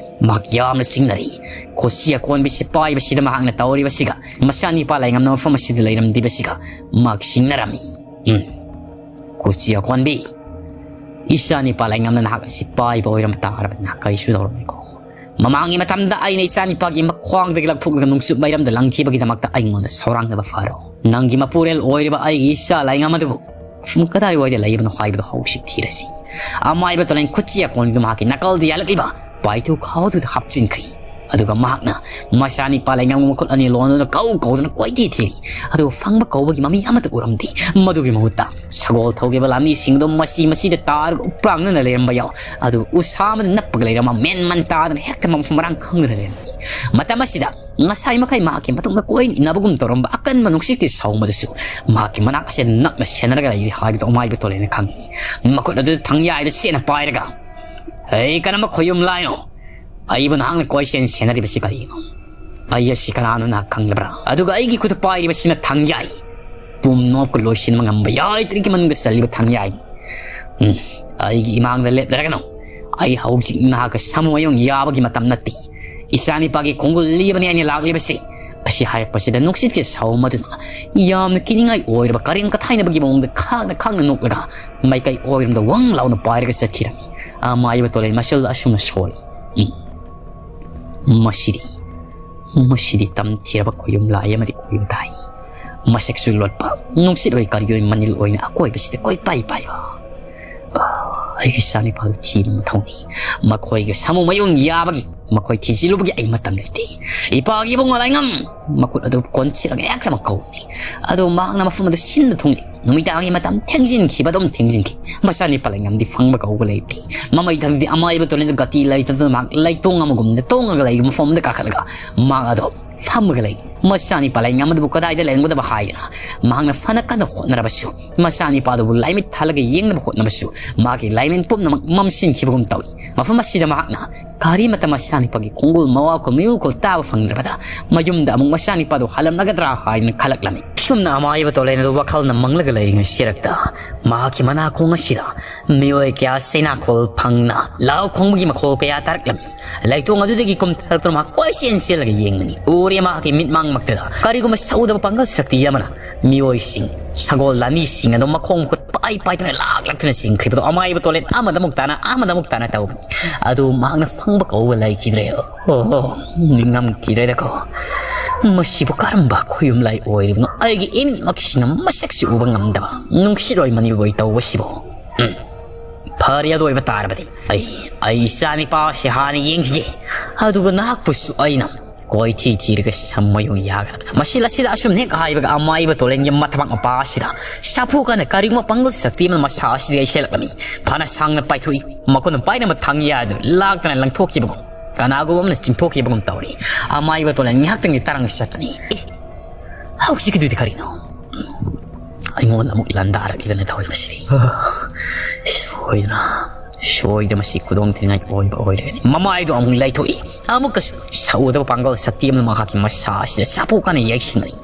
ꯃꯍꯥꯛ ꯌꯥꯝꯅ ꯆꯤꯡꯅꯔꯤ꯫ ꯈꯨꯠꯁꯤ ꯑꯀꯣꯟꯕꯤꯁꯤ ꯄꯥꯏꯕꯁꯤꯗ ꯃꯍꯥꯛꯅ ꯇꯧꯔꯤꯕꯁꯤꯒ ꯃꯆꯥꯅꯤꯄꯥ ꯂꯥꯏꯉꯝꯅ ꯃꯐꯝ ꯑꯁꯤꯗ ꯂꯩꯔꯝꯗ꯭ꯔꯤꯕꯁꯤꯒ ꯃꯍꯥꯛ ꯆꯤꯡꯅꯔꯝꯃꯤ꯫ ꯎꯝ꯫ ꯈꯨꯠꯁꯤ ꯑꯀꯣꯟꯕꯤ, ꯏꯆꯥꯅꯤꯄꯥ ꯂꯥꯏꯉꯝꯅ ꯅꯍꯥꯛ ꯑꯁꯤ ꯄꯥꯏꯕ ꯑꯣꯏꯔꯝꯕ ꯇꯥꯔꯕꯅꯤꯅ ꯀꯔꯤꯁꯨ ꯇꯧꯔꯝꯃꯣꯏꯀꯣ꯫ ꯃꯃꯥꯡꯒꯤ ꯃꯇꯝꯗ ꯑꯩꯅ ꯏꯆꯥꯅꯤꯄꯥꯒꯤ ꯃꯈ꯭ꯋꯥꯡꯗꯒꯤ ꯂꯧꯊꯣꯛꯂꯒ ꯅꯨꯡꯆꯨꯞ ꯃꯩꯔꯝꯗ ꯂꯪꯈꯤꯕꯒꯤꯗꯃꯛꯇ ꯑꯩꯉꯣꯟꯗ ꯁꯧꯔꯥꯡꯅꯕ ꯐꯔꯣ꯫ ꯅꯪꯒꯤ ꯃꯄꯨꯔꯦꯜ ꯑꯣꯏꯔꯤꯕ ꯑꯩꯒꯤ ꯏꯆꯥ ꯂꯥꯏꯉꯝ ꯑꯗꯨꯕꯨ ꯃꯐꯝ ꯀꯗꯥꯏꯋꯥꯏꯗ ꯂꯩꯕꯅꯣ ꯍꯥꯏꯕꯗꯨ ꯍꯧꯖꯤꯛ ꯊꯤꯔꯁꯤ꯫ ꯑꯃꯥꯏꯕ ꯇꯣꯂꯦꯟ ꯈꯨꯠꯁꯤ ꯑꯀꯣꯟꯕꯤꯗꯨ ꯃꯍꯥꯛꯀꯤ ꯅꯥꯀꯜꯗ ꯌꯥꯜꯂꯛꯂꯤꯕ ꯄꯥꯏꯊꯨ ꯈꯥꯎꯗꯨꯗ ꯍꯥꯞꯆꯤꯟꯈ꯭ꯔꯤ꯫ ꯑꯗꯨꯒ ꯃꯍꯥꯛꯅ ꯃꯆꯥꯅꯤꯄꯥ ꯂꯥꯏꯉꯝꯒꯤ ꯃꯈꯨꯠ ꯑꯅꯤ ꯂꯣꯟꯗꯨꯅ ꯀꯧ ꯀꯧꯗꯨꯅ ꯀꯣꯏꯊꯤ ꯊꯤꯔꯤ꯫ ꯑꯗꯨꯕꯨ ꯐꯪꯕ ꯀꯧꯕꯒꯤ ꯃꯃꯤ ꯑꯃꯠꯇ ꯎꯔꯝꯗꯦ꯫ ꯃꯗꯨꯒꯤ ꯃꯍꯨꯠꯇ ꯁꯒꯣꯜ ꯊꯧꯈꯤꯕ ꯂꯥꯟꯃꯤꯁꯤꯡꯗꯨ ꯃꯆꯤ ꯃꯆꯤꯗ ꯇꯥꯔꯒ ꯎꯄ꯭ꯔꯥꯡꯅꯅ ꯂꯩꯔꯝꯕ ꯌꯥꯎ꯫ ꯑꯗꯨ ꯎꯁꯥ ꯑꯃꯗ ꯅꯞꯄꯒ ꯂꯩꯔꯝꯕ ꯃꯦꯟ ꯃꯟ ꯇꯥꯗꯅ ꯍꯦꯛꯇ ꯃꯐꯝ ꯃꯔꯥꯡ ꯈꯪꯗꯅ ꯂꯩꯔꯝꯃꯤ꯫ ꯃꯇꯝ ꯑꯁꯤꯗ ꯉꯁꯥꯏ ꯃꯈꯩ ꯃꯍꯥꯛꯀꯤ ꯃꯇꯨꯡꯗ ꯀꯣꯏꯅ ꯏꯟꯅꯕꯒꯨꯝ ꯇꯧꯔꯝꯕ ꯑꯀꯟꯕ ꯅꯨꯡꯁꯤꯠꯀꯤ ꯁꯧ ꯃꯗꯨꯁꯨ ꯃꯍꯥꯛꯀꯤ ꯃꯅꯥꯛ ꯑꯁꯤꯗ ꯅꯛꯅ ꯁꯦꯟꯅꯔꯒ ꯂꯩꯔꯤ ꯍꯥꯏꯕꯗꯨ ꯑꯃꯥꯏꯕ ꯇꯣꯂꯦꯟꯅ ꯈꯪꯉꯤ꯫ ꯃꯈꯨꯠ ꯑꯗꯨꯗ ꯊꯪꯌꯥꯏꯗ ꯆꯦꯠꯅ ꯄꯥꯏꯔꯒ, "ꯑꯩ ꯀꯔꯝꯕ ꯈꯣꯌꯨꯝ ꯂꯥꯏꯅꯣ? ꯑꯩꯕꯨ ꯅꯍꯥꯛꯅ ꯀꯣꯏꯁꯦꯟ ꯁꯦꯟꯅꯔꯤꯕꯁꯤ ꯀꯔꯤꯅꯣ? ꯑꯩ ꯑꯁꯤ ꯀꯅꯥꯅꯣ ꯅꯍꯥꯛ ꯈꯪꯂꯕ꯭ꯔꯥ? ꯑꯗꯨꯒ ꯑꯩꯒꯤ ꯈꯨꯠꯇ ꯄꯥꯏꯔꯤꯕꯁꯤꯅ ꯊꯪꯌꯥꯏ꯫ ꯄꯨꯝꯅꯃꯛꯄꯨ ꯂꯣꯏꯁꯤꯟꯕ ꯉꯝꯕ ꯌꯥꯏꯇ꯭ꯔꯤꯒꯤ ꯃꯅꯨꯡꯗ ꯆꯜꯂꯤꯕ ꯊꯪꯌꯥꯏꯅꯤ꯫ ꯎꯝ, ꯑꯩꯒꯤ ꯏꯃꯥꯡꯗ ꯂꯦꯞꯂꯔꯒꯅꯨ꯫ ꯑꯩ ꯍꯧꯖꯤꯛ ꯅꯍꯥꯛꯀ ꯁꯃꯨ ꯑꯌꯣꯡ ꯌꯥꯕꯒꯤ ꯃꯇꯝ ꯅꯠꯇꯦ꯫ ꯏꯆꯥꯅꯤꯄꯥꯒꯤ ꯈꯣꯡꯒꯨꯜ ꯂꯤꯕꯅꯤ ꯑꯩꯅ ꯂꯥꯛꯂꯤꯕꯁꯤ꯫" ꯑꯁꯤ ꯍꯥꯏꯔꯛꯄꯁꯤꯗ ꯅꯨꯡꯁꯤꯠꯀꯤ ꯁꯧ ꯃꯗꯨꯅ ꯌꯥꯝꯅ ꯀꯤꯅꯤꯡꯉꯥꯏ ꯑꯣꯏꯔꯕ ꯀꯔꯦꯝ ꯀꯊꯥꯏꯅꯕꯒꯤ ꯃꯑꯣꯡꯗ ꯈꯥꯡꯅ ꯈꯥꯡꯅ ꯅꯣꯛꯂꯒ ꯃꯥꯏꯀꯩ ꯑꯣꯏꯔꯣꯝꯗ ꯋꯪ ꯂꯥꯎꯅ ꯄꯥꯏꯔꯒ ꯆꯠꯈꯤꯔꯝꯃꯤ꯫ ꯑꯃꯥꯏꯕ ꯇꯣꯂꯦꯟ ꯃꯁꯜꯗ ꯑꯁꯨꯝꯅ ꯁꯣꯜꯂꯤ꯫ ꯎꯝ꯫ ꯃꯁꯤꯗꯤ, ꯃꯁꯤꯗꯤ ꯇꯝꯊꯤꯔꯕ ꯈꯣꯌꯨꯝ ꯂꯥꯏ ꯑꯃꯗꯤ ꯑꯣꯏꯕ ꯇꯥꯏ꯫ ꯃꯁꯛꯁꯨ ꯂꯣꯠꯄ, ꯅꯨꯡꯁꯤꯠ ꯑꯣꯏ ꯀꯔꯤ ꯑꯣꯏ ꯃꯅꯤꯜ ꯑꯣꯏꯅ ꯑꯀꯣꯏꯕꯁꯤꯗ ꯀꯣꯏꯄꯥꯏ ꯄꯥꯏꯕ꯫ ꯑꯥ, ꯑꯩꯒꯤ ꯏꯆꯥꯅꯤꯄꯥꯗꯨ ꯊꯤꯕ ꯃꯊꯧꯅꯤ꯫ ꯃꯈꯣꯏꯒ ꯁꯥꯃꯨ ꯃꯌꯨꯡ ꯌꯥꯕꯒꯤ, ꯃꯈꯣꯏ ꯊꯤꯖꯤꯜꯂꯨꯕꯒꯤ ꯑꯩ ꯃꯇꯝ ꯂꯩꯇꯦ꯫ ꯏꯄꯥꯒꯤ ꯏꯕꯨꯡꯉꯣ ꯂꯥꯏꯉꯝ ꯃꯈꯨꯠ ꯑꯗꯨ ꯀꯣꯟꯁꯤꯜꯂꯒ ꯍꯦꯛꯇꯃꯛ ꯀꯧꯕꯅꯤ꯫ ꯑꯗꯨ ꯃꯍꯥꯛꯅ ꯃꯐꯝ ꯑꯗꯨ ꯁꯤꯟꯕ ꯊꯨꯡꯂꯦ꯫ ꯅꯨꯃꯤꯗꯥꯡꯒꯤ ꯃꯇꯝ ꯊꯦꯡꯖꯤꯟꯈꯤꯕ ꯑꯗꯨꯝ ꯊꯦꯡꯖꯤꯟꯈꯤ꯫ ꯃꯆꯥꯅꯤꯄꯥ ꯂꯥꯏꯉꯝꯗꯤ ꯐꯪꯕ ꯀꯧꯕ ꯂꯩꯇꯦ꯫ ꯃꯃꯩꯊꯪꯗꯤ ꯑꯃꯥꯏꯕ ꯇꯣꯂꯦꯟꯗꯨ ꯒꯇꯤ ꯂꯩꯇꯗꯨꯅ ꯃꯍꯥꯛ ꯂꯩꯇꯣꯡ ꯑꯃꯒꯨꯝꯅ ꯇꯣꯡꯉꯒ ꯂꯩꯕ ꯃꯐꯝ ꯑꯃꯗ ꯀꯥꯈꯠꯂꯒ ꯃꯍꯥꯛ ꯑꯗꯨ ꯐꯝꯃꯒ ꯂꯩ꯫ ꯃꯆꯥꯅꯤꯄꯥ ꯂꯥꯏꯉꯝ ꯑꯗꯨꯕꯨ ꯀꯗꯥꯏꯗ ꯂꯩꯔꯝꯒꯗꯕ ꯍꯥꯏꯗꯅ ꯃꯍꯥꯛꯅ ꯐꯅ ꯀꯟꯅ ꯍꯣꯠꯅꯔꯕꯁꯨ, ꯃꯆꯥꯅꯤꯄꯥꯗꯨꯕꯨ ꯂꯥꯏꯃꯤꯠ ꯊꯥꯜꯂꯒ ꯌꯦꯡꯅꯕ ꯍꯣꯠꯅꯕꯁꯨ, ꯃꯍꯥꯛꯀꯤ ꯂꯥꯏꯃꯤꯠ ꯄꯨꯝꯅꯃꯛ ꯃꯝꯁꯤꯟꯈꯤꯕꯒꯨꯝ ꯇꯧꯏ꯫ ꯃꯐꯝ ꯑꯁꯤꯗ ꯃꯍꯥꯛꯅ ꯀꯔꯤꯃꯠꯇ ꯃꯆꯥꯅꯤꯄꯥꯒꯤ ꯈꯣꯡꯒꯨꯜ ꯃꯋꯥꯈꯣꯜ ꯃꯤꯎꯈꯣꯜ ꯇꯥꯕ ꯐꯪꯗ꯭ꯔꯕꯗ ꯃꯌꯨꯝꯗ ꯑꯃꯨꯛ ꯃꯆꯥꯅꯤꯄꯥꯗꯨ ꯍꯜꯂꯝꯂꯒꯗ꯭ꯔꯥ ꯍꯥꯏꯗꯨꯅ ꯈꯜꯂꯛꯂꯝꯃꯤ꯫ ꯁꯨꯝꯅ ꯑꯃꯥꯏꯕ ꯇꯣꯂꯦꯟ ꯑꯗꯨ ꯋꯥꯈꯜꯅ ꯃꯪꯂꯒ ꯂꯩꯔꯤꯉꯩ ꯁꯤꯔꯛꯇ ꯃꯍꯥꯛꯀꯤ ꯃꯅꯥꯀꯣꯡ ꯑꯁꯤꯗ ꯃꯤꯑꯣꯏ ꯀꯌꯥ ꯆꯩꯅꯥꯈꯣꯜ ꯐꯪꯅ ꯂꯥꯎ ꯈꯣꯡꯕꯒꯤ ꯃꯈꯣꯜ ꯀꯌꯥ ꯇꯥꯔꯛꯂꯝꯃꯤ꯫ ꯂꯩꯇꯣꯡ ꯑꯗꯨꯗꯒꯤ ꯀꯨꯝꯊꯔꯛꯇꯨꯅ ꯃꯍꯥꯛ ꯀꯣꯏꯆꯦꯟ ꯆꯦꯜꯂꯒ ꯌꯦꯡꯕꯅꯤ꯫ ꯎꯔꯦ ꯃꯍꯥꯛꯀꯤ ꯃꯤꯠꯃꯥꯡꯃꯛꯇꯗ ꯀꯔꯤꯒꯨꯝꯕ ꯁꯧꯗꯕ ꯄꯥꯡꯒꯜ ꯁꯛꯇꯤ ꯑꯃꯅ ꯃꯤꯑꯣꯏꯁꯤꯡ, ꯁꯒꯣꯜ ꯂꯥꯟꯃꯤꯁꯤꯡ ꯑꯗꯨ ꯃꯈꯣꯡ ꯃꯈꯨꯠ ꯄꯥꯏ ꯄꯥꯏꯗꯨꯅ ꯂꯥꯛꯂꯛꯇꯨꯅ ꯆꯦꯟꯈ꯭ꯔꯤꯕꯗꯣ ꯑꯃꯥꯏꯕ ꯇꯣꯂꯦꯟ ꯑꯃꯗ ꯑꯃꯨꯛ ꯇꯥꯅ ꯑꯃꯗ ꯑꯃꯨꯛ ꯇꯥꯅ ꯇꯧꯕꯅꯤ꯫ ꯑꯗꯨ ꯃꯍꯥꯛꯅ ꯐꯪꯕ ꯀꯧꯕ ꯂꯩꯈꯤꯗ꯭ꯔꯦ꯫ ꯑꯣ, ꯅꯤꯡꯉꯝꯈꯤꯗ꯭ꯔꯦꯗꯀꯣ꯫ ꯃꯁꯤꯕꯨ ꯀꯔꯝꯕ ꯈꯨꯌꯨꯝ ꯂꯥꯏ ꯑꯣꯏꯔꯤꯕꯅꯣ? ꯑꯩꯒꯤ ꯏꯃꯤꯠꯃꯛꯁꯤꯅ ꯃꯁꯛꯁꯤ ꯎꯕ ꯉꯝꯗꯕ ꯅꯨꯡꯁꯤꯠ ꯑꯣꯏ ꯃꯅꯤꯜ ꯑꯣꯏ ꯇꯧꯕꯁꯤꯕꯨ꯫ ꯎꯝ꯫ ꯐꯔꯦ, ꯑꯗꯨ ꯑꯣꯏꯕ ꯇꯥꯔꯕꯗꯤ ꯑꯩ, ꯑꯩ ꯏꯆꯥ ꯅꯤꯄꯥꯁꯤ ꯍꯥꯟꯅ ꯌꯦꯡꯈꯤꯒꯦ꯫ ꯑꯗꯨꯒ ꯅꯍꯥꯛꯄꯨꯁꯨ ꯑꯩꯅ ꯀꯣꯏꯊꯤ ꯊꯤꯔꯒ ꯁꯝꯃꯌꯨꯡ ꯌꯥꯒꯅꯤ꯫ ꯃꯁꯤ ꯑꯁꯤꯗ ꯑꯁꯨꯝ ꯍꯦꯛ ꯍꯥꯏꯕꯒ ꯑꯃꯥꯏꯕ ꯇꯣꯂꯦꯟꯒꯤ ꯃꯊꯕꯥꯛ ꯃꯄꯥ ꯑꯁꯤꯗ ꯁꯥꯐꯨ ꯀꯥꯟꯅ ꯀꯔꯤꯒꯨꯝꯕ ꯄꯥꯡꯒꯜ ꯁꯛꯇꯤ ꯑꯃꯅ ꯃꯁꯥ ꯑꯁꯤꯗ ꯌꯩꯁꯜꯂꯛꯂꯝꯃꯤ꯫ ꯐꯅ ꯁꯥꯡꯅ ꯄꯥꯏꯊꯣꯛꯏ꯫ ꯃꯈꯨꯠꯅ ꯄꯥꯏꯅꯕ ꯊꯥꯡ ꯌꯥꯗꯨ ꯂꯥꯛꯇꯅ ꯂꯪꯊꯣꯛꯈꯤꯕꯒꯨꯝ, ꯀꯅꯥꯒꯨꯝꯕ ꯑꯃꯅ ꯆꯤꯡꯊꯣꯛꯈꯤꯕꯒꯨꯝ ꯇꯧꯔꯤ꯫ ꯑꯃꯥꯏꯕ ꯇꯣꯂꯦꯟ ꯉꯥꯏꯍꯥꯛꯇꯪꯒꯤ ꯇꯔꯥꯡ ꯆꯠꯄꯅꯤ꯫ ꯑꯦ, ꯍꯧꯖꯤꯛꯀꯤꯗꯨꯗꯤ ꯀꯔꯤꯅꯣ? ꯑꯩꯉꯣꯟꯗ ꯑꯃꯨꯛ ꯂꯥꯟꯗꯥꯔꯛꯂꯤꯗꯅ ꯇꯧꯔꯤꯕꯁꯤꯗꯤ꯫ ꯁꯣꯏꯗꯅ, ꯁꯣꯏꯗꯅ ꯃꯁꯤ ꯈꯨꯗꯣꯡ ꯊꯤꯅꯤꯡꯉꯥꯏ ꯑꯣꯏꯕ ꯑꯣꯏꯔꯒꯅꯤ꯫ ꯃꯃꯥꯏꯗꯣ ꯑꯃꯨꯛ ꯂꯩꯊꯣꯛꯏ꯫ ꯑꯃꯨꯛꯀꯁꯨ ꯁꯧꯗꯕ ꯄꯥꯡꯒꯜ ꯁꯛꯇꯤ ꯑꯃꯅ ꯃꯍꯥꯛꯀꯤ ꯃꯁꯥ ꯑꯁꯤꯗ ꯁꯥꯐꯨ ꯀꯟꯅ ꯌꯩꯁꯤꯟꯕꯅꯤ꯫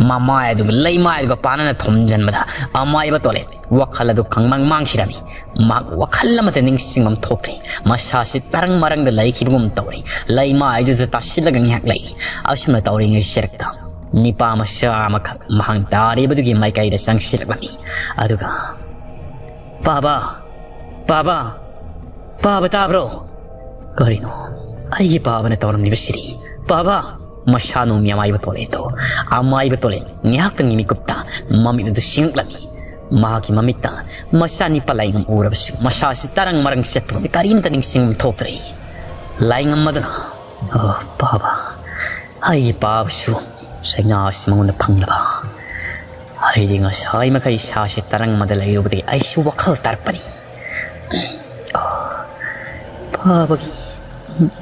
ꯃꯃꯥꯏ ꯑꯗꯨꯒ ꯂꯩꯃꯥꯏ ꯑꯗꯨꯒ ꯄꯥꯅꯅ ꯊꯣꯝꯖꯤꯟꯕꯗ ꯑꯃꯥꯏꯕ ꯇꯣꯂꯦꯟ ꯋꯥꯈꯜ ꯑꯗꯨ ꯈꯪꯃꯥꯡ ꯃꯥꯡꯈꯤꯔꯝꯃꯤ꯫ ꯃꯍꯥꯛ ꯋꯥꯈꯜ ꯑꯃꯠꯇ ꯅꯤꯡꯁꯤꯡꯐꯝ ꯊꯣꯛꯇ꯭ꯔꯦ꯫ ꯃꯁꯥꯁꯤ ꯇꯔꯪ ꯃꯔꯪꯗ ꯂꯩꯈꯤꯕꯒꯨꯝ ꯇꯧꯔꯤ꯫ ꯂꯩꯃꯥꯏꯗꯨꯗ ꯇꯥꯁꯤꯜꯂꯒ ꯉꯥꯏꯍꯥꯛ ꯂꯩꯔꯤ꯫ ꯑꯁꯨꯝꯅ ꯇꯧꯔꯤꯉꯩ ꯁꯤꯔꯛꯇ ꯅꯤꯄꯥ ꯃꯆꯥ ꯑꯃꯈꯛ ꯃꯍꯥꯛ ꯇꯥꯔꯤꯕꯗꯨꯒꯤ ꯃꯥꯏꯀꯩꯗ ꯆꯪꯁꯤꯜꯂꯛꯂꯝꯃꯤ꯫ ꯑꯗꯨꯒ, "ꯄꯥꯕ, ꯄꯥꯕ, ꯄꯥꯕ ꯇꯥꯕ꯭ꯔꯣ?" ꯀꯔꯤꯅꯣ ꯑꯩꯒꯤ ꯄꯥꯕꯅ ꯇꯧꯔꯝꯂꯤꯕꯁꯤꯗꯤ? "ꯄꯥꯕ!" ꯃꯁꯥ ꯅꯣꯝꯃꯤ ꯑꯃꯥꯏꯕ ꯇꯣꯂꯦꯟꯗꯣ꯫ ꯑꯃꯥꯏꯕ ꯇꯣꯂꯦꯟ ꯉꯥꯏꯍꯥꯛꯇꯪꯒꯤ ꯃꯤꯀꯨꯞꯇ ꯃꯃꯤꯠ ꯑꯗꯨ ꯁꯤꯡꯂꯛꯂꯝꯃꯤ꯫ ꯃꯍꯥꯛꯀꯤ ꯃꯃꯤꯠꯇ ꯃꯆꯥꯅꯤꯄꯥ ꯂꯥꯏꯉꯝ ꯎꯔꯕꯁꯨ ꯃꯁꯥꯁꯤ ꯇꯔꯪ ꯃꯔꯪ ꯆꯠꯄꯗꯤ ꯀꯔꯤꯝꯇ ꯅꯤꯡꯁꯤꯡꯕ ꯊꯣꯛꯇ꯭ꯔꯦ꯫ ꯂꯥꯏꯉꯝ ꯑꯗꯨꯅ, "ꯑꯣ, ꯄꯥꯕ, ꯑꯩꯒꯤ ꯄꯥꯕꯁꯨ ꯁꯩꯉꯥꯁꯤ ꯃꯉꯣꯟꯗ ꯐꯪꯗꯕ꯫ ꯑꯩꯗꯤ ꯉꯁꯥꯏ ꯃꯈꯩ ꯏꯁꯥꯁꯤ ꯇꯔꯪ ꯑꯃꯗ ꯂꯩꯔꯨꯕꯗꯒꯤ ꯑꯩꯁꯨ ꯋꯥꯈꯜ ꯇꯥꯔꯛꯄꯅꯤ꯫ ꯑꯣ, ꯄꯥꯕꯒꯤ,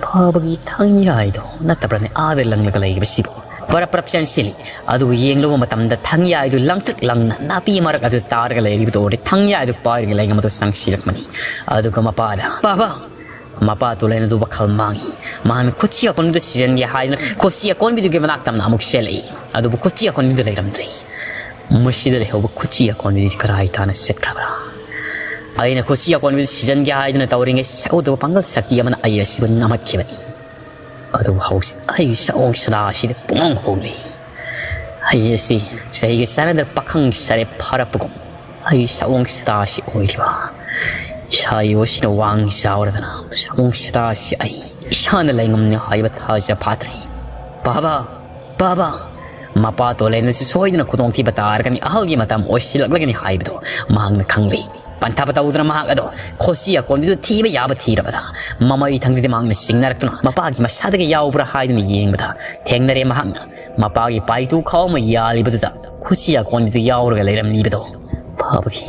ꯄꯥꯕꯒꯤ ꯊꯥꯡꯌꯥꯏꯗꯣ ꯅꯠꯇꯕ꯭ꯔꯅꯦ ꯑꯥꯗ ꯂꯪꯂꯒ ꯂꯩꯔꯤꯕꯁꯤꯕꯨ?" ꯄꯔꯞ ꯄꯔꯞ ꯆꯦꯟꯁꯤꯜꯂꯤ꯫ ꯑꯗꯨꯒ ꯌꯦꯡꯂꯨꯕ ꯃꯇꯝꯗ ꯊꯥꯡꯌꯥꯏꯗꯨ ꯂꯪꯇ꯭ꯔꯤꯛ ꯂꯪꯅ ꯅꯥꯄꯤ ꯃꯔꯛ ꯑꯗꯨ ꯇꯥꯔꯒ ꯂꯩꯔꯤꯕꯗꯨ ꯎꯔꯗꯤ ꯊꯥꯡꯌꯥꯏꯗꯨ ꯄꯥꯏꯔꯒ ꯂꯩꯉꯝ ꯑꯗꯨ ꯆꯪꯁꯤꯜꯂꯛꯄꯅꯤ꯫ ꯑꯗꯨꯒ ꯃꯄꯥꯗ, "ꯄꯥꯕ!" ꯃꯄꯥ ꯇꯣꯂꯦꯟ ꯑꯗꯨ ꯋꯥꯈꯜ ꯃꯥꯡꯏ꯫ ꯃꯍꯥꯛꯅ ꯈꯨꯠꯁꯤ ꯑꯀꯣꯟꯕꯤꯗꯨ ꯁꯤꯖꯤꯟꯒꯦ ꯍꯥꯏꯗꯨꯅ ꯈꯨꯠꯁꯤ ꯑꯀꯣꯟꯕꯤꯗꯨꯒꯤ ꯃꯅꯥꯛ ꯇꯝꯅ ꯑꯃꯨꯛ ꯆꯦꯜꯂꯛꯏ꯫ ꯑꯗꯨꯕꯨ ꯈꯨꯠꯁꯤ ꯑꯀꯣꯟꯕꯤꯗꯨ ꯂꯩꯔꯝꯗ꯭ꯔꯦ꯫ ꯃꯁꯤꯗ ꯂꯩꯍꯧꯕ ꯈꯨꯠꯁꯤ ꯑꯀꯣꯟꯕꯤꯗꯨꯗꯤ ꯀꯔꯥꯏ ꯇꯥꯅ ꯆꯠꯈ꯭ꯔꯕ꯭ꯔꯥ? ꯑꯩꯅ ꯈꯨꯠꯁꯤ ꯑꯀꯣꯟꯕꯤꯗꯨ ꯁꯤꯖꯤꯟꯒꯦ ꯍꯥꯏꯗꯨꯅ ꯇꯧꯔꯤꯉꯩ ꯁꯧꯗꯕ ꯄꯥꯡꯒꯜ ꯁꯛꯇꯤ ꯑꯃꯅ ꯑꯩ ꯑꯁꯤꯕꯨ ꯅꯝꯍꯠꯈꯤꯕꯅꯤ꯫ ꯑꯗꯨꯕꯨ ꯍꯧꯖꯤꯛ ꯑꯩꯒꯤ ꯁꯑꯣꯡ ꯁꯥꯗꯥ ꯑꯁꯤꯗꯤ ꯄꯨꯡꯍꯣꯡ ꯍꯣꯡꯂꯦ꯫ ꯑꯩ ꯑꯁꯤ ꯆꯍꯤꯒ ꯆꯥꯟꯅꯗ꯭ꯔ ꯄꯥꯈꯪ ꯁꯥꯔꯦ ꯐꯥꯔꯛꯄꯒꯨꯝ ꯑꯩꯒꯤ ꯁꯑꯣꯡ ꯁꯥꯗꯥ ꯑꯁꯤ ꯑꯣꯏꯔꯤꯕ꯫ ꯏꯁꯥ ꯏꯌꯣꯁꯤꯅ ꯋꯥꯡ ꯆꯥꯎꯔꯗꯅ ꯁꯑꯣꯡ ꯁꯥꯗꯥ ꯑꯁꯤ ꯑꯩ ꯏꯁꯥꯅ ꯂꯩꯉꯝꯅꯤ ꯍꯥꯏꯕ ꯊꯥꯖ ꯐꯥꯗ꯭ꯔꯦ꯫ "ꯄꯥꯕ! ꯄꯥꯕ!" ꯃꯄꯥ ꯇꯣꯂꯦꯟ ꯑꯁꯤ ꯁꯣꯏꯗꯅ ꯈꯨꯗꯣꯡꯊꯤꯕ ꯇꯥꯔꯒꯅꯤ, ꯑꯍꯜꯒꯤ ꯃꯇꯝ ꯑꯣꯏꯁꯤꯜꯂꯛꯂꯒꯅꯤ ꯍꯥꯏꯕꯗꯨ ꯃꯍꯥꯛꯅ ꯈꯪꯂꯤ꯫ ꯄꯟꯊꯕ ꯇꯧꯗꯅ ꯃꯍꯥꯛ ꯑꯗꯣ ꯈꯣꯁꯤ ꯑꯀꯣꯟꯕꯤꯗꯨ ꯊꯤꯕ ꯌꯥꯕ ꯊꯤꯔꯕꯗ, ꯃꯃꯩ ꯊꯪꯗꯗꯤ ꯃꯍꯥꯛꯅ ꯆꯤꯡꯅꯔꯛꯇꯨꯅ ꯃꯄꯥꯒꯤ ꯃꯁꯥꯗꯒꯤ ꯌꯥꯎꯕ꯭ꯔꯥ ꯍꯥꯏꯗꯨꯅ ꯌꯦꯡꯕꯗ ꯊꯦꯡꯅꯔꯦ꯫ ꯃꯍꯥꯛꯅ ꯃꯄꯥꯒꯤ ꯄꯥꯏꯇꯨ ꯈꯥꯎ ꯑꯃ ꯌꯥꯜꯂꯤꯕꯗꯨꯗ ꯈꯣꯁꯤ ꯑꯀꯣꯟꯕꯤꯗꯨ ꯌꯥꯎꯔꯒ ꯂꯩꯔꯝꯂꯤꯕꯗꯣ꯫ ꯄꯥꯕꯒꯤ,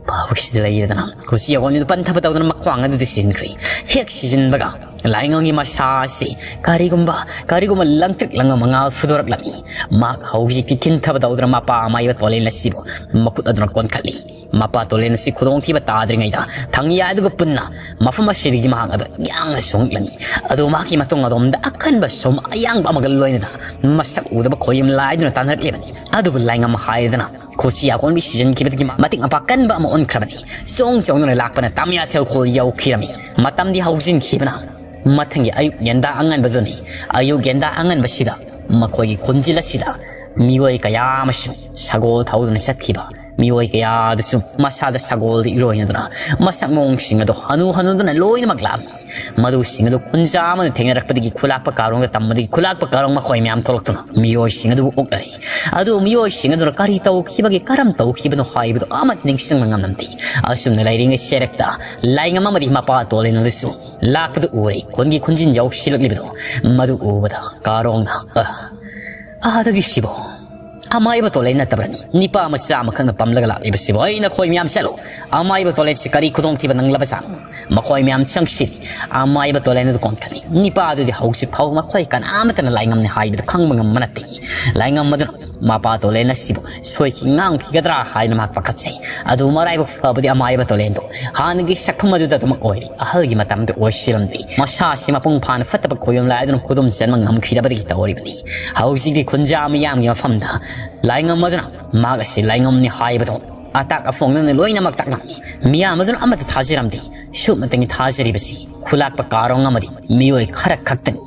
ꯄꯥꯕꯒꯤꯁꯤꯗ ꯂꯩꯔꯗꯅ ꯈꯣꯁꯤ ꯑꯀꯣꯟꯕꯤꯗꯨ ꯄꯟꯊꯕ ꯇꯧꯗꯅ ꯃꯈ꯭ꯋꯥꯡ ꯑꯗꯨꯗ ꯁꯤꯖꯤꯟꯈ꯭ꯔꯦ꯫ ꯍꯦꯛ ꯁꯤꯖꯤꯟꯕꯒ ꯂꯥꯏꯉꯝꯒꯤ ꯃꯁꯥ ꯑꯁꯤ ꯀꯔꯤꯒꯨꯝꯕ, ꯀꯔꯤꯒꯨꯝꯕ ꯂꯪꯇ꯭ꯔꯤꯛ ꯂꯪꯕ ꯃꯉꯥꯜ ꯐꯨꯗꯣꯔꯛꯂꯝꯃꯤ꯫ ꯃꯍꯥꯛ ꯍꯧꯖꯤꯛꯇꯤ ꯊꯤꯟꯊꯕ ꯇꯧꯗꯨꯅ ꯃꯄꯥ ꯑꯃꯥꯏꯕ ꯇꯣꯂꯦꯟ ꯑꯁꯤꯕꯨ ꯃꯈꯨꯠ ꯑꯗꯨꯅ ꯀꯣꯟꯈꯠꯂꯤ꯫ ꯃꯄꯥ ꯇꯣꯂꯦꯟ ꯑꯁꯤ ꯈꯨꯗꯣꯡꯊꯤꯕ ꯇꯥꯗ꯭ꯔꯤꯉꯩꯗ ꯊꯥꯡꯌꯥꯏ ꯑꯗꯨꯒ ꯄꯨꯟꯅ ꯃꯐꯝ ꯑꯁꯤꯗꯒꯤ ꯃꯍꯥꯛ ꯑꯗꯨ ꯌꯥꯡꯅ ꯁꯣꯡꯂꯛꯂꯝꯃꯤ꯫ ꯑꯗꯨ ꯃꯍꯥꯛꯀꯤ ꯃꯇꯨꯡ ꯑꯗꯣꯝꯗ ꯑꯀꯟꯕ ꯁꯣꯝ ꯑꯌꯥꯡꯕ ꯑꯃꯒ ꯂꯣꯏꯅꯅ ꯃꯁꯛ ꯎꯗꯕ ꯈꯣꯏ ꯑꯃ ꯂꯥꯏꯗꯨꯅ ꯇꯥꯟꯅꯔꯛꯂꯤꯕꯅꯤ꯫ ꯑꯗꯨꯕꯨ ꯂꯥꯏꯉꯝ ꯍꯥꯏꯗꯅ ꯈꯨꯠꯁꯤ ꯑꯀꯣꯟꯕꯤ ꯁꯤꯖꯤꯟꯈꯤꯕꯗꯒꯤ ꯃꯇꯤꯛ ꯃꯄꯥ ꯀꯟꯕ ꯑꯃ ꯑꯣꯟꯈ꯭ꯔꯕꯅꯤ꯫ ꯆꯣꯡ ꯆꯣꯡꯗꯨꯅ ꯂꯥꯛꯄꯅ ꯇꯥꯃꯤꯌꯥꯊꯦꯜ ꯈꯨꯜ ꯌꯧꯈꯤꯔꯝꯃꯤ꯫ ꯃꯇꯝꯗꯤ ꯍꯧꯖꯤꯟꯈꯤꯕꯅ ꯃꯊꯪꯒꯤ ꯑꯌꯨꯛ ꯌꯦꯟꯗꯥ ꯑꯉꯟꯕꯗꯨꯅꯤ꯫ ꯑꯌꯨꯛ ꯌꯦꯟꯗꯥ ꯑꯉꯟꯕꯁꯤꯗ ꯃꯈꯣꯏꯒꯤ ꯈꯨꯟꯖꯤꯜ ꯑꯁꯤꯗ ꯃꯤꯑꯣꯏ ꯀꯌꯥ ꯑꯃꯁꯨ ꯁꯒꯣꯜ ꯊꯧꯗꯨꯅ ꯆꯠꯈꯤꯕ ꯃꯤꯑꯣꯏ ꯀꯌꯥꯗꯁꯨ ꯃꯁꯥꯗ ꯁꯒꯣꯜꯗ ꯏꯔꯣꯏꯅꯗꯨꯅ ꯃꯁꯛ ꯃꯑꯣꯡꯁꯤꯡ ꯑꯗꯨ ꯍꯅꯨ ꯍꯅꯨꯗꯨꯅ ꯂꯣꯏꯅꯃꯛ ꯂꯥꯛꯂꯝꯃꯤ꯫ ꯃꯗꯨꯁꯤꯡ ꯑꯗꯨ ꯈꯨꯟꯖꯥ ꯑꯃꯅ ꯊꯦꯡꯅꯔꯛꯄꯗꯒꯤ ꯈꯨꯂꯥꯛꯄ ꯀꯥꯔꯣꯡꯗ ꯇꯝꯕꯗꯒꯤ ꯈꯨꯂꯥꯛꯄ ꯀꯥꯔꯣꯡ ꯃꯈꯣꯏ ꯃꯌꯥꯝ ꯊꯣꯛꯂꯛꯇꯨꯅ ꯃꯤꯑꯣꯏꯁꯤꯡ ꯑꯗꯨꯕꯨ ꯑꯣꯛꯅꯔꯤ꯫ ꯑꯗꯨ ꯃꯤꯑꯣꯏꯁꯤꯡ ꯑꯗꯨꯅ ꯀꯔꯤ ꯇꯧꯈꯤꯕꯒꯦ, ꯀꯔꯝ ꯇꯧꯈꯤꯕꯅꯣ ꯍꯥꯏꯕꯗꯨ ꯑꯃꯠꯇ ꯅꯤꯡꯁꯤꯡꯕ ꯉꯝꯂꯝꯗꯦ꯫ ꯑꯁꯨꯝꯅ ꯂꯩꯔꯤꯉꯩ ꯆꯦꯔꯛꯇ ꯂꯥꯏꯉꯝ ꯑꯃꯗꯤ ꯃꯄꯥ ꯇꯣꯂꯦꯟ ꯑꯗꯨꯁꯨ ꯂꯥꯛꯄꯗꯨ ꯎꯔꯦ꯫ ꯈꯨꯟꯒꯤ ꯈꯨꯟꯖꯤꯟ ꯌꯧꯁꯤꯜꯂꯛꯂꯤꯕꯗꯨ ꯃꯗꯨ ꯎꯕꯗ ꯀꯥꯔꯣꯡꯅ, "ꯑ, ꯑꯥꯗꯒꯤ ꯁꯤꯕꯣ ꯑꯃꯥꯏꯕ ꯇꯣꯂꯦꯟ ꯅꯠꯇꯕ꯭ꯔꯅꯤ? ꯅꯤꯄꯥ ꯃꯆꯥ ꯑꯃꯈꯛꯅ ꯄꯝꯂꯒ ꯂꯥꯛꯂꯤꯕꯁꯤꯕꯨ? ꯑꯩ ꯅꯈꯣꯏ ꯃꯌꯥꯝ ꯆꯠꯂꯨ꯫ ꯑꯃꯥꯏꯕ ꯇꯣꯂꯦꯟꯁꯤ ꯀꯔꯤ ꯈꯨꯗꯣꯡꯊꯤꯕ ꯅꯪꯂꯕꯖꯥꯠꯅꯣ?" ꯃꯈꯣꯏ ꯃꯌꯥꯝ ꯆꯪꯁꯤꯜꯂꯤ꯫ ꯑꯃꯥꯏꯕ ꯇꯣꯂꯦꯟ ꯑꯗꯨ ꯀꯣꯟꯈꯠꯂꯤ꯫ ꯅꯤꯄꯥ ꯑꯗꯨꯗꯤ ꯍꯧꯖꯤꯛ ꯐꯥꯎꯕ ꯃꯈꯣꯏ ꯀꯅꯥꯃꯠꯇꯅ ꯂꯥꯏꯉꯝꯅꯤ ꯍꯥꯏꯕꯗꯨ ꯈꯪꯕ ꯉꯝꯕ ꯅꯠꯇꯦ꯫ ꯂꯥꯏꯉꯝ ꯑꯗꯨꯅ ꯃꯄꯥ ꯇꯣꯂꯦꯟ ꯑꯁꯤꯕꯨ ꯁꯣꯏꯈꯤ ꯉꯥꯡꯈꯤꯒꯗ꯭ꯔꯥ ꯍꯥꯏꯅ ꯃꯍꯥꯛ ꯄꯥꯈꯠꯆꯩ꯫ ꯑꯗꯨ ꯃꯔꯥꯏꯕꯛ ꯐꯕꯗꯤ ꯑꯃꯥꯏꯕ ꯇꯣꯂꯦꯟꯗꯣ ꯍꯥꯟꯅꯒꯤ ꯁꯛꯐꯝ ꯑꯗꯨꯗ ꯑꯗꯨꯃꯛ ꯑꯣꯏꯔꯤ꯫ ꯑꯍꯜꯒꯤ ꯃꯇꯝꯗ ꯑꯣꯏꯁꯤꯜꯂꯝꯗꯦ꯫ ꯃꯁꯥꯁꯤ ꯃꯄꯨꯡ ꯐꯥꯅ ꯐꯠꯇꯕ ꯈꯣꯏꯌꯨꯝ ꯂꯥꯏ ꯑꯗꯨꯅ ꯈꯨꯗꯨꯝ ꯆꯟꯕ ꯉꯝꯈꯤꯗꯕꯗꯒꯤ ꯇꯧꯔꯤꯕꯅꯤ꯫ ꯍꯧꯖꯤꯛꯇꯤ ꯈꯨꯟꯖꯥ ꯃꯤꯌꯥꯝꯒꯤ ꯃꯐꯝꯗ ꯂꯥꯏꯉꯝ ꯑꯗꯨꯅ ꯃꯍꯥꯛ ꯑꯁꯤ ꯂꯥꯏꯉꯝꯅꯤ ꯍꯥꯏꯕꯗꯣ ꯑꯇꯥꯛ ꯑꯐꯣꯡꯗꯅ ꯂꯣꯏꯅꯃꯛ ꯇꯥꯛꯂꯝꯃꯤ꯫ ꯃꯤꯌꯥꯝ ꯑꯗꯨꯅ ꯑꯃꯠꯇ ꯊꯥꯖꯔꯝꯗꯦ꯫ ꯁꯨꯞꯅꯇꯪꯒꯤ ꯊꯥꯖꯔꯤꯕꯁꯤ ꯈꯨꯂꯥꯛꯄ ꯀꯥꯔꯣꯡ ꯑꯃꯗꯤ ꯃꯤꯑꯣꯏ ꯈꯔ ꯈꯛꯇꯅꯤ꯫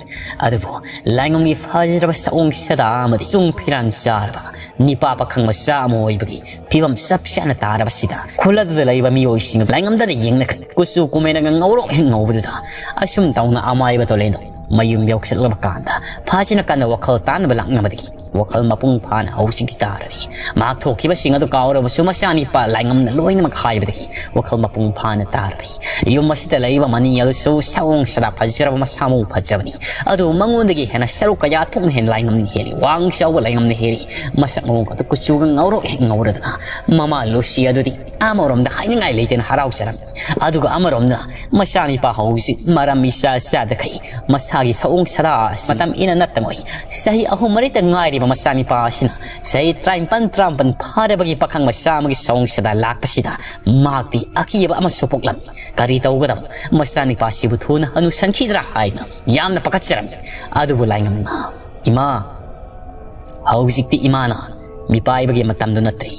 ꯑꯗꯨꯕꯨ ꯂꯥꯏꯉꯝꯒꯤ ꯐꯖꯔꯕ ꯁꯑꯣꯡ ꯁꯥꯗꯥ ꯑꯃꯗꯤ ꯆꯨꯡ ꯐꯤꯔꯥꯟ ꯆꯥꯔꯕ ꯅꯤꯄꯥ ꯄꯥꯈꯪ ꯃꯆꯥ ꯑꯃ ꯑꯣꯏꯕꯒꯤ ꯐꯤꯕꯝ ꯆꯞ ꯆꯥꯅ ꯇꯥꯔꯕꯁꯤꯗ ꯈꯨꯜ ꯑꯗꯨꯗ ꯂꯩꯕ ꯃꯤꯑꯣꯏꯁꯤꯡ ꯂꯥꯏꯉꯝꯗꯅ ꯌꯦꯡꯅꯈ꯭ꯔꯦ꯫ ꯀꯨꯆꯨ ꯀꯨꯃꯦꯟꯅꯒ ꯉꯧꯔꯣꯛ ꯍꯦꯛ ꯉꯧꯕꯗꯨꯗ ꯑꯁꯨꯝ ꯇꯧꯅ ꯑꯃꯥꯏꯕ ꯇꯣꯂꯦꯟꯗꯣ ꯃꯌꯨꯝ ꯌꯧꯁꯤꯜꯂꯛꯂꯕ ꯀꯥꯟꯗ ꯐꯖꯅ ꯀꯟꯅ ꯋꯥꯈꯜ ꯇꯥꯅꯕ ꯂꯥꯛꯅꯕꯗꯒꯤ ꯋꯥꯈꯜ ꯃꯄꯨꯡ ꯐꯥꯅ ꯍꯧꯖꯤꯛꯇꯤ ꯇꯥꯔꯔꯤ꯫ ꯃꯍꯥꯛ ꯊꯣꯛꯈꯤꯕꯁꯤꯡ ꯑꯗꯨ ꯀꯥꯎꯔꯕꯁꯨ ꯃꯆꯥꯅꯤꯄꯥ ꯂꯥꯏꯉꯝꯅ ꯂꯣꯏꯅꯃꯛ ꯍꯥꯏꯕꯗꯒꯤ ꯋꯥꯈꯜ ꯃꯄꯨꯡ ꯐꯥꯅ ꯇꯥꯔꯔꯤ꯫ ꯌꯨꯝ ꯑꯁꯤꯗ ꯂꯩꯕ ꯃꯅꯤ ꯑꯗꯨꯁꯨ ꯁꯑꯣꯡ ꯁꯥꯗꯥ ꯐꯖꯔꯕ, ꯃꯁꯥ ꯃꯎ ꯐꯖꯕꯅꯤ꯫ ꯑꯗꯨꯕꯨ ꯃꯉꯣꯟꯗꯒꯤ ꯍꯦꯟꯅ ꯁꯔꯨꯛ ꯀꯌꯥ ꯊꯣꯛꯅ ꯍꯦꯟꯅ ꯂꯥꯏꯉꯝꯅ ꯍꯦꯜꯂꯤ꯫ ꯋꯥꯡ ꯆꯥꯎꯕ ꯂꯥꯏꯉꯝꯅ ꯍꯦꯜꯂꯤ꯫ ꯃꯁꯛ ꯃꯑꯣꯡ ꯑꯗꯨ ꯀꯨꯆꯨꯒ ꯉꯧꯔꯣꯛ ꯍꯦꯛ ꯉꯧꯔꯗꯅ ꯃꯃꯥ ꯂꯨꯁꯤ ꯑꯗꯨꯗꯤ ꯑꯃꯔꯣꯝꯗ ꯍꯥꯏꯅꯤꯡꯉꯥꯏ ꯂꯩꯇꯅ ꯍꯔꯥꯎꯖꯔꯝꯃꯤ꯫ ꯑꯗꯨꯒ ꯑꯃꯔꯣꯝꯗ ꯃꯆꯥꯅꯤꯄꯥ ꯍꯧꯖꯤꯛ ꯃꯔꯝ ꯏꯆꯥ ꯆꯥꯗꯈꯩ ꯃꯁꯥꯒꯤ ꯁꯑꯣꯡ ꯁꯥꯗꯥ ꯑꯁꯤ ꯃꯇꯝ ꯏꯅ ꯅꯠꯇ ꯃꯣꯏ꯫ ꯆꯍꯤ ꯑꯍꯨꯝ ꯃꯔꯤꯇ ꯉꯥꯏꯔꯤꯕ ꯃꯆꯥꯅꯤꯄꯥ ꯑꯁꯤꯅ ꯆꯍꯤ ꯇꯔꯥꯅꯤꯄꯥꯟ, ꯇꯔꯥꯃꯥꯄꯟ ꯐꯥꯔꯕꯒꯤ ꯄꯥꯈꯪ ꯃꯆꯥ ꯑꯃꯒꯤ ꯁꯑꯣꯡ ꯁꯥꯗꯥ ꯂꯥꯛꯄꯁꯤꯗ ꯃꯍꯥꯛꯇꯤ ꯑꯀꯤꯕ ꯑꯃꯁꯨ ꯄꯣꯛꯂꯝꯃꯤ꯫ ꯀꯔꯤ ꯇꯧꯒꯗꯕ? ꯃꯆꯥꯅꯤꯄꯥꯁꯤꯕꯨ ꯊꯨꯅ ꯍꯅꯨꯁꯟꯈꯤꯗ꯭ꯔꯥ ꯍꯥꯏꯅ ꯌꯥꯝꯅ ꯄꯥꯈꯠꯆꯔꯝꯃꯤ꯫ ꯑꯗꯨꯕꯨ ꯂꯥꯏꯉꯝꯅ, "ꯏꯃꯥ, ꯍꯧꯖꯤꯛꯇꯤ ꯏꯃꯥꯅ ꯃꯤꯄꯥꯏꯕꯒꯤ ꯃꯇꯝꯗꯨ ꯅꯠꯇ꯭ꯔꯤ꯫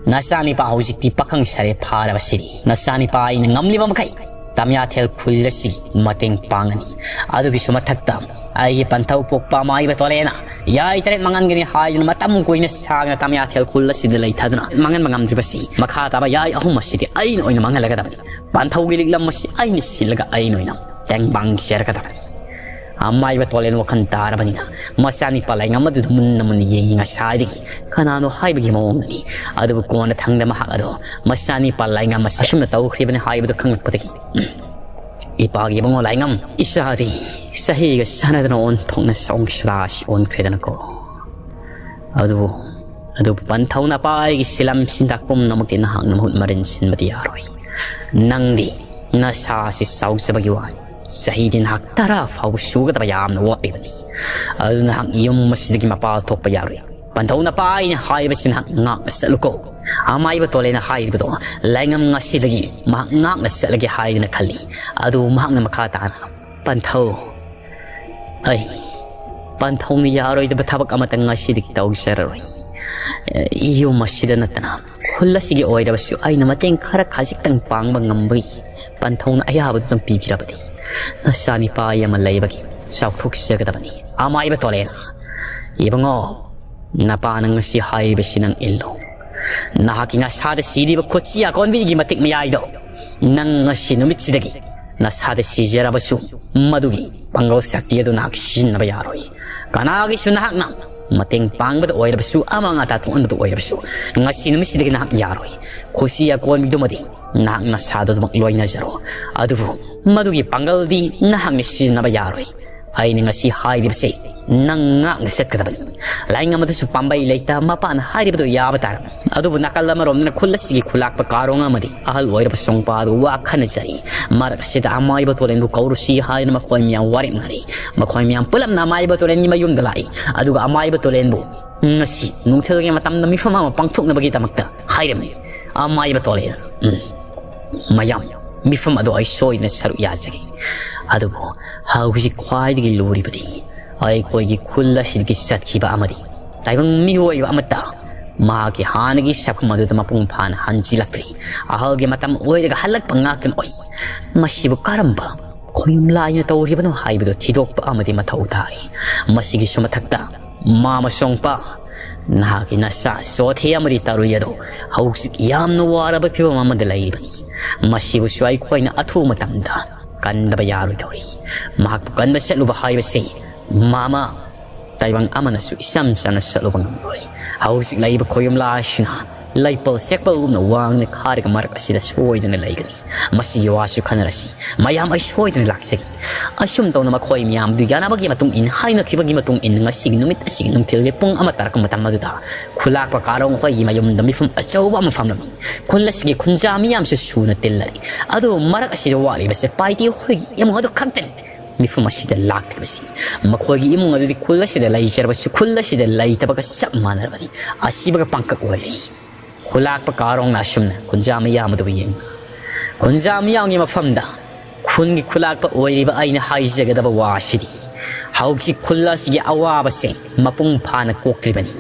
ꯅꯆꯥꯅꯤꯄꯥ ꯍꯧꯖꯤꯛꯇꯤ ꯄꯥꯈꯪ ꯁꯥꯔꯦ ꯐꯥꯔꯕꯁꯤꯗꯤ꯫ ꯅꯆꯥꯅꯤꯄꯥ ꯑꯩꯅ ꯉꯝꯂꯤꯕ ꯃꯈꯩ ꯇꯝꯌꯥꯊꯦꯜ ꯈꯨꯜ ꯑꯁꯤꯒꯤ ꯃꯇꯦꯡ ꯄꯥꯡꯒꯅꯤ꯫ ꯑꯗꯨꯒꯤꯁꯨ ꯃꯊꯛꯇ ꯑꯩꯒꯤ ꯄꯟꯊꯧ ꯄꯣꯛꯄ ꯑꯃꯥꯏꯕ ꯇꯣꯂꯦꯅ ꯌꯥꯏ ꯇꯔꯦꯠ ꯃꯥꯡꯍꯟꯒꯅꯤ ꯍꯥꯏꯗꯨꯅ ꯃꯇꯝ ꯀꯨꯏꯅ ꯁꯥꯡꯅ ꯇꯃꯌꯥꯊꯦꯜ ꯈꯨꯜ ꯑꯁꯤꯗ ꯂꯩꯊꯗꯨꯅ ꯃꯥꯡꯍꯟꯕ ꯉꯝꯗ꯭ꯔꯤꯕꯁꯤ, ꯃꯈꯥ ꯇꯥꯕ ꯌꯥꯏ ꯑꯍꯨꯝ ꯑꯁꯤꯗꯤ ꯑꯩꯅ ꯑꯣꯏꯅ ꯃꯥꯡꯍꯜꯂꯒꯗꯕꯅꯤ꯫ ꯄꯟꯊꯧꯒꯤ ꯂꯤꯛꯂꯝ ꯑꯁꯤ ꯑꯩꯅ ꯁꯤꯜꯂꯒ ꯑꯩꯅ ꯑꯣꯏꯅ ꯇꯦꯡꯕꯥꯡ ꯆꯦꯔꯛꯀꯗꯕꯅꯤ꯫ ꯑꯃꯥꯏꯕ ꯇꯣꯂꯦꯟ ꯋꯥꯈꯜ ꯇꯥꯔꯕꯅꯤꯅ ꯃꯆꯥꯅꯤꯄꯥ ꯂꯥꯏꯉꯝ ꯑꯗꯨꯗ ꯃꯨꯟꯅ ꯃꯨꯟꯅ ꯌꯦꯡꯉꯤ꯫ ꯉꯁꯥꯏꯗꯒꯤ ꯀꯅꯥꯅꯣ ꯍꯥꯏꯕꯒꯤ ꯃꯑꯣꯡꯗꯅꯤ꯫ ꯑꯗꯨꯕꯨ ꯀꯣꯟꯅ ꯊꯪꯗ ꯃꯍꯥꯛ ꯑꯗꯣ ꯃꯆꯥꯅꯤꯄꯥ ꯂꯥꯏꯉꯝ ꯑꯁꯤ ꯑꯁꯨꯝꯅ ꯇꯧꯈ꯭ꯔꯤꯕꯅꯤ ꯍꯥꯏꯕꯗꯨ ꯈꯪꯂꯛꯄꯗꯒꯤ, "ꯎꯝ, ꯏꯄꯥꯒꯤ ꯏꯕꯨꯡꯉꯣ ꯂꯥꯏꯉꯝ, ꯏꯆꯥꯗꯤ ꯆꯍꯤꯒ ꯆꯥꯟꯅꯗꯅ ꯑꯣꯟꯊꯣꯛꯅ ꯁꯑꯣꯡ ꯁꯥꯗꯥ ꯑꯁꯤ ꯑꯣꯟꯈ꯭ꯔꯦꯗꯅꯀꯣ꯫ ꯑꯗꯨꯕꯨ, ꯑꯗꯨꯕꯨ ꯄꯟꯊꯧ ꯅꯄꯥ ꯑꯩꯒꯤ ꯁꯤꯂꯝ ꯁꯤꯟꯊꯥꯛ ꯄꯨꯝꯅꯃꯛꯇꯤ ꯅꯍꯥꯛꯅ ꯃꯍꯨꯠ ꯃꯔꯤꯟ ꯁꯤꯟꯕꯗꯤ ꯌꯥꯔꯣꯏ꯫ ꯅꯪꯗꯤ ꯅꯁꯥ ꯑꯁꯤ ꯆꯥꯎꯖꯕꯒꯤ ꯋꯥꯅꯤ꯫ ꯆꯍꯤꯗꯤ ꯅꯍꯥꯛ ꯇꯔꯥ ꯐꯥꯎꯕ ꯁꯨꯒꯗꯕ ꯌꯥꯝꯅ ꯋꯥꯠꯂꯤꯕꯅꯤ꯫ ꯑꯗꯨꯅ ꯅꯍꯥꯛ ꯌꯨꯝ ꯑꯁꯤꯗꯒꯤ ꯃꯄꯥꯜ ꯊꯣꯛꯄ ꯌꯥꯔꯣꯏ꯫ ꯄꯟꯊꯧ ꯅꯄꯥ ꯑꯩꯅ ꯍꯥꯏꯕꯁꯤ ꯅꯍꯥꯛ ꯉꯥꯛꯅ ꯆꯠꯂꯨꯀꯣ꯫ ꯑꯃꯥꯏꯕ ꯇꯣꯂꯦꯅ ꯍꯥꯏꯔꯤꯕꯗꯣ ꯂꯥꯏꯉꯝ ꯉꯁꯤꯗꯒꯤ ꯃꯍꯥꯛ ꯉꯥꯛꯅ ꯆꯠꯂꯒꯦ ꯍꯥꯏꯗꯅ ꯈꯜꯂꯤ꯫ ꯑꯗꯨꯕꯨ ꯃꯍꯥꯛꯅ ꯃꯈꯥ ꯇꯥꯅ, "ꯄꯟꯊꯧ, ꯑꯩ ꯄꯟꯊꯧꯅ ꯌꯥꯔꯣꯏꯗꯕ ꯊꯕꯛ ꯑꯃꯇ ꯉꯁꯤꯗꯒꯤ ꯇꯧꯖꯔꯔꯣꯏ꯫ ꯌꯨꯝ ꯑꯁꯤꯗ ꯅꯠꯇꯅ ꯈꯨꯜ ꯑꯁꯤꯒꯤ ꯑꯣꯏꯔꯕꯁꯨ ꯑꯩꯅ ꯃꯇꯦꯡ ꯈꯔ ꯈꯖꯤꯛꯇꯪ ꯄꯥꯡꯕ ꯉꯝꯕꯒꯤ ꯄꯟꯊꯧꯅ ꯑꯌꯥꯕꯗꯨꯗꯪ ꯄꯤꯕꯤꯔꯕꯗꯤ ꯅꯆꯥꯅꯤꯄꯥ ꯑꯃ ꯂꯩꯕꯒꯤ ꯆꯥꯎꯊꯣꯛꯆꯒꯗꯕꯅꯤ꯫ ꯑꯃꯥꯏꯕ ꯇꯣꯂꯦꯅ, ꯏꯕꯨꯡꯉꯣ, ꯅꯄꯥꯅ ꯉꯁꯤ ꯍꯥꯏꯔꯤꯕꯁꯤ ꯅꯪ ꯏꯜꯂꯨ꯫ ꯅꯍꯥꯛꯀꯤ ꯅꯁꯥꯗ ꯁꯤꯔꯤꯕ ꯈꯨꯠꯁꯤ ꯑꯀꯣꯟꯕꯤꯒꯤ ꯃꯇꯤꯛ ꯃꯌꯥꯏꯗꯣ ꯅꯪ ꯉꯁꯤ ꯅꯨꯃꯤꯠꯁꯤꯗꯒꯤ ꯅꯁꯥꯗ ꯁꯤꯖꯔꯕꯁꯨ ꯃꯗꯨꯒꯤ ꯄꯥꯡꯒꯜ ꯁꯛꯇꯤ ꯑꯗꯨ ꯅꯍꯥꯛ ꯁꯤꯖꯤꯟꯅꯕ ꯌꯥꯔꯣꯏ꯫ ꯀꯅꯥꯒꯤꯁꯨ ꯅꯍꯥꯛꯅ ꯃꯇꯦꯡ ꯄꯥꯡꯕꯗ ꯑꯣꯏꯔꯕꯁꯨ, ꯑꯃꯥꯡ ꯑꯇꯥ ꯊꯣꯛꯍꯟꯕꯗ ꯑꯣꯏꯔꯕꯁꯨ, ꯉꯁꯤ ꯅꯨꯃꯤꯠꯁꯤꯗꯒꯤ ꯅꯍꯥꯛ ꯌꯥꯔꯣꯏ꯫ ꯈꯨꯠꯁꯤ ꯑꯀꯣꯟꯕꯤꯗꯨꯃꯗꯤ ꯅꯍꯥꯛ ꯅꯁꯥꯗꯨꯃꯛ ꯂꯣꯏꯅꯖꯔꯣ꯫ ꯑꯗꯨꯕꯨ ꯃꯗꯨꯒꯤ ꯄꯥꯡꯒꯜꯗꯤ ꯅꯍꯥꯛꯅ ꯁꯤꯖꯤꯟꯅꯕ ꯌꯥꯔꯣꯏ꯫ ꯑꯩꯅ ꯉꯁꯤ ꯍꯥꯏꯔꯤꯕꯁꯦ ꯅꯪ ꯉꯥꯛꯅ ꯆꯠꯀꯗꯕꯅꯤ꯫ ꯂꯥꯏꯉꯝ ꯑꯗꯨꯁꯨ ꯄꯥꯝꯕꯩ ꯂꯩꯇ ꯃꯄꯥꯅ ꯍꯥꯏꯔꯤꯕꯗꯨ ꯌꯥꯕ ꯇꯥꯔꯕꯅꯤ꯫ ꯑꯗꯨꯕꯨ ꯅꯥꯀꯜ ꯑꯃꯔꯣꯝꯗꯅ ꯈꯨꯜ ꯑꯁꯤꯒꯤ ꯈꯨꯂꯥꯛꯄ ꯀꯥꯔꯣꯡ ꯑꯃꯗꯤ ꯑꯍꯜ ꯑꯣꯏꯔꯕ ꯁꯣꯡꯄꯥ ꯑꯗꯨ ꯋꯥ ꯈꯟꯅꯖꯔꯤ꯫ ꯃꯔꯛ ꯑꯁꯤꯗ ꯑꯃꯥꯏꯕ ꯇꯣꯂꯦꯟꯕꯨ ꯀꯧꯔꯨꯁꯤ ꯍꯥꯏꯗꯨꯅ ꯃꯈꯣꯏ ꯃꯌꯥꯝ ꯋꯥꯔꯦꯞꯅꯔꯤ꯫ ꯃꯈꯣꯏ ꯃꯌꯥꯝ ꯄꯨꯂꯞꯅ ꯑꯃꯥꯏꯕ ꯇꯣꯂꯦꯟꯒꯤ ꯃꯌꯨꯝꯗ ꯂꯥꯛꯏ꯫ ꯑꯗꯨꯒ ꯑꯃꯥꯏꯕ ꯇꯣꯂꯦꯟꯕꯨ ꯉꯁꯤ ꯅꯨꯡꯊꯤꯜꯒꯤ ꯃꯇꯝꯗ ꯃꯤꯐꯝ ꯑꯃ ꯄꯥꯡꯊꯣꯛꯅꯕꯒꯤꯗꯃꯛꯇ ꯍꯥꯏꯔꯝꯃꯤ꯫ ꯑꯃꯥꯏꯕ ꯇꯣꯂꯦꯟ, ꯎꯝ, ꯃꯌꯥꯝ, ꯃꯤꯐꯝ ꯑꯗꯨ ꯑꯩ ꯁꯣꯏꯗꯅ ꯁꯔꯨꯛ ꯌꯥꯖꯒꯦ꯫ ꯑꯗꯨꯕꯨ ꯍꯧꯖꯤꯛ ꯈ꯭ꯋꯥꯏꯗꯒꯤ ꯂꯨꯔꯤꯕꯗꯤ ꯑꯩꯈꯣꯏꯒꯤ ꯈꯨꯜ ꯑꯁꯤꯗꯒꯤ ꯆꯠꯈꯤꯕ ꯑꯃꯗꯤ ꯇꯥꯏꯕꯪ ꯃꯤꯑꯣꯏꯕ ꯑꯃꯠꯇ ꯃꯍꯥꯛꯀꯤ ꯍꯥꯟꯅꯒꯤ ꯁꯛꯐꯝ ꯑꯗꯨꯗ ꯃꯄꯨꯡ ꯐꯥꯅ ꯍꯟꯖꯤꯜꯂꯛꯇ꯭ꯔꯤ꯫ ꯑꯍꯜꯒꯤ ꯃꯇꯝ ꯑꯣꯏꯔꯒ ꯍꯜꯂꯛꯄ ꯉꯥꯛꯇꯅ ꯑꯣꯏ꯫ ꯃꯁꯤꯕꯨ ꯀꯔꯝꯕ ꯈꯣꯌꯨꯝ ꯂꯥꯏꯅ ꯇꯧꯔꯤꯕꯅꯣ ꯍꯥꯏꯕꯗꯨ ꯊꯤꯗꯣꯛꯄ ꯑꯃꯗꯤ ꯃꯊꯧ ꯇꯥꯏ꯫ ꯃꯁꯤꯒꯤꯁꯨ ꯃꯊꯛꯇ, ꯃꯥꯃ ꯁꯣꯡꯄ, ꯅꯍꯥꯛꯀꯤ ꯅꯆꯥ ꯆꯣꯊꯦ ꯑꯃꯗꯤ ꯇꯔꯨꯏ ꯑꯗꯨ ꯍꯧꯖꯤꯛ ꯌꯥꯝꯅ ꯋꯥꯔꯕ ꯐꯤꯕꯝ ꯑꯃꯗ ꯂꯩꯔꯤꯕꯅꯤ꯫ ꯃꯁꯤꯕꯨꯁꯨ ꯑꯩꯈꯣꯏꯅ ꯑꯊꯨꯕ ꯃꯇꯝꯗ ꯀꯟꯗꯕ ꯌꯥꯔꯣꯏꯗꯧꯔꯤ꯫ ꯃꯍꯥꯛꯄꯨ ꯀꯟꯕ ꯆꯠꯂꯨꯕ ꯍꯥꯏꯕꯁꯤ ꯃꯥꯃ ꯇꯥꯏꯕꯪ ꯑꯃꯅꯁꯨ ꯏꯆꯝ ꯆꯝꯅ ꯆꯠꯂꯨꯕ ꯉꯝꯂꯣꯏ꯫ ꯍꯧꯖꯤꯛ ꯂꯩꯔꯤꯕ ꯈꯣꯌꯨꯝꯂꯥ ꯑꯁꯤꯅ ꯂꯩꯄꯜ ꯆꯦꯛꯄꯜꯒꯨꯝꯅ ꯋꯥꯡꯅ ꯈꯥꯔꯒ ꯃꯔꯛ ꯑꯁꯤꯗ ꯁꯣꯏꯗꯨꯅ ꯂꯩꯒꯅꯤ꯫ ꯃꯁꯤꯒꯤ ꯋꯥꯁꯨ ꯈꯟꯅꯔꯁꯤ꯫ ꯃꯌꯥꯝ, ꯑꯩ ꯁꯣꯏꯗꯅ ꯂꯥꯛꯆꯒꯦ꯫ ꯑꯁꯨꯝ ꯇꯧꯅ ꯃꯈꯣꯏ ꯃꯌꯥꯝꯗꯨ ꯌꯥꯅꯕꯒꯤ ꯃꯇꯨꯡ ꯏꯟ, ꯍꯥꯏꯅꯈꯤꯕꯒꯤ ꯃꯇꯨꯡ ꯏꯟ, ꯉꯁꯤꯒꯤ ꯅꯨꯃꯤꯠ ꯑꯁꯤꯒꯤ ꯅꯨꯡꯊꯤꯜꯒꯤ ꯄꯨꯡ ꯑꯃ ꯇꯥꯔꯛꯄ ꯃꯇꯝ ꯑꯗꯨꯗ ꯈꯨꯂꯥꯛꯄ ꯀꯥꯔꯣꯡ ꯍꯣꯏꯒꯤ ꯃꯌꯨꯝꯗ ꯃꯤꯐꯝ ꯑꯆꯧꯕ ꯑꯃ ꯐꯝꯂꯝꯃꯤ꯫ ꯈꯨꯜ ꯑꯁꯤꯒꯤ ꯈꯨꯟꯖꯥ ꯃꯤꯌꯥꯝꯁꯨ ꯁꯨꯅ ꯇꯤꯜꯂꯔꯤ꯫ ꯑꯗꯨꯕꯨ ꯃꯔꯛ ꯑꯁꯤꯗ ꯋꯥꯠꯂꯤꯕꯁꯦ ꯄꯥꯏꯇꯦ ꯍꯣꯏꯒꯤ ꯏꯃꯨꯡ ꯑꯗꯨ ꯈꯛꯇꯅꯤ꯫ ꯃꯤꯐꯝ ꯑꯁꯤꯗ ꯂꯥꯛꯂꯤꯕꯁꯤ ꯃꯈꯣꯏꯒꯤ ꯏꯃꯨꯡ ꯑꯗꯨꯗꯤ ꯈꯨꯜ ꯑꯁꯤꯗ ꯂꯩꯖꯔꯕꯁꯨ ꯈꯨꯜ ꯑꯁꯤꯗ ꯂꯩꯇꯕꯒ ꯆꯞ ꯃꯥꯟꯅꯔꯕꯅꯤ꯫ ꯑꯁꯤꯕꯒ ꯄꯥꯡꯀꯛ ꯑꯣꯏꯔꯤ꯫ ꯈꯨꯂꯥꯛꯄ ꯀꯥꯔꯣꯡꯅ ꯑꯁꯨꯝꯅ ꯈꯨꯟꯖꯥ ꯃꯤꯌꯥꯝ ꯑꯗꯨꯕꯨ ꯌꯦꯡꯅ, ꯈꯨꯟꯖꯥ ꯃꯤꯌꯥꯝꯒꯤ ꯃꯐꯝꯗ ꯈꯨꯟꯒꯤ ꯈꯨꯂꯥꯛꯄ ꯑꯣꯏꯔꯤꯕ ꯑꯩꯅ ꯍꯥꯏꯖꯒꯗꯕ ꯋꯥ ꯑꯁꯤꯗꯤ, ꯍꯧꯖꯤꯛ ꯈꯨꯜ ꯑꯁꯤꯒꯤ ꯑꯋꯥꯕꯁꯦ ꯃꯄꯨꯡ ꯐꯥꯅ ꯀꯣꯛꯇ꯭ꯔꯤꯕꯅꯤ꯫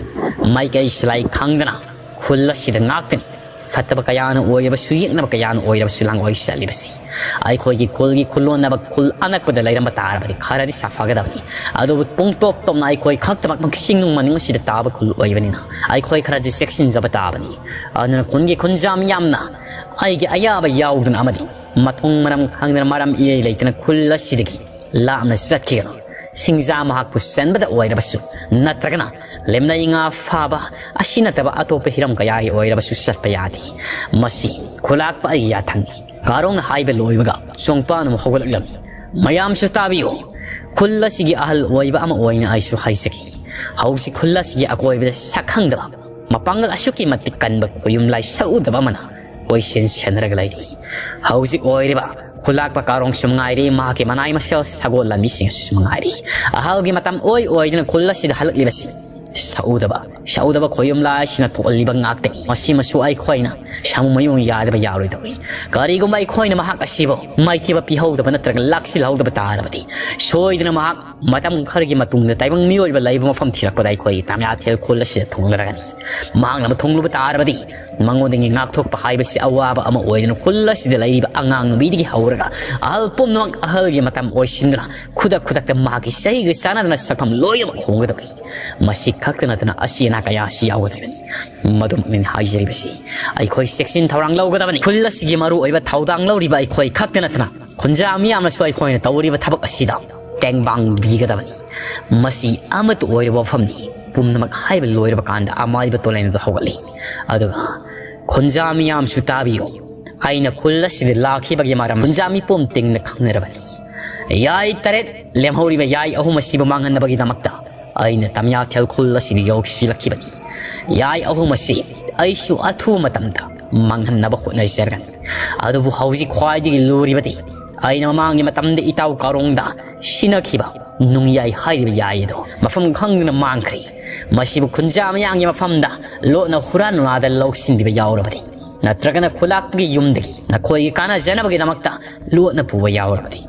ꯃꯥꯏꯀꯩ ꯁꯤꯂꯥꯏ ꯈꯪꯗꯅ ꯈꯨꯜ ꯑꯁꯤꯗ ꯉꯥꯛꯇꯅꯤ ꯐꯠꯇꯕ ꯀꯌꯥꯅ ꯑꯣꯏꯔꯕꯁꯨ, ꯌꯦꯛꯅꯕ ꯀꯌꯥꯅ ꯑꯣꯏꯔꯕꯁꯨ ꯂꯥꯡꯑꯣꯏ ꯆꯠꯂꯤꯕꯁꯤ꯫ ꯑꯩꯈꯣꯏꯒꯤ ꯈꯨꯜꯒꯤ ꯈꯨꯜꯂꯣꯟꯅꯕ ꯈꯨꯜ ꯑꯅꯛꯄꯗ ꯂꯩꯔꯝꯕ ꯇꯥꯔꯕꯗꯤ ꯈꯔꯗꯤ ꯁꯥꯐꯒꯗꯕꯅꯤ꯫ ꯑꯗꯨꯕꯨ ꯄꯨꯡꯇꯣꯞ ꯇꯣꯞꯅ ꯑꯩꯈꯣꯏ ꯈꯛꯇꯃꯛ ꯆꯤꯡꯅꯨꯡ ꯃꯅꯤꯡ ꯑꯁꯤꯗ ꯇꯥꯕ ꯈꯨꯜ ꯑꯣꯏꯕꯅꯤꯅ ꯑꯩꯈꯣꯏ ꯈꯔꯗꯤ ꯆꯦꯛꯁꯤꯟꯖꯕ ꯇꯥꯕꯅꯤ꯫ ꯑꯗꯨꯅ ꯈꯨꯟꯒꯤ ꯈꯨꯟꯖꯥ ꯃꯤꯌꯥꯝꯅ ꯑꯩꯒꯤ ꯑꯌꯥꯕ ꯌꯥꯎꯗꯅ ꯑꯃꯗꯤ ꯃꯊꯣꯡ ꯃꯔꯝ ꯈꯪꯗꯅ ꯃꯔꯝ ꯏꯔꯩ ꯂꯩꯇꯅ ꯈꯨꯜ ꯑꯁꯤꯗꯒꯤ ꯂꯥꯞꯅ ꯆꯠꯈꯤꯒꯅꯨ꯫ ꯁꯤꯡꯖꯥ ꯃꯍꯥꯛꯄꯨ ꯆꯟꯕꯗ ꯑꯣꯏꯔꯕꯁꯨ, ꯅꯠꯇ꯭ꯔꯒꯅ ꯂꯦꯝꯅꯩ ꯉꯥ ꯐꯥꯕ ꯑꯁꯤ ꯅꯠꯇꯕ ꯑꯇꯣꯞꯄ ꯍꯤꯔꯝ ꯀꯌꯥꯒꯤ ꯑꯣꯏꯔꯕꯁꯨ ꯆꯠꯄ ꯌꯥꯗꯦ꯫ ꯃꯁꯤ ꯈꯨꯂꯥꯛꯄ ꯑꯩꯒꯤ ꯌꯥꯊꯪꯅꯤ꯫ ꯀꯥꯔꯣꯡꯅ ꯍꯥꯏꯕ ꯂꯣꯏꯕꯒ ꯆꯣꯡꯄꯥꯟ ꯑꯃ ꯍꯧꯒꯠꯂꯛꯂꯝꯃꯤ꯫ ꯃꯌꯥꯝꯁꯨ ꯇꯥꯕꯤꯌꯨ꯫ ꯈꯨꯜ ꯑꯁꯤꯒꯤ ꯑꯍꯜ ꯑꯣꯏꯕ ꯑꯃ ꯑꯣꯏꯅ ꯑꯩꯁꯨ ꯍꯥꯏꯖꯒꯦ꯫ ꯍꯧꯖꯤꯛ ꯈꯨꯜ ꯑꯁꯤꯒꯤ ꯑꯀꯣꯏꯕꯗ ꯁꯛꯈꯪꯗꯕ, ꯃꯄꯥꯡꯒꯜ ꯑꯁꯨꯛꯀꯤ ꯃꯇꯤꯛ ꯀꯟꯕ ꯈꯣꯌꯨꯝ ꯂꯥꯏ ꯁꯛꯎꯗꯕ ꯑꯃꯅ ꯀꯣꯏꯁꯦꯟ ꯁꯦꯟꯅꯔꯒ ꯂꯩꯔꯤ꯫ ꯍꯧꯖꯤꯛ ꯑꯣꯏꯔꯤꯕ ꯈꯨꯂꯥꯛꯄ ꯀꯥꯔꯣꯡꯁꯨ ꯃꯉꯥꯏꯔꯤ, ꯃꯍꯥꯛꯀꯤ ꯃꯅꯥꯏ ꯃꯁꯦꯜ ꯁꯒꯣꯜ ꯂꯥꯟꯃꯤꯁꯤꯡ ꯑꯁꯤꯁꯨ ꯃꯉꯥꯏꯔꯤ꯫ ꯑꯍꯜꯒꯤ ꯃꯇꯝ ꯑꯣꯏ ꯑꯣꯏꯗꯨꯅ ꯈꯨꯜ ꯑꯁꯤꯗ ꯍꯜꯂꯛꯂꯤꯕꯁꯤ ꯁꯛꯎꯗꯕ, ꯁꯛꯎꯗꯕ ꯈꯣꯌꯨꯝ ꯂꯥꯏꯁꯤꯅ ꯊꯣꯛꯍꯜꯂꯤꯕ ꯉꯥꯛꯇꯅꯤ꯫ ꯃꯁꯤꯃꯁꯨ ꯑꯩꯈꯣꯏꯅ ꯁꯥꯃꯨ ꯃꯌꯨꯡ ꯌꯥꯗꯕ ꯌꯥꯔꯣꯏꯗꯧꯔꯤ꯫ ꯀꯔꯤꯒꯨꯝꯕ ꯑꯩꯈꯣꯏꯅ ꯃꯍꯥꯛ ꯑꯁꯤꯕꯨ ꯃꯥꯏꯊꯤꯕ ꯄꯤꯍꯧꯗꯕ ꯅꯠꯇ꯭ꯔꯒ ꯂꯥꯛꯁꯤꯜꯍꯧꯗꯕ ꯇꯥꯔꯕꯗꯤ, ꯁꯣꯏꯗꯅ ꯃꯍꯥꯛ ꯃꯇꯝ ꯈꯔꯒꯤ ꯃꯇꯨꯡꯗ ꯇꯥꯏꯕꯪ ꯃꯤꯑꯣꯏꯕ ꯂꯩꯕ ꯃꯐꯝ ꯊꯤꯔꯛꯄꯗ ꯑꯩꯈꯣꯏꯒꯤ ꯇꯥꯃꯤꯌꯥꯊꯦꯜ ꯈꯨꯜ ꯑꯁꯤꯗ ꯊꯨꯡꯂꯔꯒꯅꯤ꯫ ꯃꯍꯥꯛꯅ ꯃꯊꯨꯡꯂꯨꯕ ꯇꯥꯔꯕꯗꯤ ꯃꯉꯣꯟꯗꯒꯤ ꯉꯥꯛꯊꯣꯛꯄ ꯍꯥꯏꯕꯁꯤ ꯑꯋꯥꯕ ꯑꯃ ꯑꯣꯏꯗꯨꯅ ꯈꯨꯜ ꯑꯁꯤꯗ ꯂꯩꯔꯤꯕ ꯑꯉꯥꯡ ꯅꯨꯕꯤꯗꯒꯤ ꯍꯧꯔꯒ ꯑꯍꯜ ꯄꯨꯝꯅꯃꯛ ꯑꯍꯜꯒꯤ ꯃꯇꯝ ꯑꯣꯏꯁꯤꯟꯗꯨꯅ ꯈꯨꯗꯛ ꯈꯨꯗꯛꯇ ꯃꯍꯥꯛꯀꯤ ꯆꯍꯤꯒ ꯆꯥꯟꯅꯗꯅ ꯁꯛꯐꯝ ꯂꯣꯏꯅꯃꯛ ꯍꯣꯡꯒꯗꯧꯔꯤ꯫ ꯃꯁꯤ ꯈꯛꯇ ꯅꯠꯇꯅ ꯑꯁꯤ ꯑꯅꯥ ꯀꯌꯥꯁꯤ ꯌꯥꯎꯒꯗꯧꯔꯤꯕꯅꯤ꯫ ꯃꯗꯨꯃꯛꯅꯤ ꯍꯥꯏꯖꯔꯤꯕꯁꯤ꯫ ꯑꯩꯈꯣꯏ ꯆꯦꯛꯁꯤꯟ ꯊꯧꯔꯥꯡ ꯂꯧꯒꯗꯕꯅꯤ꯫ ꯈꯨꯜ ꯑꯁꯤꯒꯤ ꯃꯔꯨ ꯑꯣꯏꯕ ꯊꯧꯗꯥꯡ ꯂꯧꯔꯤꯕ ꯑꯩꯈꯣꯏ ꯈꯛꯇ ꯅꯠꯇꯅ ꯈꯨꯟꯖꯥ ꯃꯤꯌꯥꯝꯅꯁꯨ ꯑꯩꯈꯣꯏꯅ ꯇꯧꯔꯤꯕ ꯊꯕꯛ ꯑꯁꯤꯗ ꯇꯦꯡꯕꯥꯡ ꯄꯤꯒꯗꯕꯅꯤ꯫ ꯃꯁꯤ ꯑꯃꯠꯇ ꯑꯣꯏꯔꯕ ꯋꯥꯐꯝꯅꯤ꯫ ꯄꯨꯝꯅꯃꯛ ꯍꯥꯏꯕ ꯂꯣꯏꯔꯕ ꯀꯥꯟꯗ ꯑꯃꯥꯏꯕ ꯇꯣꯂꯦꯟ ꯑꯗꯨ ꯍꯧꯒꯠꯂꯤ꯫ ꯑꯗꯨꯒ ꯈꯨꯟꯖꯥ ꯃꯤꯌꯥꯝꯁꯨ ꯇꯥꯕꯤꯌꯨ꯫ ꯑꯩꯅ ꯈꯨꯜ ꯑꯁꯤꯗ ꯂꯥꯛꯈꯤꯕꯒꯤ ꯃꯔꯝ ꯈꯨꯟꯖꯥ ꯃꯤꯄꯨꯝ ꯇꯤꯡꯅ ꯈꯪꯅꯔꯕꯅꯤ꯫ ꯌꯥꯏ ꯇꯔꯦꯠ ꯂꯦꯝꯍꯧꯔꯤꯕ ꯌꯥꯏ ꯑꯍꯨꯝ ꯑꯁꯤꯕꯨ ꯃꯥꯡꯍꯟꯅꯕꯒꯤꯗꯃꯛꯇ ꯑꯩꯅ ꯇꯝꯌꯥꯊꯦꯜ ꯈꯨꯜ ꯑꯁꯤꯗ ꯌꯧꯁꯤꯜꯂꯛꯈꯤꯕꯅꯤ꯫ ꯌꯥꯏ ꯑꯍꯨꯝ ꯑꯁꯤ ꯑꯩꯁꯨ ꯑꯊꯨꯕ ꯃꯇꯝꯗ ꯃꯥꯡꯍꯟꯅꯕ ꯍꯣꯠꯅꯖꯔꯒꯅꯤ꯫ ꯑꯗꯨꯕꯨ ꯍꯧꯖꯤꯛ ꯈ꯭ꯋꯥꯏꯗꯒꯤ ꯂꯨꯔꯤꯕꯗꯤ ꯑꯩꯅ ꯃꯃꯥꯡꯒꯤ ꯃꯇꯝꯗ ꯏꯇꯥꯎ ꯀꯥꯔꯣꯡꯗ ꯁꯤꯟꯅꯈꯤꯕ ꯅꯨꯡꯌꯥꯏ ꯍꯥꯏꯔꯤꯕ ꯌꯥꯏ ꯑꯗꯣ ꯃꯐꯝ ꯈꯪꯗꯅ ꯃꯥꯡꯈ꯭ꯔꯦ꯫ ꯃꯁꯤꯕꯨ ꯈꯨꯟꯖꯥ ꯃꯤꯌꯥꯝꯒꯤ ꯃꯐꯝꯗ ꯂꯣꯠꯅ ꯍꯨꯔꯥꯟ ꯂꯥꯗ ꯂꯧꯁꯤꯟꯕꯤꯕ ꯌꯥꯎꯔꯕꯗꯤ, ꯅꯠꯇ꯭ꯔꯒꯅ ꯈꯨꯂꯥꯛꯄꯒꯤ ꯌꯨꯝꯗꯒꯤ ꯅꯈꯣꯏꯒꯤ ꯀꯥꯟꯅꯖꯅꯕꯒꯤꯗꯃꯛꯇ ꯂꯣꯠꯅ ꯄꯨꯕ ꯌꯥꯎꯔꯕꯗꯤ,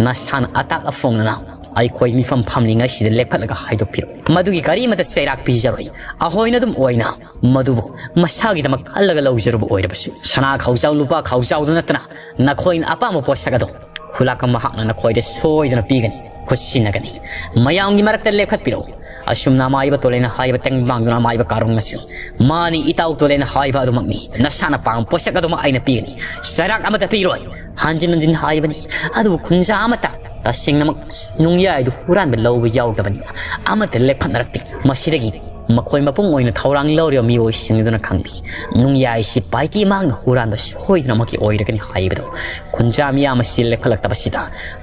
ꯅꯁꯥꯅ ꯑꯇꯥꯛ ꯑꯐꯣꯡꯗꯅ ꯑꯩꯈꯣꯏ ꯃꯤꯐꯝ ꯐꯝꯂꯤꯉꯩꯁꯤꯗ ꯂꯦꯞꯈꯠꯂꯒ ꯍꯥꯏꯗꯣꯛꯄꯤꯔꯛꯎ꯫ ꯃꯗꯨꯒꯤ ꯀꯔꯤꯃꯇ ꯆꯩꯔꯥꯛ ꯄꯤꯖꯔꯣꯏ꯫ ꯑꯍꯣꯏꯅ ꯑꯗꯨꯝ ꯑꯣꯏꯅ ꯃꯗꯨꯕꯨ ꯃꯁꯥꯒꯤꯗꯃꯛ ꯈꯜꯂꯒ ꯂꯧꯖꯔꯨꯕ ꯑꯣꯏꯔꯕꯁꯨ, ꯁꯅꯥ ꯈꯧꯖꯥꯎ ꯂꯨꯄꯥ ꯈꯧꯖꯥꯎꯗꯨ ꯅꯠꯇꯅ ꯅꯈꯣꯏꯅ ꯑꯄꯥꯝꯕ ꯄꯣꯠꯁꯛ ꯑꯗꯣ ꯈꯨꯂꯥꯛꯄ ꯃꯍꯥꯛꯅ ꯅꯈꯣꯏꯗ ꯁꯣꯏꯗꯅ ꯄꯤꯒꯅꯤ꯫ ꯈꯨꯠꯁꯤꯟꯅꯒꯅꯤ꯫ ꯃꯌꯥꯝꯒꯤ ꯃꯔꯛꯇ ꯂꯦꯞꯈꯠꯄꯤꯔꯛꯎ꯫ ꯑꯁꯨꯝꯅ ꯑꯃꯥꯏꯕ ꯇꯣꯂꯦꯅ ꯍꯥꯏꯕ ꯇꯦꯡꯕꯥꯡꯗꯨꯅ ꯑꯃꯥꯏꯕ ꯀꯥꯔꯣꯡꯅꯁꯨ, "ꯃꯥꯅꯤ, ꯏꯇꯥꯎ ꯇꯣꯂꯦꯅ ꯍꯥꯏꯕ ꯑꯗꯨꯃꯛꯅꯤ꯫ ꯅꯁꯥꯅ ꯄꯥꯝꯕ ꯄꯣꯠꯁꯛ ꯑꯗꯨꯃꯛ ꯑꯩꯅ ꯄꯤꯒꯅꯤ꯫ ꯆꯩꯔꯥꯛ ꯑꯃꯠꯇ ꯄꯤꯔꯣꯏ꯫" ꯍꯟꯖꯤꯟ ꯍꯟꯖꯤꯟ ꯍꯥꯏꯕꯅꯤ꯫ ꯑꯗꯨꯕꯨ ꯈꯨꯟꯖꯥ ꯑꯃꯠꯇ ꯇꯁꯦꯡꯅꯃꯛ ꯅꯨꯡꯌꯥꯏꯗꯨ ꯍꯨꯔꯥꯟꯕ ꯂꯧꯕ ꯌꯥꯎꯗꯕꯅꯤꯅ ꯑꯃꯠꯇ ꯂꯦꯞꯈꯠꯅꯔꯛꯇꯦ꯫ ꯃꯁꯤꯗꯒꯤ ꯃꯈꯣꯏ ꯃꯄꯨꯡ ꯑꯣꯏꯅ ꯊꯧꯔꯥꯡ ꯂꯧꯔꯤꯕ ꯃꯤꯑꯣꯏꯁꯤꯡ ꯑꯗꯨꯅ ꯈꯪꯂꯤ꯫ ꯅꯨꯡꯌꯥꯏꯁꯤ ꯄꯥꯏꯀꯤ ꯃꯍꯥꯛꯅ ꯍꯨꯔꯥꯟꯕ ꯁꯣꯏꯗꯅꯃꯛꯀꯤ ꯑꯣꯏꯔꯒꯅꯤ ꯍꯥꯏꯕꯗꯨ ꯈꯨꯟꯖꯥ ꯃꯤꯌꯥꯝ ꯑꯁꯤ ꯂꯦꯞꯈꯠꯂꯛꯇꯕꯁꯤꯗ,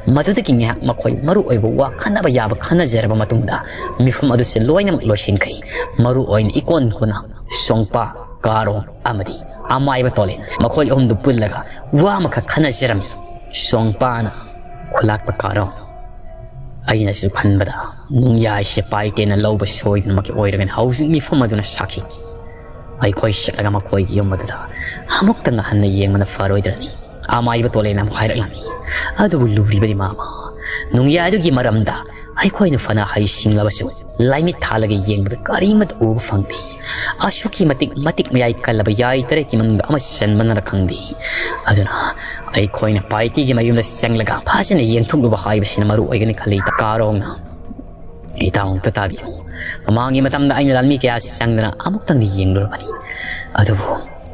ꯃꯗꯨꯗꯒꯤ ꯉꯥꯏꯍꯥꯛ ꯃꯈꯣꯏ ꯃꯔꯨ ꯑꯣꯏꯕ ꯋꯥ ꯈꯟꯅꯕ ꯌꯥꯕ ꯈꯟꯅꯖꯔꯕ ꯃꯇꯨꯡꯗ, ꯃꯤꯐꯝ ꯑꯗꯨꯁꯨ ꯂꯣꯏꯅꯃꯛ ꯂꯣꯏꯁꯤꯟꯈ꯭ꯔꯦ꯫ ꯃꯔꯨ ꯑꯣꯏꯅ ꯏꯀꯣꯟ ꯀꯣꯟꯅ ꯁꯣꯡꯄꯥ, ꯀꯥꯔꯣꯡ ꯑꯃꯗꯤ ꯑꯃꯥꯏꯕ ꯇꯣꯂꯦꯟ, ꯃꯈꯣꯏ ꯑꯍꯨꯝꯗꯨ ꯄꯨꯜꯂꯒ ꯋꯥ ꯑꯃꯈꯛ ꯈꯟꯅꯖꯔꯝꯃꯤ꯫ ꯁꯣꯡꯄꯥꯅ, "ꯈꯨꯂꯥꯛꯄ ꯀꯥꯔꯣꯡ, ꯑꯩꯅꯁꯨ ꯈꯟꯕꯗ ꯅꯨꯡꯌꯥꯏꯁꯦ ꯄꯥꯏꯇꯦꯅ ꯂꯧꯕ ꯁꯣꯏꯗꯅꯃꯛꯀꯤ ꯑꯣꯏꯔꯒꯅꯤ꯫ ꯍꯧꯖꯤꯛ ꯃꯤꯐꯝ ꯑꯗꯨꯅ ꯁꯥꯈꯤ꯫ ꯑꯩꯈꯣꯏ ꯆꯠꯂꯒ ꯃꯈꯣꯏꯒꯤ ꯌꯨꯝ ꯑꯗꯨꯗ ꯑꯃꯨꯛꯇꯪ ꯍꯟꯅ ꯌꯦꯡꯕꯅ ꯐꯔꯣꯏꯗ꯭ꯔꯅꯤ?" ꯑꯃꯥꯏꯕ ꯇꯣꯂꯦꯟ ꯑꯃꯨꯛ ꯍꯥꯏꯔꯛꯂꯝꯃꯤ꯫ ꯑꯗꯨꯕꯨ ꯂꯨꯔꯤꯕꯗꯤ ꯃꯥꯃ, ꯅꯨꯡꯌꯥꯏꯗꯨꯒꯤ ꯃꯔꯝꯗ ꯑꯩꯈꯣꯏꯅ ꯐꯅ ꯍꯩꯁꯤꯡꯂꯕꯁꯨ ꯂꯥꯏꯃꯤꯠ ꯊꯥꯜꯂꯒ ꯌꯦꯡꯕꯗ ꯀꯔꯤꯃꯠꯇ ꯎꯕ ꯐꯪꯗꯦ꯫ ꯑꯁꯨꯛꯀꯤ ꯃꯇꯤꯛ ꯃꯇꯤꯛ ꯃꯌꯥꯏ ꯀꯜꯂꯕ ꯌꯥꯏ ꯇꯔꯦꯠꯀꯤ ꯃꯅꯨꯡꯗ ꯑꯃ ꯆꯟꯕꯅꯔ ꯈꯪꯗꯦ꯫ ꯑꯗꯨꯅ ꯑꯩꯈꯣꯏꯅ ꯄꯥꯏꯇꯤꯒꯤ ꯃꯌꯨꯝꯗ ꯆꯪꯂꯒ ꯐꯖꯅ ꯌꯦꯡꯊꯣꯛꯂꯨꯕ ꯍꯥꯏꯕꯁꯤꯅ ꯃꯔꯨ ꯑꯣꯏꯒꯅꯤ ꯈꯜꯂꯤ꯫ ꯀꯥꯔꯣꯡꯅ, "ꯏꯇꯥꯎ ꯑꯝꯇ ꯇꯥꯕꯤꯌꯨ꯫ ꯃꯃꯥꯡꯒꯤ ꯃꯇꯝꯗ ꯑꯩꯅ ꯂꯥꯟꯃꯤ ꯀꯌꯥ ꯆꯪꯗꯅ ꯑꯃꯨꯛꯇꯪꯗꯤ ꯌꯦꯡꯂꯨꯔꯕꯅꯤ꯫ ꯑꯗꯨꯕꯨ,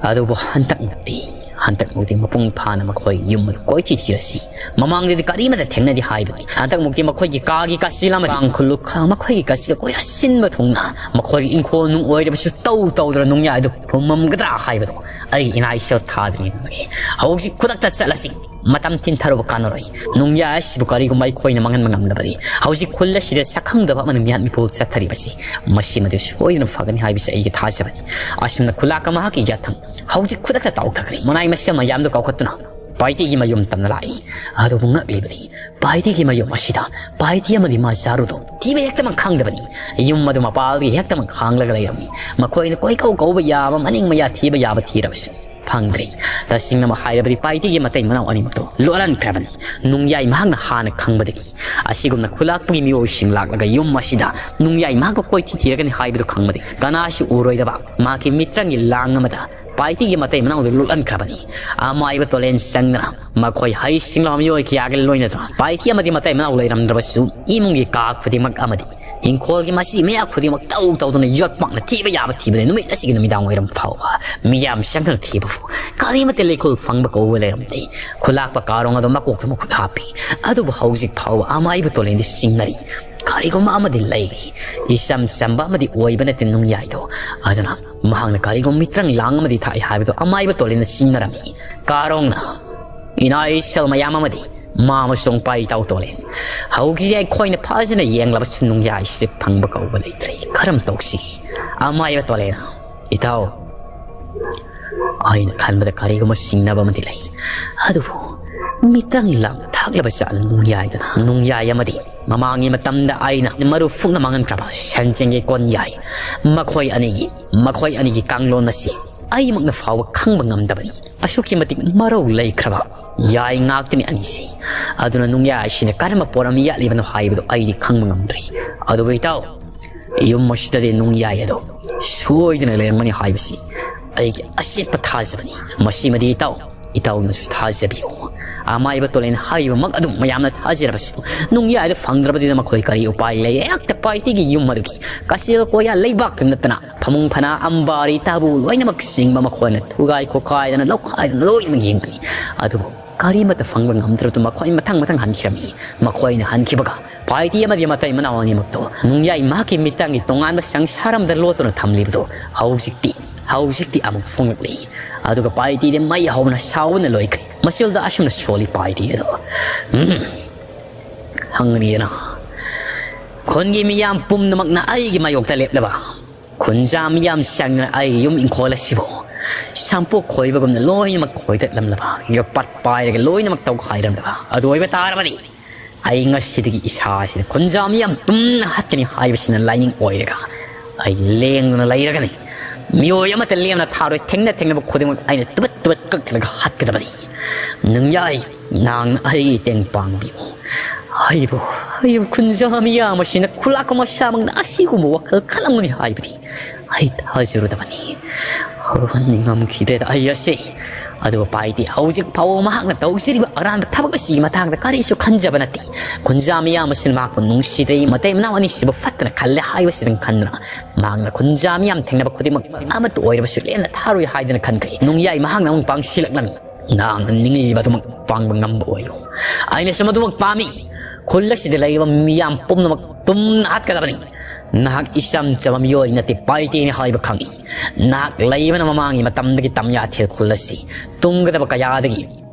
ꯑꯗꯨꯕꯨ ꯍꯟꯗꯛꯃꯨꯛꯇꯤ, ꯍꯟꯗꯛꯃꯨꯛꯇꯤ ꯃꯄꯨꯡ ꯐꯥꯅ ꯃꯈꯣꯏ ꯌꯨꯝ ꯑꯗꯨ ꯀꯣꯏꯊꯤ ꯊꯤꯔꯁꯤ꯫ ꯃꯃꯥꯡꯗꯗꯤ ꯀꯔꯤꯃꯠꯇ ꯊꯦꯡꯅꯗꯦ ꯍꯥꯏꯕꯅꯤ꯫ ꯍꯟꯗꯛꯃꯨꯛꯇꯤ ꯃꯈꯣꯏꯒꯤ ꯀꯥꯒꯤ ꯀꯥꯆꯤꯜ ꯑꯃꯗꯤ ꯀꯥꯡꯈꯨꯜ ꯂꯨꯈꯥ ꯃꯈꯣꯏꯒꯤ ꯀꯥꯆꯤꯜ ꯀꯣꯏꯁꯤꯟꯕ ꯊꯨꯡꯅ ꯃꯈꯣꯏꯒꯤ ꯏꯪꯈꯣꯜ ꯅꯨꯡ ꯑꯣꯏꯔꯕꯁꯨ ꯇꯧ ꯇꯧꯗꯅ ꯅꯨꯡꯌꯥꯏꯗꯨ ꯐꯨꯝꯃꯝꯒꯗ꯭ꯔꯥ ꯍꯥꯏꯕꯗꯣ ꯑꯩ ꯏꯅꯥ ꯏꯁꯦꯜ ꯊꯥꯗ꯭ꯔꯤꯉꯩꯗꯒꯤ ꯍꯧꯖꯤꯛ ꯈꯨꯗꯛꯇ ꯆꯠꯂꯁꯤ꯫ ꯃꯇꯝ ꯊꯤꯟꯊꯔꯨꯕ ꯀꯥꯟꯅꯔꯣꯏ꯫ ꯅꯨꯡꯌꯥꯏ ꯑꯁꯤꯕꯨ ꯀꯔꯤꯒꯨꯝꯕ ꯑꯩꯈꯣꯏꯅ ꯃꯥꯡꯍꯟꯕ ꯉꯝꯂꯕꯗꯤ ꯍꯧꯖꯤꯛ ꯈꯨꯜ ꯑꯁꯤꯗ ꯁꯛꯈꯪꯗꯕ ꯑꯃꯅ ꯃꯤꯍꯥꯠ ꯃꯤꯄꯨ ꯆꯠꯊꯔꯤꯕꯁꯤ ꯃꯁꯤꯃꯗꯤ ꯁꯣꯏꯗꯅ ꯐꯒꯅꯤ ꯍꯥꯏꯕꯁꯤ ꯑꯩꯒꯤ ꯊꯥꯖꯕꯅꯤ꯫" ꯑꯁꯨꯝꯅ ꯈꯨꯂꯥꯛ ꯑꯃꯍꯥꯛꯀꯤ ꯌꯥꯊꯪ ꯍꯧꯖꯤꯛ ꯈꯨꯗꯛꯇ ꯇꯥꯎꯊꯈ꯭ꯔꯦ꯫ ꯃꯅꯥꯏ ꯃꯁꯤꯡ ꯃꯌꯥꯝꯗꯨ ꯀꯥꯎꯈꯠꯇꯨꯅ ꯄꯥꯏꯇꯤꯒꯤ ꯃꯌꯨꯝ ꯇꯝꯅ ꯂꯥꯛꯏ꯫ ꯑꯗꯨꯕꯨ ꯉꯛꯂꯤꯕꯗꯤ ꯄꯥꯏꯇꯤꯒꯤ ꯃꯌꯨꯝ ꯑꯁꯤꯗ ꯄꯥꯏꯇꯤ ꯑꯃꯗꯤ ꯃꯥ ꯖꯥꯔꯨꯗꯣ ꯊꯤꯕ ꯍꯦꯛꯇꯃꯛ ꯈꯪꯗꯕꯅꯤ꯫ ꯌꯨꯝ ꯑꯗꯨ ꯃꯄꯥꯜꯗꯒꯤ ꯍꯦꯛꯇꯃꯛ ꯈꯥꯡꯂꯒ ꯂꯩꯔꯝꯃꯤ꯫ ꯃꯈꯣꯏꯅ ꯀꯣꯏꯀꯧ ꯀꯧꯕ ꯌꯥꯕ, ꯃꯅꯤꯡ ꯃꯌꯥ ꯊꯤꯕ ꯌꯥꯕ ꯊꯤꯔꯕꯁꯨ ꯐꯪꯗ꯭ꯔꯦ꯫ ꯇꯁꯦꯡꯅꯃꯛ ꯍꯥꯏꯔꯕꯗꯤ ꯄꯥꯏꯇꯤꯒꯤ ꯃꯇꯩ ꯃꯅꯥꯎ ꯑꯅꯤꯃꯛꯇꯣ ꯂꯣꯠꯍꯟꯈ꯭ꯔꯕꯅꯤ꯫ ꯅꯨꯡꯌꯥꯏ ꯃꯍꯥꯛꯅ ꯍꯥꯟꯅ ꯈꯪꯕꯗꯒꯤ ꯑꯁꯤꯒꯨꯝꯅ ꯈꯨꯂꯥꯛꯄꯒꯤ ꯃꯤꯑꯣꯏꯁꯤꯡ ꯂꯥꯛꯂꯒ ꯌꯨꯝ ꯑꯁꯤꯗ ꯅꯨꯡꯌꯥꯏ ꯃꯍꯥꯛꯄꯨ ꯀꯣꯏꯊꯤ ꯊꯤꯔꯒꯅꯤ ꯍꯥꯏꯕꯗꯨ ꯈꯪꯕꯗꯒꯤ ꯀꯅꯥꯁꯨ ꯎꯔꯣꯏꯗꯕ ꯃꯍꯥꯛꯀꯤ ꯃꯤꯇ꯭ꯔꯪꯒꯤ ꯂꯥꯡ ꯑꯃꯗ ꯄꯥꯏꯇꯤꯒꯤ ꯃꯇꯩ ꯃꯅꯥꯎꯗꯨ ꯂꯣꯠꯍꯟꯈ꯭ꯔꯕꯅꯤ꯫ ꯑꯃꯥꯏꯕ ꯇꯣꯂꯦꯟ ꯆꯪꯗꯅ ꯃꯈꯣꯏ ꯍꯩꯁꯤꯡꯂꯕ ꯃꯤꯑꯣꯏ ꯀꯌꯥꯒ ꯂꯣꯏꯅꯗꯨꯅ ꯄꯥꯏꯇꯤ ꯑꯃꯗꯤ ꯃꯇꯩ ꯃꯅꯥꯎ ꯂꯩꯔꯝꯗ꯭ꯔꯕꯁꯨ ꯏꯃꯨꯡꯒꯤ ꯀꯥ ꯈꯨꯗꯤꯡꯃꯛ ꯑꯃꯗꯤ ꯏꯪꯈꯣꯜꯒꯤ ꯃꯆꯤ ꯃꯌꯥ ꯈꯨꯗꯤꯡꯃꯛ ꯇꯧ ꯇꯧꯗꯨꯅ ꯌꯣꯠꯄꯥꯛꯅ ꯊꯤꯕ ꯌꯥꯕ ꯊꯤꯕꯅꯤ꯫ ꯅꯨꯃꯤꯠ ꯑꯁꯤꯒꯤ ꯅꯨꯃꯤꯗꯥꯡ ꯋꯥꯏꯔꯝ ꯐꯥꯎꯕ ꯃꯤꯌꯥꯝ ꯆꯪꯗꯨꯅ ꯊꯤꯕꯕꯨ ꯀꯔꯤꯃꯠꯇ ꯂꯩꯈꯣꯜ ꯐꯪꯕ ꯀꯧꯕ ꯂꯩꯔꯝꯗꯦ꯫ ꯈꯨꯂꯥꯛꯄ ꯀꯥꯔꯣꯡ ꯑꯗꯨ ꯃꯀꯣꯛꯇ ꯃꯈꯨꯠ ꯍꯥꯞꯄꯤ꯫ ꯑꯗꯨꯕꯨ ꯍꯧꯖꯤꯛ ꯐꯥꯎꯕ ꯑꯃꯥꯏꯕ ꯇꯣꯂꯦꯟꯗꯤ ꯆꯤꯡꯅꯔꯤ꯫ ꯀꯔꯤꯒꯨꯝꯕ ꯑꯃꯗꯤ ꯂꯩꯔꯤ꯫ ꯏꯆꯝ ꯆꯝꯕ ꯑꯃꯗꯤ ꯑꯣꯏꯕ ꯅꯠꯇꯦ ꯅꯨꯡꯌꯥꯏꯗꯣ꯫ ꯑꯗꯨꯅ ꯃꯍꯥꯛꯅ ꯀꯔꯤꯒꯨꯝꯕ ꯃꯤꯇ꯭ꯔꯪ ꯂꯥꯡ ꯑꯃꯗꯤ ꯊꯥꯛꯏ ꯍꯥꯏꯕꯗꯨ ꯑꯃꯥꯏꯕ ꯇꯣꯂꯦꯟꯅ ꯆꯤꯡꯅꯔꯝꯃꯤ꯫ ꯀꯥꯔꯣꯡꯅ, "ꯏꯅꯥ ꯏꯁꯦꯜ ꯃꯌꯥꯝ ꯑꯃꯗꯤ ꯃꯥ ꯑꯃꯁꯨꯡ ꯄꯥꯏꯇꯥꯎ ꯇꯣꯂꯦꯟ, ꯍꯧꯖꯤꯛ ꯑꯩꯈꯣꯏꯅ ꯐꯖꯅ ꯌꯦꯡꯂꯕꯁꯨ ꯅꯨꯡꯌꯥꯏꯁꯤ ꯐꯪꯕ ꯀꯧꯕ ꯂꯩꯇ꯭ꯔꯦ꯫ ꯀꯔꯝ ꯇꯧꯁꯤ?" ꯑꯃꯥꯏꯕ ꯇꯣꯂꯦꯟꯅ, "ꯏꯇꯥꯎ, ꯑꯩꯅ ꯈꯟꯕꯗ ꯀꯔꯤꯒꯨꯝꯕ ꯆꯤꯡꯅꯕ ꯑꯃꯗꯤ ꯂꯩ꯫ ꯑꯗꯨꯕꯨ ꯃꯤꯇ꯭ꯔꯪ ꯂꯥꯡ ꯊꯥꯛꯂꯕ ꯖꯥꯠ ꯅꯨꯡꯌꯥꯏꯗꯅ, ꯅꯨꯡꯌꯥꯏ ꯑꯃꯗꯤ ꯃꯃꯥꯡꯒꯤ ꯃꯇꯝꯗ ꯑꯩꯅ ꯃꯔꯨ ꯐꯨꯛꯅ ꯃꯥꯡꯍꯟꯈ꯭ꯔꯕ ꯁꯟꯖꯦꯡꯒꯤ ꯀꯣꯟꯌꯥꯏ, ꯃꯈꯣꯏ ꯑꯅꯤꯒꯤ, ꯃꯈꯣꯏ ꯑꯅꯤꯒꯤ ꯀꯥꯡꯂꯣꯟ ꯑꯁꯤ ꯑꯩꯃꯛꯅ ꯐꯥꯎꯕ ꯈꯪꯕ ꯉꯝꯗꯕꯅꯤ꯫ ꯑꯁꯨꯛꯀꯤ ꯃꯇꯤꯛ ꯃꯔꯧ ꯂꯩꯈ꯭ꯔꯕ ꯌꯥꯏ ꯉꯥꯛꯇꯅꯤ ꯑꯅꯤꯁꯤ꯫ ꯑꯗꯨꯅ ꯅꯨꯡꯌꯥꯏ ꯑꯁꯤꯅ ꯀꯔꯝꯕ ꯄꯣꯠ ꯑꯃ ꯌꯥꯠꯂꯤꯕꯅꯣ ꯍꯥꯏꯕꯗꯨ ꯑꯩꯗꯤ ꯈꯪꯕ ꯉꯝꯗ꯭ꯔꯤ꯫ ꯑꯗꯨꯕꯨ ꯏꯇꯥꯎ, ꯌꯨꯝ ꯑꯁꯤꯗꯗꯤ ꯅꯨꯡꯌꯥꯏ ꯑꯗꯣ ꯁꯣꯏꯗꯅ ꯂꯩꯔꯝꯒꯅꯤ ꯍꯥꯏꯕꯁꯤ ꯑꯩꯒꯤ ꯑꯆꯦꯠꯄ ꯊꯥꯖꯕꯅꯤ꯫ ꯃꯁꯤꯃꯗꯤ ꯏꯇꯥꯎ, ꯏꯇꯥꯎꯅꯁꯨ ꯊꯥꯖꯕꯤꯌꯨ꯫ ꯑꯃꯥꯏꯕ ꯇꯣꯂꯦꯟ ꯍꯥꯏꯔꯤꯕꯃꯛ ꯑꯗꯨꯝ ꯃꯌꯥꯝꯅ ꯊꯥꯖꯔꯕꯁꯨ, ꯅꯨꯡꯌꯥꯏꯗ ꯐꯪꯗ꯭ꯔꯕꯗꯤ ꯃꯈꯣꯏ ꯀꯔꯤ ꯎꯄꯥꯏ ꯂꯩ? ꯍꯦꯛꯇ ꯄꯥꯏꯇꯤꯒꯤ ꯌꯨꯝ ꯑꯗꯨꯒꯤ ꯀꯆꯦꯜ ꯀꯣꯌꯥ ꯂꯩꯕꯥꯛꯇ ꯅꯠꯇꯅ ꯐꯃꯨꯡ ꯐꯅꯥ, ꯑꯝꯕꯥꯔꯤ, ꯇꯥꯕꯨ ꯂꯣꯏꯅꯃꯛ ꯆꯤꯡꯕ ꯃꯈꯣꯏꯅ ꯊꯨꯒꯥꯏ ꯈꯣꯀꯥꯏꯗꯅ ꯂꯧꯈꯥꯏꯗꯅ ꯂꯣꯏꯅꯃꯛ ꯌꯦꯡꯒꯅꯤ꯫ ꯑꯗꯨꯕꯨ ꯀꯔꯤꯃꯠꯇ ꯐꯪꯕ ꯉꯝꯗ꯭ꯔꯕꯗꯨ ꯃꯈꯣꯏ ꯃꯊꯪ ꯃꯊꯪ ꯍꯟꯈꯤꯔꯝꯃꯤ꯫ ꯃꯈꯣꯏꯅ ꯍꯟꯈꯤꯕꯒ ꯄꯥꯏꯇꯤ ꯑꯃꯗꯤ ꯃꯇꯩ ꯃꯅꯥꯎ ꯑꯅꯤꯃꯛꯇꯣ ꯅꯨꯡꯌꯥꯏ ꯃꯍꯥꯛꯀꯤ ꯃꯤꯠꯇꯥꯡꯒꯤ ꯇꯣꯉꯥꯟꯕ ꯁꯪꯁꯥꯔ ꯑꯃꯗ ꯂꯣꯠꯇꯨꯅ ꯊꯝꯂꯤꯕꯗꯣ ꯍꯧꯖꯤꯛꯇꯤ, ꯍꯧꯖꯤꯛꯇꯤ ꯑꯃꯨꯛ ꯐꯣꯡꯂꯛꯂꯤ꯫ ꯑꯗꯨꯒ ꯄꯥꯏꯇꯤꯗꯤ ꯃꯩ ꯍꯧꯅ ꯁꯥꯎꯕꯅ ꯂꯣꯏꯈ꯭ꯔꯦ꯫ ꯃꯆꯤꯜꯗ ꯑꯁꯨꯝꯅ ꯁꯣꯜꯂꯤ ꯄꯥꯏꯇꯤ ꯑꯗꯣ, "ꯎꯝ, ꯍꯪꯒꯅꯤꯗꯅ, ꯈꯨꯟꯒꯤ ꯃꯤꯌꯥꯝ ꯄꯨꯝꯅꯃꯛꯅ ꯑꯩꯒꯤ ꯃꯥꯌꯣꯛꯇ ꯂꯦꯞꯂꯕ, ꯈꯨꯟꯖꯥ ꯃꯤꯌꯥꯝ ꯆꯪꯗꯅ ꯑꯩꯒꯤ ꯌꯨꯝ ꯏꯪꯈꯣꯜ ꯑꯁꯤꯕꯨ ꯁꯝꯄꯣꯛ ꯈꯣꯏꯕꯒꯨꯝꯅ ꯂꯣꯏꯅꯃꯛ ꯈꯣꯏꯗꯠꯂꯝꯂꯕ, ꯌꯣꯠꯄꯥꯠ ꯄꯥꯏꯔꯒ ꯂꯣꯏꯅꯃꯛ ꯇꯧꯈꯥꯏꯔꯝꯂꯕ ꯑꯗꯨ ꯑꯣꯏꯕ ꯇꯥꯔꯕꯗꯤ, ꯑꯩ ꯉꯁꯤꯗꯒꯤ ꯏꯁꯥ ꯑꯁꯤꯗ ꯈꯨꯟꯖꯥ ꯃꯤꯌꯥꯝ ꯄꯨꯝꯅ ꯍꯥꯠꯀꯅꯤ ꯍꯥꯏꯕꯁꯤꯅ ꯂꯥꯏꯅꯤꯡ ꯑꯣꯏꯔꯒ ꯑꯩ ꯂꯦꯡꯗꯅ ꯂꯩꯔꯒꯅꯤ꯫ ꯃꯤꯑꯣꯏ ꯑꯃꯠꯇ ꯂꯦꯝꯅ ꯊꯥꯔꯣꯏ꯫ ꯊꯦꯡꯅ ꯊꯦꯡꯅꯕ ꯈꯨꯗꯤꯡꯃꯛ ꯑꯩꯅ ꯇꯨꯕꯠ ꯇꯨꯕꯠ ꯀꯛꯂꯒ ꯍꯥꯠꯀꯗꯕꯅꯤ꯫ ꯅꯨꯡꯌꯥꯏ, ꯅꯍꯥꯛꯅ ꯑꯩꯒꯤ ꯃꯇꯦꯡ ꯄꯥꯡꯕꯤꯌꯨ꯫ ꯑꯩꯕꯨ, ꯑꯩꯕꯨ ꯈꯨꯟꯖꯥ ꯃꯤꯌꯥꯝ ꯑꯁꯤꯅ ꯈꯨꯂꯥꯛꯄ ꯃꯁꯥꯃꯛꯅ ꯑꯁꯤꯒꯨꯝꯕ ꯋꯥꯈꯜ ꯈꯜꯂꯝꯒꯅꯤ ꯍꯥꯏꯕꯗꯤ ꯑꯩ ꯊꯥꯖꯔꯨꯗꯕꯅꯤ꯫ ꯍꯧꯍꯟꯅꯤꯡꯉꯝꯈꯤꯗ꯭ꯔꯦꯗ ꯑꯩ ꯑꯁꯤ꯫ ꯑꯗꯨꯒ ꯄꯥꯏꯗꯤ ꯍꯧꯖꯤꯛ ꯐꯥꯎꯕ ꯃꯍꯥꯛꯅ ꯇꯧꯖꯔꯤꯕ ꯑꯔꯥꯟꯕ ꯊꯕꯛ ꯑꯁꯤꯒꯤ ꯃꯇꯥꯡꯗ ꯀꯔꯤꯁꯨ ꯈꯟꯖꯕ ꯅꯠꯇꯦ꯫ ꯈꯨꯟꯖꯥ ꯃꯤꯌꯥꯝ ꯑꯁꯤꯅ ꯃꯍꯥꯛꯄꯨ ꯅꯨꯡꯁꯤꯗ꯭ꯔꯦ, ꯃꯇꯩ ꯃꯅꯥꯎ ꯑꯅꯤꯁꯤꯕꯨ ꯐꯠꯇꯅ ꯈꯜꯂꯦ ꯍꯥꯏꯕꯁꯤꯗꯪ ꯈꯟꯗꯨꯅ ꯃꯍꯥꯛꯅ ꯈꯨꯟꯖꯥ ꯃꯤꯌꯥꯝ ꯊꯦꯡꯅꯕ ꯈꯨꯗꯤꯡꯃꯛ ꯑꯃꯠꯇ ꯑꯣꯏꯔꯕꯁꯨ ꯂꯦꯝꯅ ꯊꯥꯔꯣꯏ ꯍꯥꯏꯗꯨꯅ ꯈꯟꯈ꯭ꯔꯦ꯫ ꯅꯨꯡꯌꯥꯏ ꯃꯍꯥꯛꯅ ꯑꯃꯨꯛ ꯄꯥꯡꯁꯤꯜꯂꯛꯂꯝꯃꯤ꯫ ꯅꯍꯥꯛꯅ ꯅꯤꯡꯂꯤꯕ ꯑꯗꯨꯃꯛ ꯄꯥꯡꯕ ꯉꯝꯕ ꯑꯣꯏꯌꯨ꯫ ꯑꯩꯅꯁꯨ ꯃꯗꯨꯃꯛ ꯄꯥꯝꯃꯤ꯫ ꯈꯨꯜ ꯑꯁꯤꯗ ꯂꯩꯔꯤꯕ ꯃꯤꯌꯥꯝ ꯄꯨꯝꯅꯃꯛ ꯇꯨꯝꯅ ꯍꯥꯠꯀꯗꯕꯅꯤ꯫ ꯅꯍꯥꯛ ꯏꯆꯝ ꯆꯝꯕ ꯃꯤꯑꯣꯏ ꯅꯠꯇꯦ, ꯄꯥꯏꯇꯦꯅꯤ ꯍꯥꯏꯕ ꯈꯪꯏ꯫ ꯅꯍꯥꯛ ꯂꯩꯕꯅ ꯃꯃꯥꯡꯒꯤ ꯃꯇꯝꯗꯒꯤ ꯇꯝꯌꯥꯊꯦꯜ ꯈꯨꯜ ꯑꯁꯤ ꯇꯨꯝꯒꯗꯕ ꯀꯌꯥꯗꯒꯤ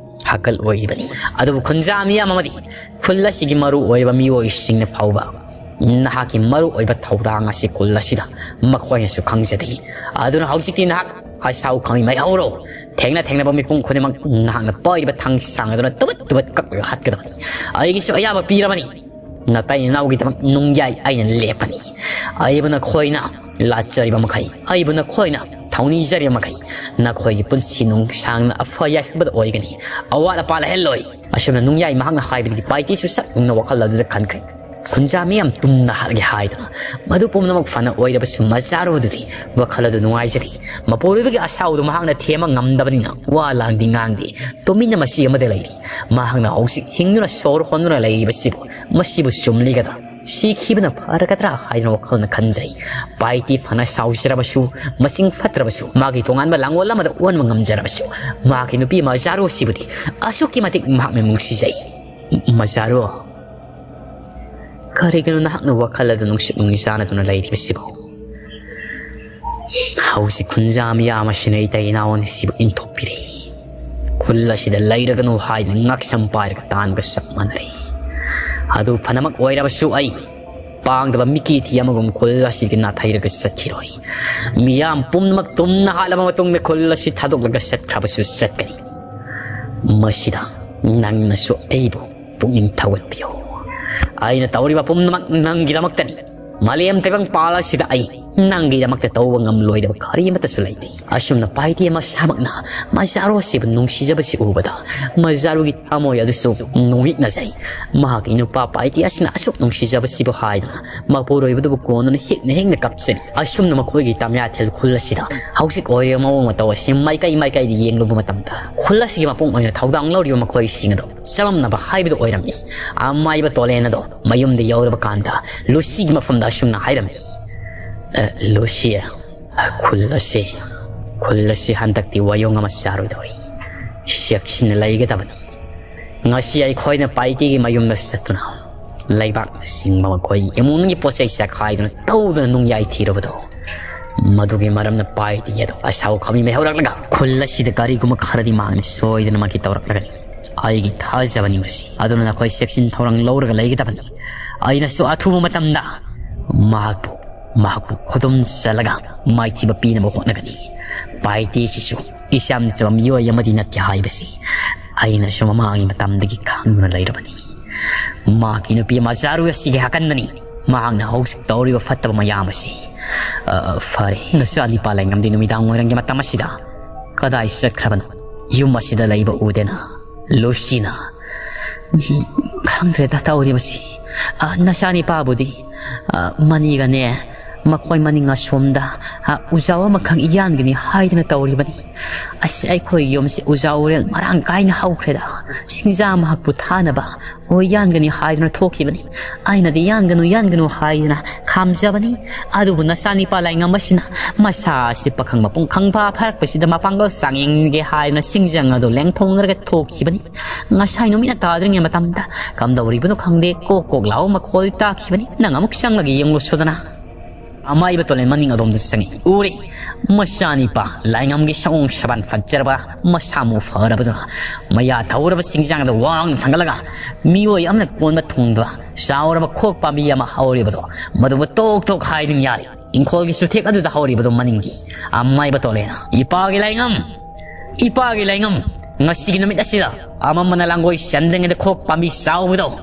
ꯍꯥꯀꯜ ꯑꯣꯏꯔꯤꯕꯅꯤ꯫ ꯑꯗꯨꯕꯨ ꯈꯨꯟꯖꯥ ꯃꯤꯌꯥꯝ ꯑꯃꯗꯤ ꯈꯨꯜ ꯑꯁꯤꯒꯤ ꯃꯔꯨ ꯑꯣꯏꯕ ꯃꯤꯑꯣꯏꯁꯤꯡꯅ ꯐꯥꯎꯕ ꯅꯍꯥꯛꯀꯤ ꯃꯔꯨ ꯑꯣꯏꯕ ꯊꯧꯗꯥꯡ ꯑꯁꯤ ꯈꯨꯜ ꯑꯁꯤꯗ ꯃꯈꯣꯏꯅꯁꯨ ꯈꯪꯖꯗꯦ꯫ ꯑꯗꯨꯅ ꯍꯧꯖꯤꯛꯇꯤ ꯅꯍꯥꯛ ꯑꯁꯥꯎ ꯈꯪꯏ ꯃꯩ ꯍꯧꯔꯣ꯫ ꯊꯦꯡꯅ ꯊꯦꯡꯅꯕ ꯃꯤꯄꯨꯝ ꯈꯨꯗꯤꯡꯃꯛ ꯅꯍꯥꯛꯅ ꯄꯥꯏꯔꯤꯕ ꯊꯥꯡ ꯁꯥꯡ ꯑꯗꯨꯅ ꯇꯨꯕꯠ ꯇꯨꯕꯠ ꯀꯛꯂꯒ ꯍꯥꯠꯀꯗꯕꯅꯤ꯫ ꯑꯩꯒꯤꯁꯨ ꯑꯌꯥꯕ ꯄꯤꯔꯕꯅꯤ꯫ ꯅꯇꯩ ꯅꯅꯥꯎꯒꯤꯗꯃꯛ ꯅꯨꯡꯌꯥꯏ ꯑꯩꯅ ꯂꯦꯞꯄꯅꯤ꯫ ꯑꯩꯕꯨ ꯅꯈꯣꯏꯅ ꯂꯥꯠꯆꯔꯤꯕ ꯃꯈꯩ, ꯑꯩꯕꯨ ꯅꯈꯣꯏꯅ ꯊꯧꯅꯤꯖꯔꯤꯕ ꯃꯈꯩ ꯅꯈꯣꯏꯒꯤ ꯄꯨꯟꯁꯤ ꯅꯨꯡꯁꯥꯡꯅ ꯑꯐ ꯌꯥꯏꯐꯕꯗ ꯑꯣꯏꯒꯅꯤ꯫ ꯑꯋꯥꯠ ꯑꯄꯥ ꯂꯩꯍꯜꯂꯣꯏ꯫ ꯑꯁꯨꯝꯅ ꯅꯨꯡꯌꯥꯏ ꯃꯍꯥꯛꯅ ꯍꯥꯏꯕꯗꯒꯤ ꯄꯥꯏꯇꯤꯁꯨ ꯁꯛ ꯅꯨꯡꯅ ꯋꯥꯈꯜ ꯑꯗꯨꯗ ꯈꯟꯈ꯭ꯔꯦ꯫ ꯈꯨꯟꯖꯥ ꯃꯤꯌꯥꯝ ꯄꯨꯝꯅ ꯍꯥꯠꯒꯦ ꯍꯥꯏꯗꯅ ꯃꯗꯨ ꯄꯨꯝꯅꯃꯛ ꯐꯅ ꯑꯣꯏꯔꯕꯁꯨ ꯃꯆꯥꯔꯣ ꯑꯗꯨꯗꯤ ꯋꯥꯈꯜ ꯑꯗꯨ ꯅꯨꯡꯉꯥꯏꯖꯔꯤ꯫ ꯃꯄꯨꯔꯣꯏꯕꯒꯤ ꯑꯁꯥꯎꯗꯨ ꯃꯍꯥꯛꯅ ꯊꯦꯝꯕ ꯉꯝꯗꯕꯅꯤꯅ ꯋꯥ ꯂꯥꯡꯗꯤ ꯉꯥꯡꯗꯦ꯫ ꯇꯨꯃꯤꯟꯅ ꯃꯁꯤ ꯑꯃꯗ ꯂꯩꯔꯤ꯫ ꯃꯍꯥꯛꯅ ꯍꯧꯖꯤꯛ ꯍꯤꯡꯗꯨꯅ ꯁꯣꯔ ꯍꯣꯟꯗꯨꯅ ꯂꯩꯔꯤꯕꯁꯤꯕꯨ ꯃꯁꯤꯕꯨ ꯆꯨꯝꯂꯤꯒꯗ꯭ꯔꯥ? ꯁꯤꯈꯤꯕꯅ ꯐꯔꯒꯗ꯭ꯔꯥ ꯍꯥꯏꯗꯨꯅ ꯋꯥꯈꯜꯅ ꯈꯟꯖꯩ꯫ ꯄꯥꯏꯇꯤ ꯐꯅ ꯁꯥꯎꯖꯔꯕꯁꯨ, ꯃꯁꯤꯡ ꯐꯠꯇ꯭ꯔꯕꯁꯨ, ꯃꯥꯒꯤ ꯇꯣꯉꯥꯟꯕ ꯂꯥꯡꯒꯣꯜ ꯑꯃꯗ ꯑꯣꯟꯕ ꯉꯝꯖꯔꯕꯁꯨ, ꯃꯍꯥꯛꯀꯤ ꯅꯨꯄꯤ ꯃꯖꯥꯔꯨ ꯑꯁꯤꯕꯨꯗꯤ ꯑꯁꯨꯛꯀꯤ ꯃꯇꯤꯛ ꯃꯍꯥꯛꯅ ꯅꯨꯡꯁꯤꯖꯩ꯫ ꯃꯖꯥꯔꯨ, ꯀꯔꯤꯒꯤꯅꯣ ꯅꯍꯥꯛꯅ ꯋꯥꯈꯜ ꯑꯗꯨ ꯅꯨꯡꯁꯤꯠ ꯅꯨꯡꯖꯥꯅꯗꯨꯅ ꯂꯩꯔꯤꯕꯁꯤꯕꯨ? ꯍꯧꯖꯤꯛ ꯈꯨꯟꯖꯥ ꯃꯤꯌꯥꯝ ꯑꯁꯤꯅ ꯏꯇꯩ ꯏꯅꯥꯎ ꯑꯅꯤꯁꯤꯕꯨ ꯏꯟꯊꯣꯛꯄꯤꯔꯦ꯫ ꯈꯨꯜ ꯑꯁꯤꯗ ꯂꯩꯔꯒꯅꯨ ꯍꯥꯏꯗꯨꯅ ꯉꯥꯛꯁꯝ ꯄꯥꯏꯔꯒ ꯇꯥꯟꯕꯒ ꯆꯞ ꯃꯥꯟꯅꯔꯦ꯫ ꯑꯗꯨ ꯐꯅꯃꯛ ꯑꯣꯏꯔꯕꯁꯨ ꯑꯩ ꯄꯥꯡꯗꯕ ꯃꯤꯀꯤ ꯊꯤ ꯑꯃꯒꯨꯝ ꯈꯨꯜ ꯑꯁꯤꯗꯒꯤ ꯅꯥꯊꯩꯔꯒ ꯆꯠꯈꯤꯔꯣꯏ꯫ ꯃꯤꯌꯥꯝ ꯄꯨꯝꯅꯃꯛ ꯇꯨꯝꯅ ꯍꯥꯠꯂꯕ ꯃꯇꯨꯡꯗ ꯈꯨꯜ ꯑꯁꯤ ꯊꯥꯗꯣꯛꯂꯒ ꯆꯠꯈ꯭ꯔꯕꯁꯨ ꯆꯠꯀꯅꯤ꯫ ꯃꯁꯤꯗ ꯅꯪꯅꯁꯨ ꯑꯩꯕꯨ ꯄꯨꯛꯅꯤꯡ ꯊꯧꯒꯠꯄꯤꯌꯨ꯫ ꯑꯩꯅ ꯇꯧꯔꯤꯕ ꯄꯨꯝꯅꯃꯛ ꯅꯪꯒꯤꯗꯃꯛꯇꯅꯤ꯫ ꯃꯥꯂꯦꯝ ꯇꯥꯏꯕꯪ ꯄꯥꯜ ꯑꯁꯤꯗ ꯑꯩ ꯅꯪꯒꯤꯗꯃꯛꯇ ꯇꯧꯕ ꯉꯝꯂꯣꯏꯗꯕ ꯀꯔꯤꯃꯠꯇꯁꯨ ꯂꯩꯇꯦ꯫ ꯑꯁꯨꯝꯅ ꯄꯥꯏꯇꯤ ꯃꯁꯥꯃꯛꯅ ꯃꯖꯥꯔꯨ ꯑꯁꯤꯕꯨ ꯅꯨꯡꯁꯤꯖꯕꯁꯤ ꯎꯕꯗ ꯃꯖꯥꯔꯨꯒꯤ ꯊꯃꯣꯏ ꯑꯗꯨꯁꯨ ꯅꯨꯃꯤꯠꯅꯖꯩ꯫ ꯃꯍꯥꯛꯀꯤ ꯅꯨꯄꯥ ꯄꯥꯏꯇꯤ ꯑꯁꯤꯅ ꯑꯁꯨꯛ ꯅꯨꯡꯁꯤꯖꯕꯁꯤꯕꯨ ꯍꯥꯏꯗꯨꯅ ꯃꯄꯨꯔꯣꯏꯕꯗꯨꯕꯨ ꯀꯣꯟꯅꯅ ꯍꯤꯛꯅ ꯍꯤꯛꯅ ꯀꯞꯆꯔꯤ꯫ ꯑꯁꯨꯝꯅ ꯃꯈꯣꯏꯒꯤ ꯇꯃꯤꯌꯥꯊꯦꯜ ꯈꯨꯜ ꯑꯁꯤꯗ ꯍꯧꯖꯤꯛ ꯑꯣꯏꯔꯤꯕ ꯃꯑꯣꯡ ꯃꯇꯧ ꯑꯁꯤ ꯃꯥꯏꯀꯩ ꯃꯥꯏꯀꯩꯗ ꯌꯦꯡꯂꯨꯕ ꯃꯇꯝꯗ ꯈꯨꯜ ꯑꯁꯤꯒꯤ ꯃꯄꯨꯡ ꯑꯣꯏꯅ ꯊꯧꯗꯥꯡ ꯂꯧꯔꯤꯕ ꯃꯈꯣꯏꯁꯤꯡ ꯑꯗꯣ ꯆꯃꯝꯅꯕ ꯍꯥꯏꯕꯗꯨ ꯑꯣꯏꯔꯝꯃꯤ꯫ ꯑꯃꯥꯏꯕ ꯇꯣꯂꯦꯟ ꯑꯗꯣ ꯃꯌꯨꯝꯗ ꯌꯧꯔꯕ ꯀꯥꯟꯗ ꯂꯨꯁꯤꯒꯤ ꯃꯐꯝꯗ ꯑꯁꯨꯝꯅ ꯍꯥꯏꯔꯝꯃꯤ, "ꯑ, ꯂꯨꯁꯤ, ꯈꯨꯜ ꯑꯁꯤ, ꯈꯨꯜ ꯑꯁꯤ ꯍꯟꯗꯛꯇꯤ ꯋꯥꯌꯣꯡ ꯑꯃ ꯆꯥꯔꯣꯏꯗꯧꯔꯤ꯫ ꯆꯦꯛꯁꯤꯟꯅ ꯂꯩꯒꯗꯕꯅꯤ꯫ ꯉꯁꯤ ꯑꯩꯈꯣꯏꯅ ꯄꯥꯏꯇꯤꯒꯤ ꯃꯌꯨꯝꯗ ꯆꯠꯇꯨꯅ ꯂꯩꯕꯥꯛꯅ ꯆꯤꯡꯕ ꯃꯈꯣꯏ ꯏꯃꯨꯡꯒꯤ ꯄꯣꯠ ꯆꯩ ꯆꯈꯥꯏꯗꯨꯅ ꯇꯧꯗꯨꯅ ꯅꯨꯡꯌꯥꯏ ꯊꯤꯔꯨꯕꯗꯣ, ꯃꯗꯨꯒꯤ ꯃꯔꯝꯅ ꯄꯥꯏꯇꯤ ꯑꯗꯣ ꯑꯁꯥꯎ ꯈꯥꯃꯤ ꯃꯩꯍꯧꯔꯛꯂꯒ ꯈꯨꯜ ꯑꯁꯤꯗ ꯀꯔꯤꯒꯨꯝꯕ ꯈꯔꯗꯤ ꯃꯍꯥꯛꯅ ꯁꯣꯏꯗꯅꯃꯛꯀꯤ ꯇꯧꯔꯛꯂꯒꯅꯤ꯫ ꯑꯩꯒꯤ ꯊꯥꯖꯕꯅꯤ ꯃꯁꯤ꯫ ꯑꯗꯨꯅ ꯅꯈꯣꯏ ꯆꯦꯛꯁꯤꯟ ꯊꯧꯔꯥꯡ ꯂꯧꯔꯒ ꯂꯩꯒꯗꯕꯅꯤ꯫ ꯑꯩꯅꯁꯨ ꯑꯊꯨꯕ ꯃꯇꯝꯗ ꯃꯍꯥꯛꯄꯨ, ꯃꯍꯥꯛꯄꯨ ꯈꯨꯗꯨꯝ ꯆꯜꯂꯒ ꯃꯥꯏꯊꯤꯕ ꯄꯤꯅꯕ ꯍꯣꯠꯅꯒꯅꯤ꯫ ꯄꯥꯏꯇꯤꯁꯤꯁꯨ ꯏꯆꯝ ꯆꯝꯕ ꯃꯤꯑꯣꯏ ꯑꯃꯗꯤ ꯅꯠꯇꯦ ꯍꯥꯏꯕꯁꯤ ꯑꯩꯅꯁꯨ ꯃꯃꯥꯡꯒꯤ ꯃꯇꯝꯗꯒꯤ ꯈꯪꯗꯨꯅ ꯂꯩꯔꯕꯅꯤ꯫ ꯃꯍꯥꯛꯀꯤ ꯅꯨꯄꯤ ꯃꯆꯥꯔꯨ ꯑꯁꯤꯒꯤ ꯍꯥꯀꯟꯗꯅꯤ ꯃꯍꯥꯛꯅ ꯍꯧꯖꯤꯛ ꯇꯧꯔꯤꯕ ꯐꯠꯇꯕ ꯃꯌꯥꯝ ꯑꯁꯤ꯫ "ꯑ, ꯐꯔꯦ, ꯅꯆꯥꯅꯤꯄꯥ ꯂꯥꯏꯉꯝꯗꯤ ꯅꯨꯃꯤꯗꯥꯡ ꯋꯥꯏꯔꯝꯒꯤ ꯃꯇꯝ ꯑꯁꯤꯗ ꯀꯗꯥꯏ ꯆꯠꯈ꯭ꯔꯕꯅꯣ? ꯌꯨꯝ ꯑꯁꯤꯗ ꯂꯩꯕ ꯎꯗꯦꯅ?" ꯂꯨꯁꯤꯅ, "ꯎꯝ, ꯈꯪꯗ꯭ꯔꯦꯗ ꯇꯧꯔꯤꯕꯁꯤ꯫ ꯑ, ꯅꯆꯥꯅꯤꯄꯥꯕꯨꯗꯤ, ꯑ, ꯃꯅꯤꯒꯅꯦ, ꯃꯈꯣꯏ ꯃꯅꯤꯡ ꯑꯁꯣꯝꯗ, ꯑ, ꯎꯖꯥꯎ ꯑꯃꯈꯛ ꯌꯥꯟꯒꯅꯤ ꯍꯥꯏꯗꯅ ꯇꯧꯔꯤꯕꯅꯤ꯫ ꯑꯁ, ꯑꯩꯈꯣꯏ ꯌꯨꯝꯁꯤ ꯎꯖꯥꯎ ꯎꯔꯦꯜ ꯃꯔꯥꯡ ꯀꯥꯏꯅ ꯍꯧꯈ꯭ꯔꯦꯗ꯫ ꯁꯤꯡꯖꯥ ꯃꯍꯥꯛꯄꯨ ꯊꯥꯅꯕ ꯍꯣꯏ, ꯌꯥꯟꯒꯅꯤ ꯍꯥꯏꯗꯨꯅ ꯊꯣꯛꯈꯤꯕꯅꯤ꯫ ꯑꯩꯅꯗꯤ ꯌꯥꯟꯒꯅꯨ, ꯌꯥꯟꯒꯅꯨ ꯍꯥꯏꯗꯨꯅ ꯈꯥꯝꯖꯕꯅꯤ꯫ ꯑꯗꯨꯕꯨ ꯅꯆꯥꯅꯤꯄꯥ ꯂꯥꯏꯉꯝ ꯑꯁꯤꯅ ꯃꯁꯥ ꯑꯁꯤ ꯄꯥꯈꯪ ꯃꯄꯨꯡ ꯈꯪꯐꯥ ꯐꯥꯔꯛꯄꯁꯤꯗ ꯃꯄꯥꯡꯒꯜ ꯆꯥꯡꯌꯦꯡꯒꯦ ꯍꯥꯏꯗꯨꯅ ꯁꯤꯡꯖꯪ ꯑꯗꯨ ꯂꯦꯡꯊꯣꯛꯅꯔꯒ ꯊꯣꯛꯈꯤꯕꯅꯤ꯫ ꯉꯁꯥꯏ ꯅꯨꯃꯤꯠꯅ ꯇꯥꯗ꯭ꯔꯤꯉꯩ ꯃꯇꯝꯗ ꯀꯝꯗꯧꯔꯤꯕꯅꯣ ꯈꯪꯗꯦ, ꯀꯣꯛ ꯀꯣꯛ ꯂꯥꯎꯕ ꯃꯈꯣꯜ ꯇꯥꯈꯤꯕꯅꯤ꯫ ꯅꯪ ꯑꯃꯨꯛ ꯆꯪꯂꯒ ꯌꯦꯡꯂꯨꯁꯨꯗꯅ꯫ ꯑꯃꯥꯏꯕ ꯇꯣꯂꯦꯟ ꯃꯅꯤꯡ ꯑꯗꯣꯝꯗ ꯆꯪꯉꯤ꯫ ꯎꯔꯦ, ꯃꯆꯥꯅꯤꯄꯥ ꯂꯥꯏꯉꯝꯒꯤ ꯁꯑꯣꯡ ꯁꯕꯥꯟ ꯐꯖꯔꯕ ꯃꯁꯥ ꯃꯎ ꯐꯔꯕꯗꯨꯅ ꯃꯌꯥ ꯊꯧꯔꯕ ꯁꯤꯡꯖꯥꯡꯗ ꯋꯥꯡꯅ ꯊꯥꯡꯒꯠꯂꯒ ꯃꯤꯑꯣꯏ ꯑꯃꯅ ꯀꯣꯟꯕ ꯊꯨꯡꯗꯕ ꯆꯥꯎꯔꯕ ꯈꯣꯛ ꯄꯥꯝꯕꯤ ꯑꯃ ꯍꯧꯔꯤꯕꯗꯣ, ꯃꯗꯨꯕꯨ ꯇꯣꯛ ꯇꯣꯛ ꯍꯥꯏꯗꯨꯅ ꯌꯥꯜꯂꯤ꯫ ꯏꯪꯈꯣꯜꯒꯤ ꯆꯨꯊꯦꯛ ꯑꯗꯨꯗ ꯍꯧꯔꯤꯕꯗꯣ ꯃꯅꯤꯡꯒꯤ ꯑꯃꯥꯏꯕ ꯇꯣꯂꯦꯟꯅ, "ꯏꯄꯥꯒꯤ ꯂꯥꯏꯉꯝ, ꯏꯄꯥꯒꯤ ꯂꯥꯏꯉꯝ, ꯉꯁꯤꯒꯤ ꯅꯨꯃꯤꯠ ꯑꯁꯤꯗ ꯑꯃꯝꯕꯅ ꯂꯥꯡꯒꯣꯏ ꯆꯟꯗ꯭ꯔꯤꯉꯩꯗ ꯈꯣꯛ ꯄꯥꯝꯕꯤ ꯆꯥꯎꯕꯗꯣ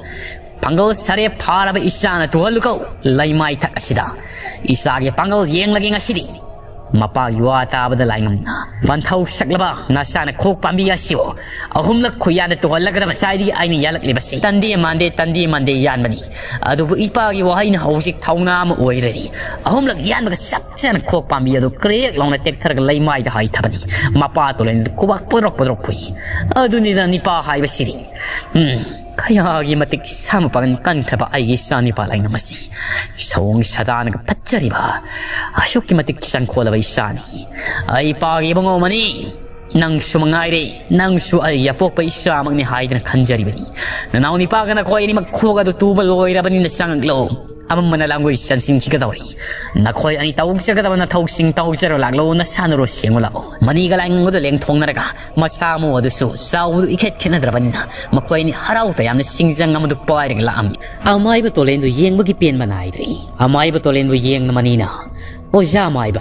ꯄꯥꯡꯒꯜ ꯁꯥꯔꯦ ꯐꯥꯔꯕ ꯏꯆꯥꯅ ꯇꯨꯍꯜꯂꯨꯀꯣ ꯂꯩꯃꯥꯏꯊꯛ ꯑꯁꯤꯗ꯫ ꯏꯆꯥꯒꯤ ꯄꯥꯡꯒꯜ ꯌꯦꯡꯂꯒꯦ ꯉꯁꯤꯗꯤ꯫" ꯃꯄꯥꯒꯤ ꯋꯥ ꯇꯥꯕꯗ ꯂꯥꯏꯉꯝꯅ ꯄꯟꯊꯧ ꯁꯛꯂꯕ ꯅꯆꯥꯅ ꯈꯣꯛ ꯄꯥꯝꯕꯤ ꯑꯁꯤꯕꯨ ꯑꯍꯨꯝꯂꯛ ꯈꯨꯌꯥꯟꯗ ꯇꯨꯍꯜꯂꯒꯗꯕ ꯉꯁꯥꯏꯗꯒꯤ ꯑꯩꯅ ꯌꯥꯜꯂꯛꯂꯤꯕꯁꯤ ꯇꯟꯗꯦ ꯃꯥꯟꯗꯦ, ꯇꯟꯗꯦ ꯃꯥꯟꯗꯦ ꯌꯥꯟꯕꯅꯤ꯫ ꯑꯗꯨꯕꯨ ꯏꯄꯥꯒꯤ ꯋꯥꯍꯩꯅ ꯍꯧꯖꯤꯛ ꯊꯧꯅꯥ ꯑꯃ ꯑꯣꯏꯔꯔꯤ꯫ ꯑꯍꯨꯝꯂꯛ ꯌꯥꯟꯕꯒ ꯆꯞ ꯆꯥꯅ ꯈꯣꯛ ꯄꯥꯝꯕꯤ ꯑꯗꯨ ꯀ꯭ꯔꯦꯛ ꯂꯥꯎꯅ ꯇꯦꯛꯊꯔꯒ ꯂꯩꯃꯥꯏꯗ ꯍꯩꯊꯕꯅꯤ꯫ ꯃꯄꯥ ꯇꯣꯂꯦꯟꯗꯨ ꯈꯨꯕꯥꯛ ꯄꯣꯗ꯭ꯔꯣꯛ ꯄꯣꯗ꯭ꯔꯣꯛ ꯈꯨꯏ꯫ ꯑꯗꯨꯅꯤꯗ ꯅꯤꯄꯥ ꯍꯥꯏꯕꯁꯤꯗꯤ꯫ ꯎꯝ, ꯀꯌꯥꯒꯤ ꯃꯇꯤꯛ ꯁꯥ ꯃꯄꯥꯡꯒꯜ ꯀꯟꯈ꯭ꯔꯕ ꯑꯩꯒꯤ ꯏꯆꯥ ꯅꯤꯄꯥ ꯂꯥꯏꯉꯝ ꯑꯁꯤ ꯁꯑꯣꯡ ꯁꯥꯗꯥꯅꯒ ꯐꯠꯆꯔꯤꯕ, ꯑꯁꯨꯛꯀꯤ ꯃꯇꯤꯛ ꯆꯪꯈꯣꯜꯂꯕ ꯏꯆꯥꯅꯤ꯫ ꯑꯩ ꯏꯄꯥꯒꯤ ꯏꯕꯨꯡꯉꯣ ꯑꯃꯅꯤ꯫ ꯅꯪꯁꯨ ꯃꯉꯥꯏꯔꯦ, ꯅꯪꯁꯨ ꯑꯩꯒꯤ ꯑꯄꯣꯛꯄ ꯏꯆꯥꯃꯛꯅꯤ ꯍꯥꯏꯗꯅ ꯈꯟꯖꯔꯤꯕꯅꯤ꯫ ꯅꯅꯥꯎ ꯅꯤꯄꯥꯒ ꯅꯈꯣꯏ ꯑꯅꯤꯃꯛ ꯈꯣꯛ ꯑꯗꯨ ꯇꯨꯕ ꯂꯣꯏꯔꯕꯅꯤꯅ ꯆꯪꯂꯛꯂꯣ꯫ ꯑꯃꯝꯕꯅ ꯂꯥꯡꯒꯣꯏ ꯆꯟꯁꯤꯟꯈꯤꯒꯗꯧꯔꯤ꯫ ꯅꯈꯣꯏ ꯑꯅꯤ ꯇꯧꯖꯒꯗꯕ ꯅꯊꯧꯁꯤꯡ ꯇꯧꯖꯔꯣ ꯂꯥꯛꯂꯣ, ꯅꯁꯥꯟꯅꯔꯣ ꯁꯦꯡꯉꯨ ꯂꯥꯛꯑꯣ꯫ ꯃꯅꯤꯒ ꯂꯥꯏꯉꯝꯒꯗꯣ ꯂꯦꯡꯊꯣꯛꯅꯔꯒ ꯃꯁꯥ ꯃꯎ ꯑꯗꯨꯁꯨ ꯆꯥꯎꯕꯗꯨ ꯏꯈꯦꯠ ꯈꯦꯠꯅꯗ꯭ꯔꯕꯅꯤꯅ ꯃꯈꯣꯏ ꯑꯅꯤ ꯍꯔꯥꯎ ꯇꯌꯥꯝꯅ ꯁꯤꯡꯖꯪ ꯑꯃꯗꯨ ꯄꯥꯏꯔꯒ ꯂꯥꯛꯑꯝꯃꯤ꯫ ꯑꯃꯥꯏꯕ ꯇꯣꯂꯦꯟꯗꯨ ꯌꯦꯡꯕꯒꯤ ꯄꯦꯟꯕ ꯅꯥꯏꯗ꯭ꯔꯦ꯫ ꯑꯃꯥꯏꯕ ꯇꯣꯂꯦꯟꯕꯨ ꯌꯦꯡꯅ ꯃꯅꯤꯅ, "ꯑꯣꯖꯥ ꯑꯃꯥꯏꯕ,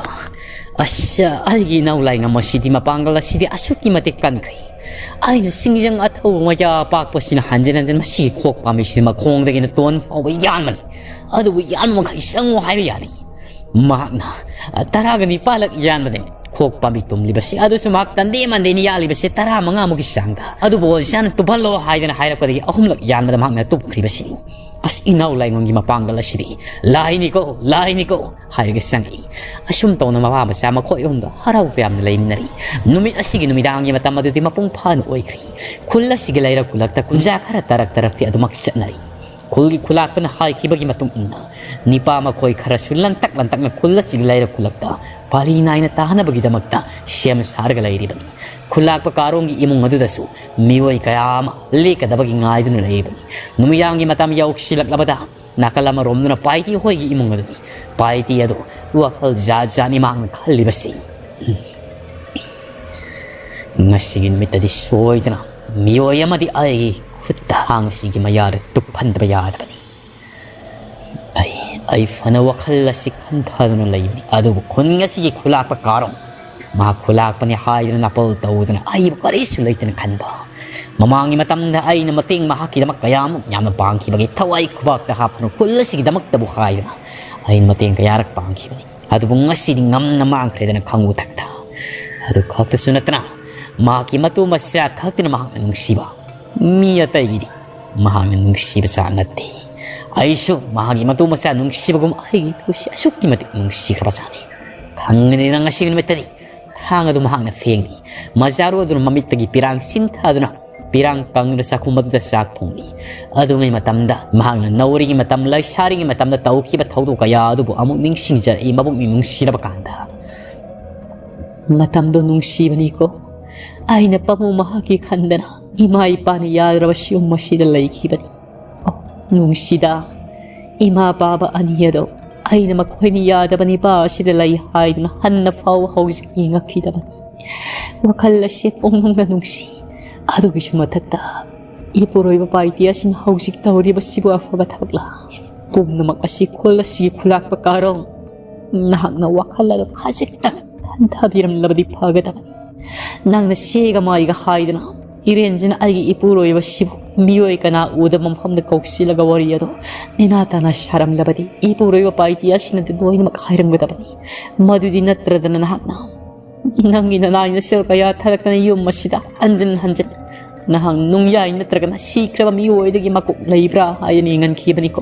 ꯑꯁ, ꯑꯩꯒꯤ ꯏꯅꯥꯎ ꯂꯥꯏꯉꯝ ꯑꯁꯤꯗꯤ ꯃꯄꯥꯡꯒꯜ ꯑꯁꯤꯗꯤ ꯑꯁꯨꯛꯀꯤ ꯃꯇꯤꯛ ꯀꯟꯈ꯭ꯔꯦ꯫ ꯑꯩꯅ ꯁꯤꯡꯖꯪ ꯑꯊꯧꯕ ꯃꯌꯥ ꯄꯥꯛꯄꯁꯤꯅ ꯍꯟꯖꯤꯟ ꯍꯟꯖꯤꯟ ꯃꯁꯤꯒꯤ ꯈꯣꯛ ꯄꯥꯝꯕꯤꯁꯤꯅ ꯃꯈꯣꯡꯗꯒꯤꯅ ꯇꯣꯟ ꯐꯥꯎꯕ ꯌꯥꯟꯕꯅꯤ꯫ ꯑꯗꯨꯕꯨ ꯌꯥꯟꯕ ꯃꯈꯩ ꯆꯪꯉꯨ ꯍꯥꯏꯕ ꯌꯥꯗꯦ꯫ ꯃꯍꯥꯛꯅ ꯇꯔꯥꯒ ꯅꯤꯄꯥꯜꯂꯛ ꯌꯥꯟꯕꯗꯅꯤ ꯈꯣꯛ ꯄꯥꯝꯕꯤ ꯇꯨꯝꯂꯤꯕꯁꯤ꯫ ꯑꯗꯨꯁꯨ ꯃꯍꯥꯛ ꯇꯟꯗꯦ ꯃꯟꯗꯦꯅ ꯌꯥꯜꯂꯤꯕꯁꯤ ꯇꯔꯥ ꯃꯉꯥꯃꯨꯛꯀꯤ ꯆꯥꯡꯗ꯫ ꯑꯗꯨꯕꯨ ꯑꯣꯖꯥꯅ ꯇꯨꯝꯍꯜꯂꯣ ꯍꯥꯏꯗꯅ ꯍꯥꯏꯔꯛꯄꯗꯒꯤ ꯑꯍꯨꯝꯂꯛ ꯌꯥꯟꯕꯗ ꯃꯍꯥꯛꯅ ꯇꯨꯝꯈ꯭ꯔꯤꯕꯁꯤꯅꯤ꯫ ꯑꯁ, ꯏꯅꯥꯎ ꯂꯥꯏꯉꯣꯟꯒꯤ ꯃꯄꯥꯡꯒꯜ ꯑꯁꯤꯗꯤ! ꯂꯥꯏꯅꯤꯀꯣ, ꯂꯥꯏꯅꯤꯀꯣ! ꯍꯥꯏꯔꯒ ꯆꯪꯉꯛꯏ꯫ ꯑꯁꯨꯝ ꯇꯧꯅ ꯃꯄꯥ ꯃꯆꯥ ꯃꯈꯣꯏ ꯑꯍꯨꯝꯗꯣ ꯍꯔꯥꯎ ꯇꯌꯥꯝꯅ ꯂꯩꯃꯤꯟꯅꯔꯤ꯫ ꯅꯨꯃꯤꯠ ꯑꯁꯤꯒꯤ ꯅꯨꯃꯤꯗꯥꯡꯒꯤ ꯃꯇꯝ ꯑꯗꯨꯗꯤ ꯃꯄꯨꯡ ꯐꯥꯅ ꯑꯣꯏꯈ꯭ꯔꯤ꯫ ꯈꯨꯜ ꯑꯁꯤꯒꯤ ꯂꯩꯔꯛ ꯈꯨꯜꯂꯛꯇ ꯀꯨꯟꯖꯥ ꯈꯔ ꯇꯔꯛ ꯇꯔꯛꯇꯤ ꯑꯗꯨꯃꯛ ꯆꯠꯅꯔꯤ꯫ ꯈꯨꯜꯒꯤ ꯈꯨꯂꯥꯛꯄꯅ ꯍꯥꯏꯈꯤꯕꯒꯤ ꯃꯇꯨꯡ ꯏꯟꯅ ꯅꯤꯄꯥ ꯃꯈꯣꯏ ꯈꯔꯁꯨ ꯂꯪꯇꯛ ꯂꯪꯇꯛꯅ ꯈꯨꯜ ꯑꯁꯤꯒꯤ ꯂꯩꯔꯛ ꯈꯨꯜꯂꯛꯇ ꯄꯥꯂꯤ ꯅꯥꯏꯅ ꯇꯥꯅꯕꯒꯤꯗꯃꯛꯇ ꯁꯦꯝ ꯁꯥꯔꯒ ꯂꯩꯔꯤꯕꯅꯤ꯫ ꯈꯨꯂꯥꯛꯄ ꯀꯥꯔꯣꯡꯒꯤ ꯏꯃꯨꯡ ꯑꯗꯨꯗꯁꯨ ꯃꯤꯑꯣꯏ ꯀꯌꯥ ꯑꯃ ꯂꯦꯛꯀꯗꯕꯒꯤ ꯉꯥꯏꯗꯨꯅ ꯂꯩꯔꯤꯕꯅꯤ꯫ ꯅꯨꯃꯤꯗꯥꯡꯒꯤ ꯃꯇꯝ ꯌꯧꯁꯤꯜꯂꯛꯂꯕꯗ ꯅꯥꯀꯜ ꯑꯃꯔꯣꯝꯗꯅ ꯄꯥꯏꯇꯤ ꯍꯣꯏꯒꯤ ꯏꯃꯨꯡ ꯑꯗꯨꯅꯤ꯫ ꯄꯥꯏꯇꯤ ꯑꯗꯨ ꯋꯥꯈꯜ ꯖꯥꯠ ꯖꯥꯠꯅꯤ ꯃꯍꯥꯛꯅ ꯈꯜꯂꯤꯕꯁꯤ꯫ ꯉꯁꯤꯒꯤ ꯅꯨꯃꯤꯠꯇꯗꯤ ꯁꯣꯏꯗꯅ ꯃꯤꯑꯣꯏ ꯑꯃꯗꯤ ꯑꯩꯒꯤ ꯈꯨꯠꯇ ꯊꯥꯡ ꯑꯁꯤꯒꯤ ꯃꯌꯥꯗ ꯇꯨꯞꯍꯟꯗꯕ ꯌꯥꯗꯕꯅꯤ꯫ ꯑꯩ, ꯑꯩ ꯐꯅ ꯋꯥꯈꯜ ꯑꯁꯤ ꯈꯟꯊꯗꯨꯅ ꯂꯩꯕꯅꯤ, ꯑꯗꯨꯕꯨ ꯈꯨꯟ ꯑꯁꯤꯒꯤ ꯈꯨꯂꯥꯛꯄ ꯀꯥꯔꯣꯡ, ꯃꯍꯥꯛ ꯈꯨꯂꯥꯛꯄꯅꯤ ꯍꯥꯏꯗꯨꯅ ꯅꯥꯄꯜ ꯇꯧꯗꯨꯅ ꯑꯩꯕꯨ ꯀꯔꯤꯁꯨ ꯂꯩꯇꯅ ꯈꯟꯕ꯫ ꯃꯃꯥꯡꯒꯤ ꯃꯇꯝꯗ ꯑꯩꯅ ꯃꯇꯦꯡ ꯃꯍꯥꯛꯀꯤꯗꯃꯛ ꯀꯌꯥꯃꯨꯛ ꯌꯥꯝꯅ ꯄꯥꯡꯈꯤꯕꯒꯦ, ꯊꯋꯥꯏ ꯈꯨꯕꯥꯛꯇ ꯍꯥꯞꯇꯨꯅ ꯈꯨꯜ ꯑꯁꯤꯒꯤꯗꯃꯛꯇꯕꯨ ꯍꯥꯏꯗꯨꯅ ꯑꯩꯅ ꯃꯇꯦꯡ ꯀꯌꯥꯔꯛ ꯄꯥꯡꯈꯤꯕꯅꯤ꯫ ꯑꯗꯨꯕꯨ ꯉꯁꯤꯗꯤ ꯉꯝꯅ ꯃꯥꯡꯈ꯭ꯔꯦꯗꯅ ꯈꯪꯎ ꯊꯛꯇ꯫ ꯑꯗꯨ ꯈꯛꯇꯁꯨ ꯅꯠꯇꯅ ꯃꯍꯥꯛꯀꯤ ꯃꯇꯨ ꯃꯆꯥ ꯈꯛꯇꯅ ꯃꯍꯥꯛꯅ ꯅꯨꯡꯁꯤꯕ꯫ ꯃꯤ ꯑꯇꯩꯒꯤꯗꯤ ꯃꯍꯥꯛꯅ ꯅꯨꯡꯁꯤꯕ ꯆꯥꯡ ꯅꯠꯇꯦ꯫ ꯑꯩꯁꯨ ꯃꯍꯥꯛꯀꯤ ꯃꯇꯨ ꯃꯆꯥ ꯅꯨꯡꯁꯤꯕꯒꯨꯝ ꯑꯩꯒꯤ ꯏꯇꯨꯁꯤ ꯑꯁꯨꯛꯀꯤ ꯃꯇꯤꯛ ꯅꯨꯡꯁꯤꯈ꯭ꯔꯕ ꯖꯥꯠꯅꯤ꯫ ꯈꯪꯒꯅꯤꯅ ꯉꯁꯤꯒꯤ ꯅꯨꯃꯤꯠꯇꯗꯤ ꯊꯥꯡ ꯑꯗꯨ ꯃꯍꯥꯛꯅ ꯐꯦꯡꯂꯤ꯫ ꯃꯖꯥꯔꯨ ꯑꯗꯨꯅ ꯃꯃꯤꯠꯇꯒꯤ ꯄꯤꯔꯥꯡ ꯁꯤꯟꯊꯗꯨꯅ ꯄꯤꯔꯥꯡ ꯀꯪꯗꯨꯅ ꯆꯥꯛꯈꯨꯝ ꯑꯗꯨꯗ ꯆꯥꯛ ꯊꯣꯡꯂꯤ꯫ ꯑꯗꯨꯉꯩ ꯃꯇꯝꯗ ꯃꯍꯥꯛꯅ ꯅꯧꯔꯤꯉꯩ ꯃꯇꯝ, ꯂꯩꯁꯥꯔꯤꯉꯩ ꯃꯇꯝꯗ ꯇꯧꯈꯤꯕ ꯊꯧꯗꯣꯛ ꯀꯌꯥ ꯑꯗꯨꯕꯨ ꯑꯃꯨꯛ ꯅꯤꯡꯁꯤꯡꯖꯔꯛꯏ ꯃꯕꯨꯛꯅꯤꯡ ꯅꯨꯡꯁꯤꯔꯕ ꯀꯥꯟꯗ꯫ ꯃꯇꯝꯗꯣ ꯅꯨꯡꯁꯤꯕꯅꯤꯀꯣ꯫ ꯑꯩꯅ ꯄꯥꯃꯨ ꯃꯍꯥꯛꯀꯤ ꯈꯟꯗꯅ ꯏꯃꯥ ꯏꯄꯥꯅ ꯌꯥꯗ꯭ꯔꯕ ꯁꯤꯒꯨꯝꯕ ꯑꯁꯤꯗ ꯂꯩꯈꯤꯕꯅꯤ꯫ ꯑꯣ, ꯅꯨꯡꯁꯤꯗ꯫ ꯏꯃꯥ ꯄꯥꯕ ꯑꯅꯤ ꯑꯗꯣ ꯑꯩꯅ ꯃꯈꯣꯏꯅ ꯌꯥꯗꯕ ꯅꯤꯄꯥ ꯑꯁꯤꯗ ꯂꯩ ꯍꯥꯏꯗꯨꯅ ꯍꯟꯅ ꯐꯥꯎ ꯍꯧꯖꯤꯛ ꯌꯦꯡꯉꯛꯈꯤꯗꯕꯅꯤ꯫ ꯋꯥꯈꯜ ꯑꯁꯤ ꯄꯨꯛꯅꯤꯡꯗ ꯅꯨꯡꯁꯤ꯫ ꯑꯗꯨꯒꯤꯁꯨ ꯃꯊꯛꯇ ꯏꯄꯨꯔꯣꯏꯕ ꯄꯥꯏꯇꯤ ꯑꯁꯤꯅ ꯍꯧꯖꯤꯛ ꯇꯧꯔꯤꯕꯁꯤꯕꯨ ꯑꯐꯕ ꯊꯕꯛꯂꯥ? ꯄꯨꯝꯅꯃꯛ ꯑꯁꯤ ꯈꯨꯜ ꯑꯁꯤꯒꯤ ꯈꯨꯂꯥꯛꯄ ꯀꯥꯔꯣꯡ꯫ ꯅꯍꯥꯛꯅ ꯋꯥꯈꯜ ꯑꯗꯨ ꯈꯖꯤꯛꯇꯪ ꯍꯟꯊꯕꯤꯔꯝꯂꯕꯗꯤ ꯐꯒꯗꯕꯅꯤ꯫ ꯅꯪꯅ ꯁꯦꯒ ꯃꯥꯏꯒ ꯍꯥꯏꯗꯨꯅ ꯏꯔꯦꯟꯖꯅ ꯑꯩꯒꯤ ꯏꯄꯨꯔꯣꯏꯕꯁꯤꯕꯨ ꯃꯤꯑꯣꯏ ꯀꯅꯥ ꯎꯗꯕ ꯃꯐꯝꯗ ꯀꯧꯁꯤꯜꯂꯒ ꯋꯥꯔꯤ ꯑꯗꯣ ꯅꯦꯅꯥ ꯇꯥꯅ ꯁꯥꯔꯝꯂꯕꯗꯤ ꯏꯄꯨꯔꯣꯏꯕ ꯄꯥꯏꯇꯤ ꯑꯁꯤꯅꯗꯤ ꯂꯣꯏꯅꯃꯛ ꯍꯥꯏꯔꯝꯒꯗꯕꯅꯤ꯫ ꯃꯗꯨꯗꯤ ꯅꯠꯇ꯭ꯔꯗꯅ ꯅꯍꯥꯛꯅ ꯅꯪꯒꯤ ꯅꯅꯥꯏ ꯅꯁꯦꯜ ꯀꯌꯥ ꯊꯥꯔꯛꯇꯅ ꯌꯨꯝ ꯑꯁꯤꯗ ꯍꯟꯖꯤꯟ ꯍꯟꯖꯤꯟ ꯅꯍꯥꯛ ꯅꯨꯡꯌꯥꯏ ꯅꯠꯇ꯭ꯔꯒꯅ ꯁꯤꯈ꯭ꯔꯕ ꯃꯤꯑꯣꯏꯗꯒꯤ ꯃꯀꯣꯛ ꯂꯩꯕ꯭ꯔꯥ ꯍꯥꯏꯅ ꯌꯦꯡꯍꯟꯈꯤꯕꯅꯤꯀꯣ꯫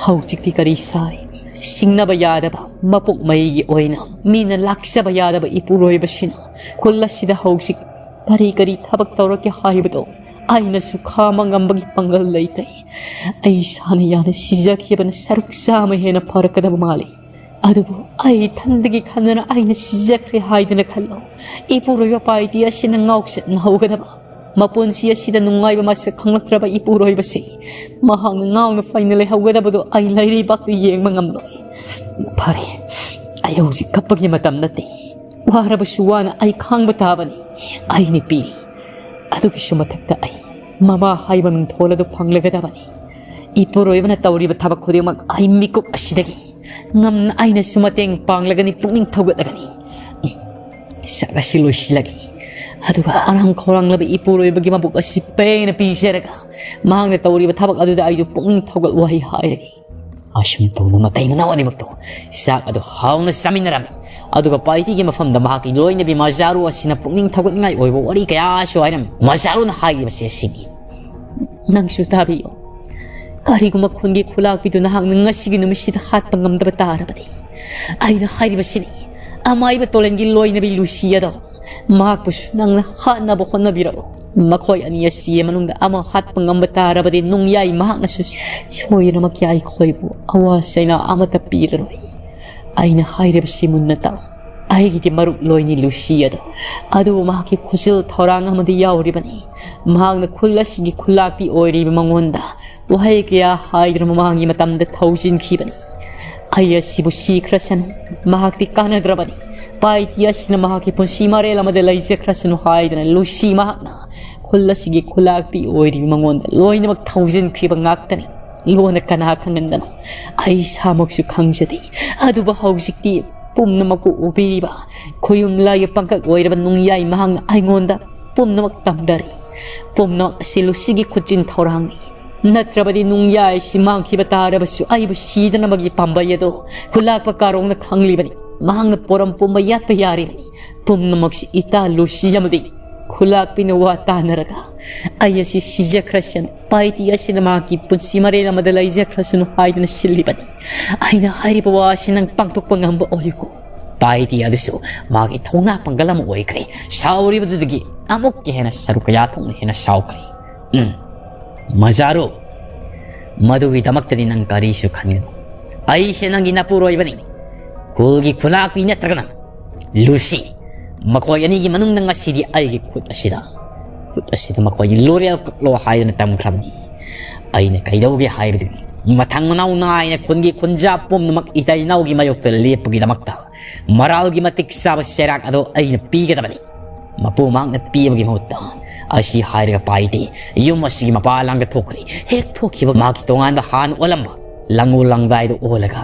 ꯍꯧꯖꯤꯛꯇꯤ ꯀꯔꯤ ꯁꯥꯏ? ꯁꯤꯡꯅꯕ ꯌꯥꯗꯕ ꯃꯄꯣꯛ ꯃꯩꯒꯤ ꯑꯣꯏꯅ ꯃꯤꯅ ꯂꯥꯛꯆꯕ ꯌꯥꯗꯕ ꯏꯄꯨꯔꯣꯏꯕꯁꯤꯅ ꯈꯨꯜ ꯑꯁꯤꯗ ꯍꯧꯖꯤꯛ ꯀꯔꯤ ꯀꯔꯤ ꯊꯕꯛ ꯇꯧꯔꯛꯀꯦ ꯍꯥꯏꯕꯗꯣ ꯑꯩꯅꯁꯨ ꯈꯥꯝꯕ ꯉꯝꯕꯒꯤ ꯄꯥꯡꯒꯜ ꯂꯩꯇ꯭ꯔꯦ꯫ ꯑꯩ ꯏꯁꯥꯅ ꯌꯥꯅ ꯁꯤꯖꯈꯤꯕꯅ ꯁꯔꯨꯛ ꯆꯥꯝꯃ ꯍꯦꯟꯅ ꯐꯔꯛꯀꯗꯕ ꯃꯥꯜꯂꯤ꯫ ꯑꯗꯨꯕꯨ ꯑꯩ ꯏꯊꯟꯗꯒꯤ ꯈꯟꯗꯅ ꯑꯩꯅ ꯁꯤꯖꯈ꯭ꯔꯦ ꯍꯥꯏꯗꯅ ꯈꯜꯂꯣ꯫ ꯏꯄꯨꯔꯣꯏꯕ ꯄꯥꯏꯗꯤ ꯑꯁꯤꯅ ꯉꯥꯎꯆꯠꯅ ꯍꯧꯒꯗꯕ ꯃꯄꯨꯟꯁꯤ ꯑꯁꯤꯗ ꯅꯨꯡꯉꯥꯏꯕ ꯃꯁꯛ ꯈꯪꯂꯛꯇ꯭ꯔꯕ ꯏꯄꯨꯔꯣꯏꯕꯁꯤ ꯃꯍꯥꯛꯅ ꯉꯥꯎꯅ ꯐꯩꯅ ꯂꯩꯍꯧꯒꯗꯕꯗꯨ ꯑꯩ ꯂꯩꯔꯩꯕꯥꯛꯇ ꯌꯦꯡꯕ ꯉꯝꯂꯣꯏ꯫ ꯐꯔꯦ, ꯑꯩ ꯍꯧꯖꯤꯛ ꯀꯞꯄꯒꯤ ꯃꯇꯝ ꯅꯠꯇꯦ꯫ ꯋꯥꯔꯕꯁꯨ ꯋꯥꯅ ꯑꯩ ꯈꯥꯡꯕ ꯇꯥꯕꯅꯤ꯫ ꯑꯩ ꯅꯨꯄꯤꯅꯤ꯫ ꯑꯗꯨꯒꯤꯁꯨ ꯃꯊꯛꯇ ꯑꯩ ꯃꯃꯥ ꯍꯥꯏꯕ ꯃꯤꯡꯊꯣꯜ ꯑꯗꯨ ꯐꯪꯂꯒꯗꯕꯅꯤ꯫ ꯏꯄꯨꯔꯣꯏꯕꯅ ꯇꯧꯔꯤꯕ ꯊꯕꯛ ꯈꯨꯗꯤꯡꯃꯛ ꯑꯩ ꯃꯤꯀꯨꯞ ꯑꯁꯤꯗꯒꯤ ꯉꯝꯅ ꯑꯩꯅꯁꯨ ꯃꯇꯦꯡ ꯄꯥꯡꯂꯒꯅꯤ, ꯄꯨꯛꯅꯤꯡ ꯊꯧꯒꯠꯂꯒꯅꯤ꯫ ꯆꯥꯛ ꯑꯁꯤ ꯂꯣꯏꯁꯤꯜꯂꯒꯦ꯫ ꯑꯗꯨꯒ ꯑꯔꯥꯡ ꯈꯧꯔꯥꯡꯂꯕ ꯏꯄꯨꯔꯣꯏꯕꯒꯤ ꯃꯕꯨꯛ ꯑꯁꯤ ꯄꯦꯟꯅ ꯄꯤꯖꯔꯒ ꯃꯍꯥꯛꯅ ꯇꯧꯔꯤꯕ ꯊꯕꯛ ꯑꯗꯨꯗ ꯑꯩꯁꯨ ꯄꯨꯛꯅꯤꯡ ꯊꯧꯒꯠ ꯋꯥꯍꯩ ꯍꯥꯏꯔꯒꯦ꯫ ꯑꯁꯨꯝ ꯇꯧꯅ ꯃꯇꯩ ꯃꯅꯥꯎ ꯑꯅꯤꯃꯛꯇꯣ ꯆꯥꯛ ꯑꯗꯨ ꯍꯥꯎꯅ ꯆꯥꯃꯤꯟꯅꯔꯝꯃꯤ꯫ ꯑꯗꯨꯒ ꯄꯥꯔꯇꯤꯒꯤ ꯃꯐꯝꯗ ꯃꯍꯥꯛꯀꯤ ꯂꯣꯏꯅꯕꯤ ꯃꯖꯥꯔꯨ ꯑꯁꯤꯅ ꯄꯨꯛꯅꯤꯡ ꯊꯧꯒꯠꯅꯤꯡꯉꯥꯏ ꯑꯣꯏꯕ ꯋꯥꯔꯤ ꯀꯌꯥꯁꯨ ꯍꯥꯏꯔꯝꯃꯤ꯫ ꯃꯖꯥꯔꯨꯅ ꯍꯥꯏꯔꯤꯕꯁꯤ ꯑꯁꯤꯅꯤ: ꯅꯪꯁꯨ ꯇꯥꯕꯤꯌꯨ꯫ ꯀꯔꯤꯒꯨꯝꯕ ꯈꯨꯟꯒꯤ ꯈꯨꯂꯥꯛꯄꯤꯗꯨ ꯅꯍꯥꯛꯅ ꯉꯁꯤꯒꯤ ꯅꯨꯃꯤꯠꯁꯤꯗ ꯍꯥꯠꯄ ꯉꯝꯗꯕ ꯇꯥꯔꯕꯗꯤ, ꯑꯩꯅ ꯍꯥꯏꯔꯤꯕꯁꯤꯅꯤ, ꯑꯃꯥꯏꯕ ꯇꯣꯂꯦꯟꯒꯤ ꯂꯣꯏꯅꯕꯤ ꯂꯨꯁꯤ ꯑꯗꯣ ꯃꯍꯥꯛꯄꯨꯁꯨ ꯅꯪꯅ ꯍꯥꯠꯅꯕ ꯍꯣꯠꯅꯕꯤꯔꯛꯎ꯫ ꯃꯈꯣꯏ ꯑꯅꯤ ꯑꯁꯤꯒꯤ ꯃꯅꯨꯡꯗ ꯑꯃ ꯍꯥꯠꯄ ꯉꯝꯕ ꯇꯥꯔꯕꯗꯤ ꯅꯨꯡꯌꯥꯏ ꯃꯍꯥꯛꯅꯁꯨ ꯁꯣꯏꯗꯅꯃꯛꯀꯤ ꯑꯩꯈꯣꯏꯕꯨ ꯑꯋꯥ ꯆꯩꯅꯥ ꯑꯃꯠꯇ ꯄꯤꯔꯔꯣꯏ꯫ ꯑꯩꯅ ꯍꯥꯏꯔꯤꯕꯁꯤ ꯃꯨꯟꯅ ꯇꯥꯎ꯫ ꯑꯩꯒꯤꯗꯤ ꯃꯔꯨꯞ ꯂꯣꯏꯅꯤ ꯂꯨꯁꯤ ꯑꯗꯣ, ꯑꯗꯨꯕꯨ ꯃꯍꯥꯛꯀꯤ ꯈꯨꯖꯤꯜ ꯊꯧꯔꯥꯡ ꯑꯃꯗꯤ ꯌꯥꯎꯔꯤꯕꯅꯤ꯫ ꯃꯍꯥꯛꯅ ꯈꯨꯜ ꯑꯁꯤꯒꯤ ꯈꯨꯜꯂꯥꯛꯄꯤ ꯑꯣꯏꯔꯤꯕ ꯃꯉꯣꯟꯗ ꯋꯥꯍꯩ ꯀꯌꯥ ꯍꯥꯏꯗꯨꯅ ꯃꯃꯥꯡꯒꯤ ꯃꯇꯝꯗ ꯊꯧꯖꯤꯟꯈꯤꯕꯅꯤ꯫ ꯑꯩ ꯑꯁꯤꯕꯨ ꯁꯤꯈ꯭ꯔꯁꯅꯨ, ꯃꯍꯥꯛꯇꯤ ꯀꯥꯟꯅꯗ꯭ꯔꯕꯅꯤ꯫ ꯄꯥꯏꯇꯤ ꯑꯁꯤꯅ ꯃꯍꯥꯛꯀꯤ ꯄꯨꯟꯁꯤ ꯃꯔꯦꯜ ꯑꯃꯗ ꯂꯩꯖꯈ꯭ꯔꯁꯅꯨ ꯍꯥꯏꯗꯅ ꯂꯨꯁꯤ ꯃꯍꯥꯛꯅ ꯈꯨꯜ ꯑꯁꯤꯒꯤ ꯈꯨꯜꯂꯥꯛꯄꯤ ꯑꯣꯏꯔꯤꯕ ꯃꯉꯣꯟꯗ ꯂꯣꯏꯅꯃꯛ ꯊꯧꯖꯤꯟꯈꯤꯕ ꯉꯥꯛꯇꯅꯤ꯫ ꯂꯣꯟꯅ ꯀꯅꯥ ꯈꯪꯍꯟꯕꯅꯣ? ꯑꯩ ꯏꯁꯥꯃꯛꯁꯨ ꯈꯪꯖꯗꯦ꯫ ꯑꯗꯨꯕꯨ ꯍꯧꯖꯤꯛꯇꯤ ꯄꯨꯝꯅꯃꯛꯄꯨ ꯎꯕꯤꯔꯤꯕ ꯈꯣꯌꯨꯝ ꯂꯥꯏꯒꯤ ꯄꯥꯡꯀꯛ ꯑꯣꯏꯔꯕ ꯅꯨꯡꯌꯥꯏ ꯃꯍꯥꯛꯅ ꯑꯩꯉꯣꯟꯗ ꯄꯨꯝꯅꯃꯛ ꯇꯝꯗꯔꯤ꯫ ꯄꯨꯝꯅꯃꯛ ꯑꯁꯤ ꯂꯨꯁꯤꯒꯤ ꯈꯨꯠꯆꯤꯟ ꯊꯧꯔꯥꯡꯅꯤ꯫ ꯅꯠꯇ꯭ꯔꯕꯗꯤ ꯅꯨꯡꯌꯥꯏꯁꯤ ꯃꯥꯡꯈꯤꯕ ꯇꯥꯔꯕꯁꯨ ꯑꯩꯕꯨ ꯁꯤꯗꯅꯕꯒꯤ ꯄꯥꯝꯕꯩ ꯑꯗꯣ ꯈꯨꯂꯥꯛꯄ ꯀꯥꯔꯣꯡꯅ ꯈꯪꯂꯤꯕꯅꯤ꯫ ꯃꯍꯥꯛꯅ ꯄꯣꯔꯝ ꯄꯨꯝꯕ ꯌꯥꯠꯄ ꯌꯥꯔꯤꯕꯅꯤ꯫ ꯄꯨꯝꯅꯃꯛꯁꯤ ꯏꯇꯥ ꯂꯨꯁꯤ ꯑꯃꯗꯤ ꯈꯨꯂꯥꯛꯄꯤꯅ ꯋꯥ ꯇꯥꯅꯔꯒ ꯑꯩ ꯑꯁꯤ ꯁꯤꯖꯈ꯭ꯔꯁꯅꯨ, ꯄꯥꯏꯇꯤ ꯑꯁꯤꯅ ꯃꯍꯥꯛꯀꯤ ꯄꯨꯟꯁꯤ ꯃꯔꯦꯜ ꯑꯃꯗ ꯂꯩꯖꯈ꯭ꯔꯁꯅꯨ ꯍꯥꯏꯗꯨꯅ ꯁꯤꯜꯂꯤꯕꯅꯤ꯫ ꯑꯩꯅ ꯍꯥꯏꯔꯤꯕ ꯋꯥ ꯑꯁꯤ ꯅꯪ ꯄꯥꯡꯊꯣꯛꯄ ꯉꯝꯕ ꯑꯣꯏꯌꯨꯀꯣ꯫ ꯄꯥꯏꯇꯤ ꯑꯗꯨꯁꯨ ꯃꯥꯒꯤ ꯊꯧꯅꯥ ꯄꯥꯡꯒꯜ ꯑꯃ ꯑꯣꯏꯈ꯭ꯔꯦ꯫ ꯁꯥꯎꯔꯤꯕꯗꯨꯗꯒꯤ ꯑꯃꯨꯛꯀ ꯍꯦꯟꯅ ꯁꯔꯨꯛ ꯀꯌꯥ ꯊꯣꯛꯅ ꯍꯦꯟꯅ ꯁꯥꯎꯈ꯭ꯔꯦ꯫ ꯎꯝ, ꯃꯖꯥꯔꯨ, ꯃꯗꯨꯒꯤꯗꯃꯛꯇꯗꯤ ꯅꯪ ꯀꯔꯤꯁꯨ ꯈꯟꯒꯅꯨ꯫ ꯑꯩꯁꯦ ꯅꯪꯒꯤ ꯅꯄꯨꯔꯣꯏꯕꯅꯤ꯫ ꯈꯨꯜꯒꯤ ꯈꯨꯂꯥꯛꯄꯤ ꯅꯠꯇ꯭ꯔꯒꯅ ꯂꯨꯁꯤ, ꯃꯈꯣꯏ ꯑꯅꯤꯒꯤ ꯃꯅꯨꯡꯗ ꯉꯁꯤꯗꯤ ꯑꯩꯒꯤ ꯈꯨꯠ ꯑꯁꯤꯗ, ꯈꯨꯠ ꯑꯁꯤꯗ ꯃꯈꯣꯏꯒꯤ ꯂꯣꯔꯦꯜ ꯀꯛꯂꯣ ꯍꯥꯏꯗꯨꯅ ꯇꯝꯈ꯭ꯔꯕꯅꯤ꯫ ꯑꯩꯅ ꯀꯩꯗꯧꯒꯦ ꯍꯥꯏꯕꯗꯨꯅꯤ, ꯃꯊꯪ ꯃꯅꯥꯎ ꯅꯥꯏꯅ ꯈꯨꯟꯒꯤ ꯈꯨꯟꯖꯥ ꯄꯨꯝꯅꯃꯛ ꯏꯇꯩ ꯏꯅꯥꯎꯒꯤ ꯃꯥꯌꯣꯛꯇ ꯂꯦꯞꯄꯒꯤꯗꯃꯛꯇ ꯃꯔꯥꯜꯒꯤ ꯃꯇꯤꯛ ꯆꯥꯕ ꯆꯩꯔꯥꯛ ꯑꯗꯣ ꯑꯩꯅ ꯄꯤꯒꯗꯕꯅꯤ꯫ ꯃꯄꯨ ꯃꯍꯥꯛꯅ ꯄꯤꯕꯒꯤ ꯃꯍꯨꯠꯇ ꯑꯁꯤ ꯍꯥꯏꯔꯒ ꯄꯥꯏꯗꯦ꯫ ꯌꯨꯝ ꯑꯁꯤꯒꯤ ꯃꯄꯥ ꯂꯥꯡꯗ ꯊꯣꯛꯈ꯭ꯔꯦ꯫ ꯍꯦꯛ ꯊꯣꯛꯈꯤꯕ ꯃꯍꯥꯛꯀꯤ ꯇꯣꯉꯥꯟꯕ ꯍꯥꯟꯅ ꯑꯣꯜꯂꯝꯕ ꯂꯪꯉꯨ ꯂꯪꯗꯥꯏꯗꯨ ꯑꯣꯜꯂꯒ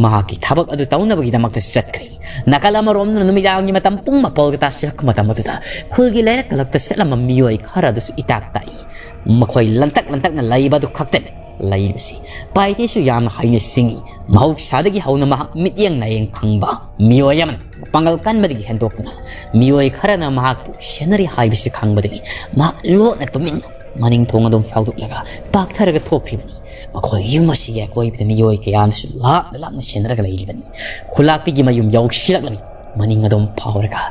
ꯃꯍꯥꯛꯀꯤ ꯊꯕꯛ ꯑꯗꯨ ꯇꯧꯅꯕꯒꯤꯗꯃꯛꯇ ꯆꯠꯈ꯭ꯔꯦ꯫ ꯅꯥꯀꯜ ꯑꯃꯔꯣꯝꯗꯅ ꯅꯨꯃꯤꯗꯥꯡꯒꯤ ꯃꯇꯝ ꯄꯨꯡ ꯃꯥꯄꯜꯒ ꯇꯥꯁꯤꯜꯂꯛꯄ ꯃꯇꯝ ꯑꯗꯨꯗ ꯈꯨꯜꯒꯤ ꯂꯩꯔꯛ ꯀꯂꯛꯇ ꯆꯠꯂꯝꯕ ꯃꯤꯑꯣꯏ ꯈꯔ ꯑꯗꯨꯁꯨ ꯏꯇꯥꯛ ꯇꯥꯛꯏ꯫ ꯃꯈꯣꯏ ꯂꯟꯇꯛ ꯂꯟꯇꯛꯅ ꯂꯩꯕ ꯑꯗꯨ ꯈꯛꯇꯅꯤ ꯂꯩꯔꯤꯕꯁꯤ꯫ ꯄꯥꯏꯇꯦꯁꯨ ꯌꯥꯝꯅ ꯍꯩꯅ ꯁꯤꯡꯉꯤ꯫ ꯃꯍꯧꯁꯥꯗꯒꯤ ꯍꯧꯅ ꯃꯍꯥꯛ ꯃꯤꯠꯌꯦꯡ ꯅꯥꯌꯦꯡ ꯈꯪꯕ ꯃꯤꯑꯣꯏ ꯑꯃꯅꯤ꯫ ꯄꯥꯡꯒꯜ ꯀꯟꯕꯗꯒꯤ ꯍꯦꯟꯗꯣꯛꯇꯨꯅ ꯃꯤꯑꯣꯏ ꯈꯔꯅ ꯃꯍꯥꯛꯄꯨ ꯁꯦꯟꯅꯔꯤ ꯍꯥꯏꯕꯁꯤ ꯈꯪꯕꯗꯒꯤ ꯃꯍꯥꯛ ꯂꯣꯠꯅ ꯇꯨꯃꯤꯟꯅ ꯃꯅꯤꯡ ꯊꯣꯡ ꯑꯗꯨꯝ ꯐꯥꯎꯗꯣꯛꯂꯒ ꯄꯥꯛꯊꯔꯒ ꯊꯣꯛꯈ꯭ꯔꯤꯕꯅꯤ꯫ ꯃꯈꯣꯏ ꯌꯨꯝ ꯑꯁꯤꯒꯤ ꯑꯀꯣꯏꯕꯗ ꯃꯤꯑꯣꯏ ꯀꯌꯥꯅꯁꯨ ꯂꯥꯞꯅ ꯂꯥꯞꯅ ꯁꯦꯟꯅꯔꯒ ꯂꯩꯔꯤꯕꯅꯤ꯫ ꯈꯨꯂꯥꯛꯄꯤꯒꯤ ꯃꯌꯨꯝ ꯌꯧꯁꯤꯜꯂꯛꯂꯝꯃꯤ꯫ ꯃꯅꯤꯡ ꯑꯗꯨꯝ ꯐꯥꯎꯔꯒ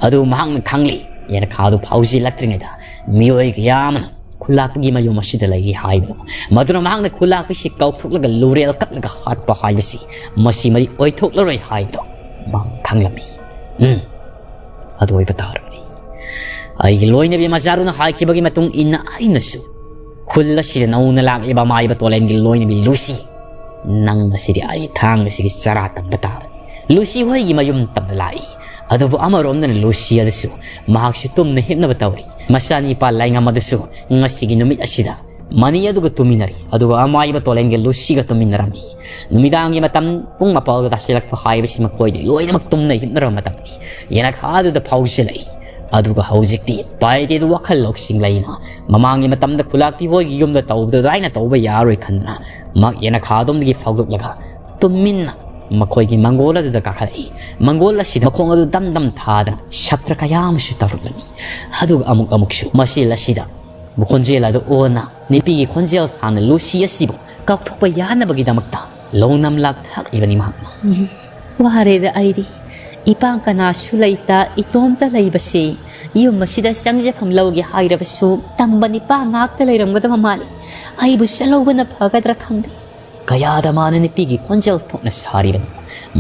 ꯑꯗꯨ ꯃꯍꯥꯛꯅ ꯈꯪꯂꯤ꯫ ꯌꯦꯅꯈꯥꯗꯨ ꯐꯥꯎꯖꯤꯜꯂꯛꯇ꯭ꯔꯤꯉꯩꯗ ꯃꯤꯑꯣꯏ ꯀꯌꯥ ꯑꯃꯅ ꯈꯨꯂꯥꯛꯄꯤꯒꯤ ꯃꯌꯨꯝ ꯑꯁꯤꯗ ꯂꯩꯔꯤ ꯍꯥꯏꯕꯗꯣ꯫ ꯃꯗꯨꯅ ꯃꯍꯥꯛꯅ ꯈꯨꯂꯥꯛꯄꯤꯁꯤ ꯀꯥꯎꯊꯣꯛꯂꯒ ꯂꯨꯔꯦꯜ ꯀꯛꯂꯒ ꯍꯥꯠꯄ ꯍꯥꯏꯕꯁꯤ ꯃꯁꯤꯃꯗꯤ ꯑꯣꯏꯊꯣꯛꯂꯔꯣꯏ ꯍꯥꯏꯕꯗꯣ ꯃꯍꯥꯛ ꯈꯪꯂꯝꯃꯤ꯫ ꯎꯝ, ꯑꯗꯨ ꯑꯣꯏꯕ ꯇꯥꯔꯕꯗꯤ ꯑꯩꯒꯤ ꯂꯣꯏꯅꯕꯤ ꯃꯖꯥꯔꯨꯅ ꯍꯥꯏꯈꯤꯕꯒꯤ ꯃꯇꯨꯡ ꯏꯟꯅ ꯑꯩꯅꯁꯨ ꯈꯨꯜ ꯑꯁꯤꯗ ꯅꯧꯅ ꯂꯥꯛꯂꯤꯕ ꯑꯃꯥꯏꯕ ꯇꯣꯂꯦꯟꯒꯤ ꯂꯣꯏꯅꯕꯤ ꯂꯨꯁꯤ, ꯅꯪ ꯑꯁꯤꯗꯤ ꯑꯩ ꯊꯥꯡ ꯑꯁꯤꯒꯤ ꯆꯔꯥ ꯇꯝꯕ ꯇꯥꯕꯅꯤ꯫ ꯂꯨꯁꯤ ꯍꯣꯏꯒꯤ ꯃꯌꯨꯝ ꯇꯝꯅ ꯂꯥꯛꯏ꯫ ꯑꯗꯨꯕꯨ ꯑꯃꯔꯣꯝꯗꯅ ꯂꯨꯁꯤ ꯑꯗꯨꯁꯨ ꯃꯍꯥꯛꯁꯨ ꯇꯨꯝꯅ ꯍꯤꯞꯅꯕ ꯇꯧꯔꯤ꯫ ꯃꯆꯥꯅꯤꯄꯥ ꯂꯥꯏꯉꯝ ꯑꯗꯨꯁꯨ ꯉꯁꯤꯒꯤ ꯅꯨꯃꯤꯠ ꯑꯁꯤꯗ ꯃꯅꯤ ꯑꯗꯨꯒ ꯇꯨꯝꯃꯤꯟꯅꯔꯤ꯫ ꯑꯗꯨꯒ ꯑꯃꯥꯏꯕ ꯇꯣꯂꯦꯟꯒ ꯂꯨꯁꯤꯒ ꯇꯨꯝꯃꯤꯟꯅꯔꯝꯃꯤ꯫ ꯅꯨꯃꯤꯗꯥꯡꯒꯤ ꯃꯇꯝ ꯄꯨꯡ ꯃꯥꯄꯜꯒ ꯇꯥꯁꯤꯜꯂꯛꯄ ꯍꯥꯏꯕꯁꯤ ꯃꯈꯣꯏꯗꯤ ꯂꯣꯏꯅꯃꯛ ꯇꯨꯝꯅ ꯍꯤꯞꯅꯔꯕ ꯃꯇꯝꯅꯤ꯫ ꯌꯦꯅꯈꯥꯗꯨꯗ ꯐꯥꯎꯖꯤꯜꯂꯛꯏ꯫ ꯑꯗꯨꯒ ꯍꯧꯖꯤꯛꯇꯤ ꯄꯥꯏꯇꯦꯗꯨ ꯋꯥꯈꯜ ꯂꯧꯁꯤꯡ ꯂꯩꯅ ꯃꯃꯥꯡꯒꯤ ꯃꯇꯝꯗ ꯈꯨꯂꯥꯛꯄꯤ ꯍꯣꯏꯒꯤ ꯌꯨꯝꯗ ꯇꯧꯕꯗꯨ ꯑꯗꯨꯃꯥꯏꯅ ꯇꯧꯕ ꯌꯥꯔꯣꯏ ꯈꯟꯗꯨꯅ ꯃꯍꯥꯛ ꯌꯦꯅꯈꯥꯗꯣꯝꯗꯒꯤ ꯐꯥꯎꯗꯣꯛꯂꯒ ꯇꯨꯃꯤꯟꯅ ꯃꯈꯣꯏꯒꯤ ꯃꯪꯒꯣꯜ ꯑꯗꯨꯗ ꯀꯥꯈꯠꯂꯛꯏ꯫ ꯃꯪꯒꯣꯜ ꯑꯁꯤꯗ ꯃꯈꯣꯡ ꯑꯗꯨ ꯗꯝ ꯗꯝ ꯊꯥꯗꯅ ꯁꯞꯇ꯭ꯔ ꯀꯌꯥ ꯑꯃꯁꯨ ꯇꯧꯔꯛꯂꯝꯃꯤ꯫ ꯑꯗꯨꯒ ꯑꯃꯨꯛ ꯑꯃꯨꯛꯁꯨ ꯃꯁꯤꯜ ꯑꯁꯤꯗ ꯈꯣꯟꯖꯦꯜ ꯑꯗꯨ ꯑꯣꯟꯅ ꯅꯨꯄꯤꯒꯤ ꯈꯣꯟꯖꯦꯜ ꯁꯥꯅ ꯂꯨꯁꯤ ꯑꯁꯤꯕꯨ ꯀꯥꯎꯊꯣꯛꯄ ꯌꯥꯅꯕꯒꯤꯗꯃꯛꯇ ꯂꯧꯅꯝ ꯂꯥꯛꯊꯛꯂꯤꯕꯅꯤ ꯃꯍꯥꯛꯅ꯫ ꯋꯥꯔꯦꯗ ꯑꯩꯗꯤ꯫ ꯏꯄꯥ ꯀꯅꯥꯁꯨ ꯂꯩꯇ ꯏꯇꯣꯝꯇ ꯂꯩꯕꯁꯤ꯫ ꯌꯨꯝ ꯑꯁꯤꯗ ꯆꯪꯖꯐꯝ ꯂꯧꯒꯦ ꯍꯥꯏꯔꯕꯁꯨ ꯇꯝꯕ ꯅꯤꯄꯥ ꯉꯥꯛꯇ ꯂꯩꯔꯝꯒꯗꯕ ꯃꯥꯜꯂꯤ꯫ ꯑꯩꯕꯨ ꯆꯠꯍꯧꯕꯅ ꯐꯒꯗ꯭ꯔꯥ ꯈꯪꯗꯦ꯫ ꯀꯌꯥꯗ ꯃꯥꯅ ꯅꯨꯄꯤꯒꯤ ꯈꯣꯟꯖꯦꯜ ꯊꯣꯛꯅ ꯁꯥꯔꯤꯕꯅꯤ꯫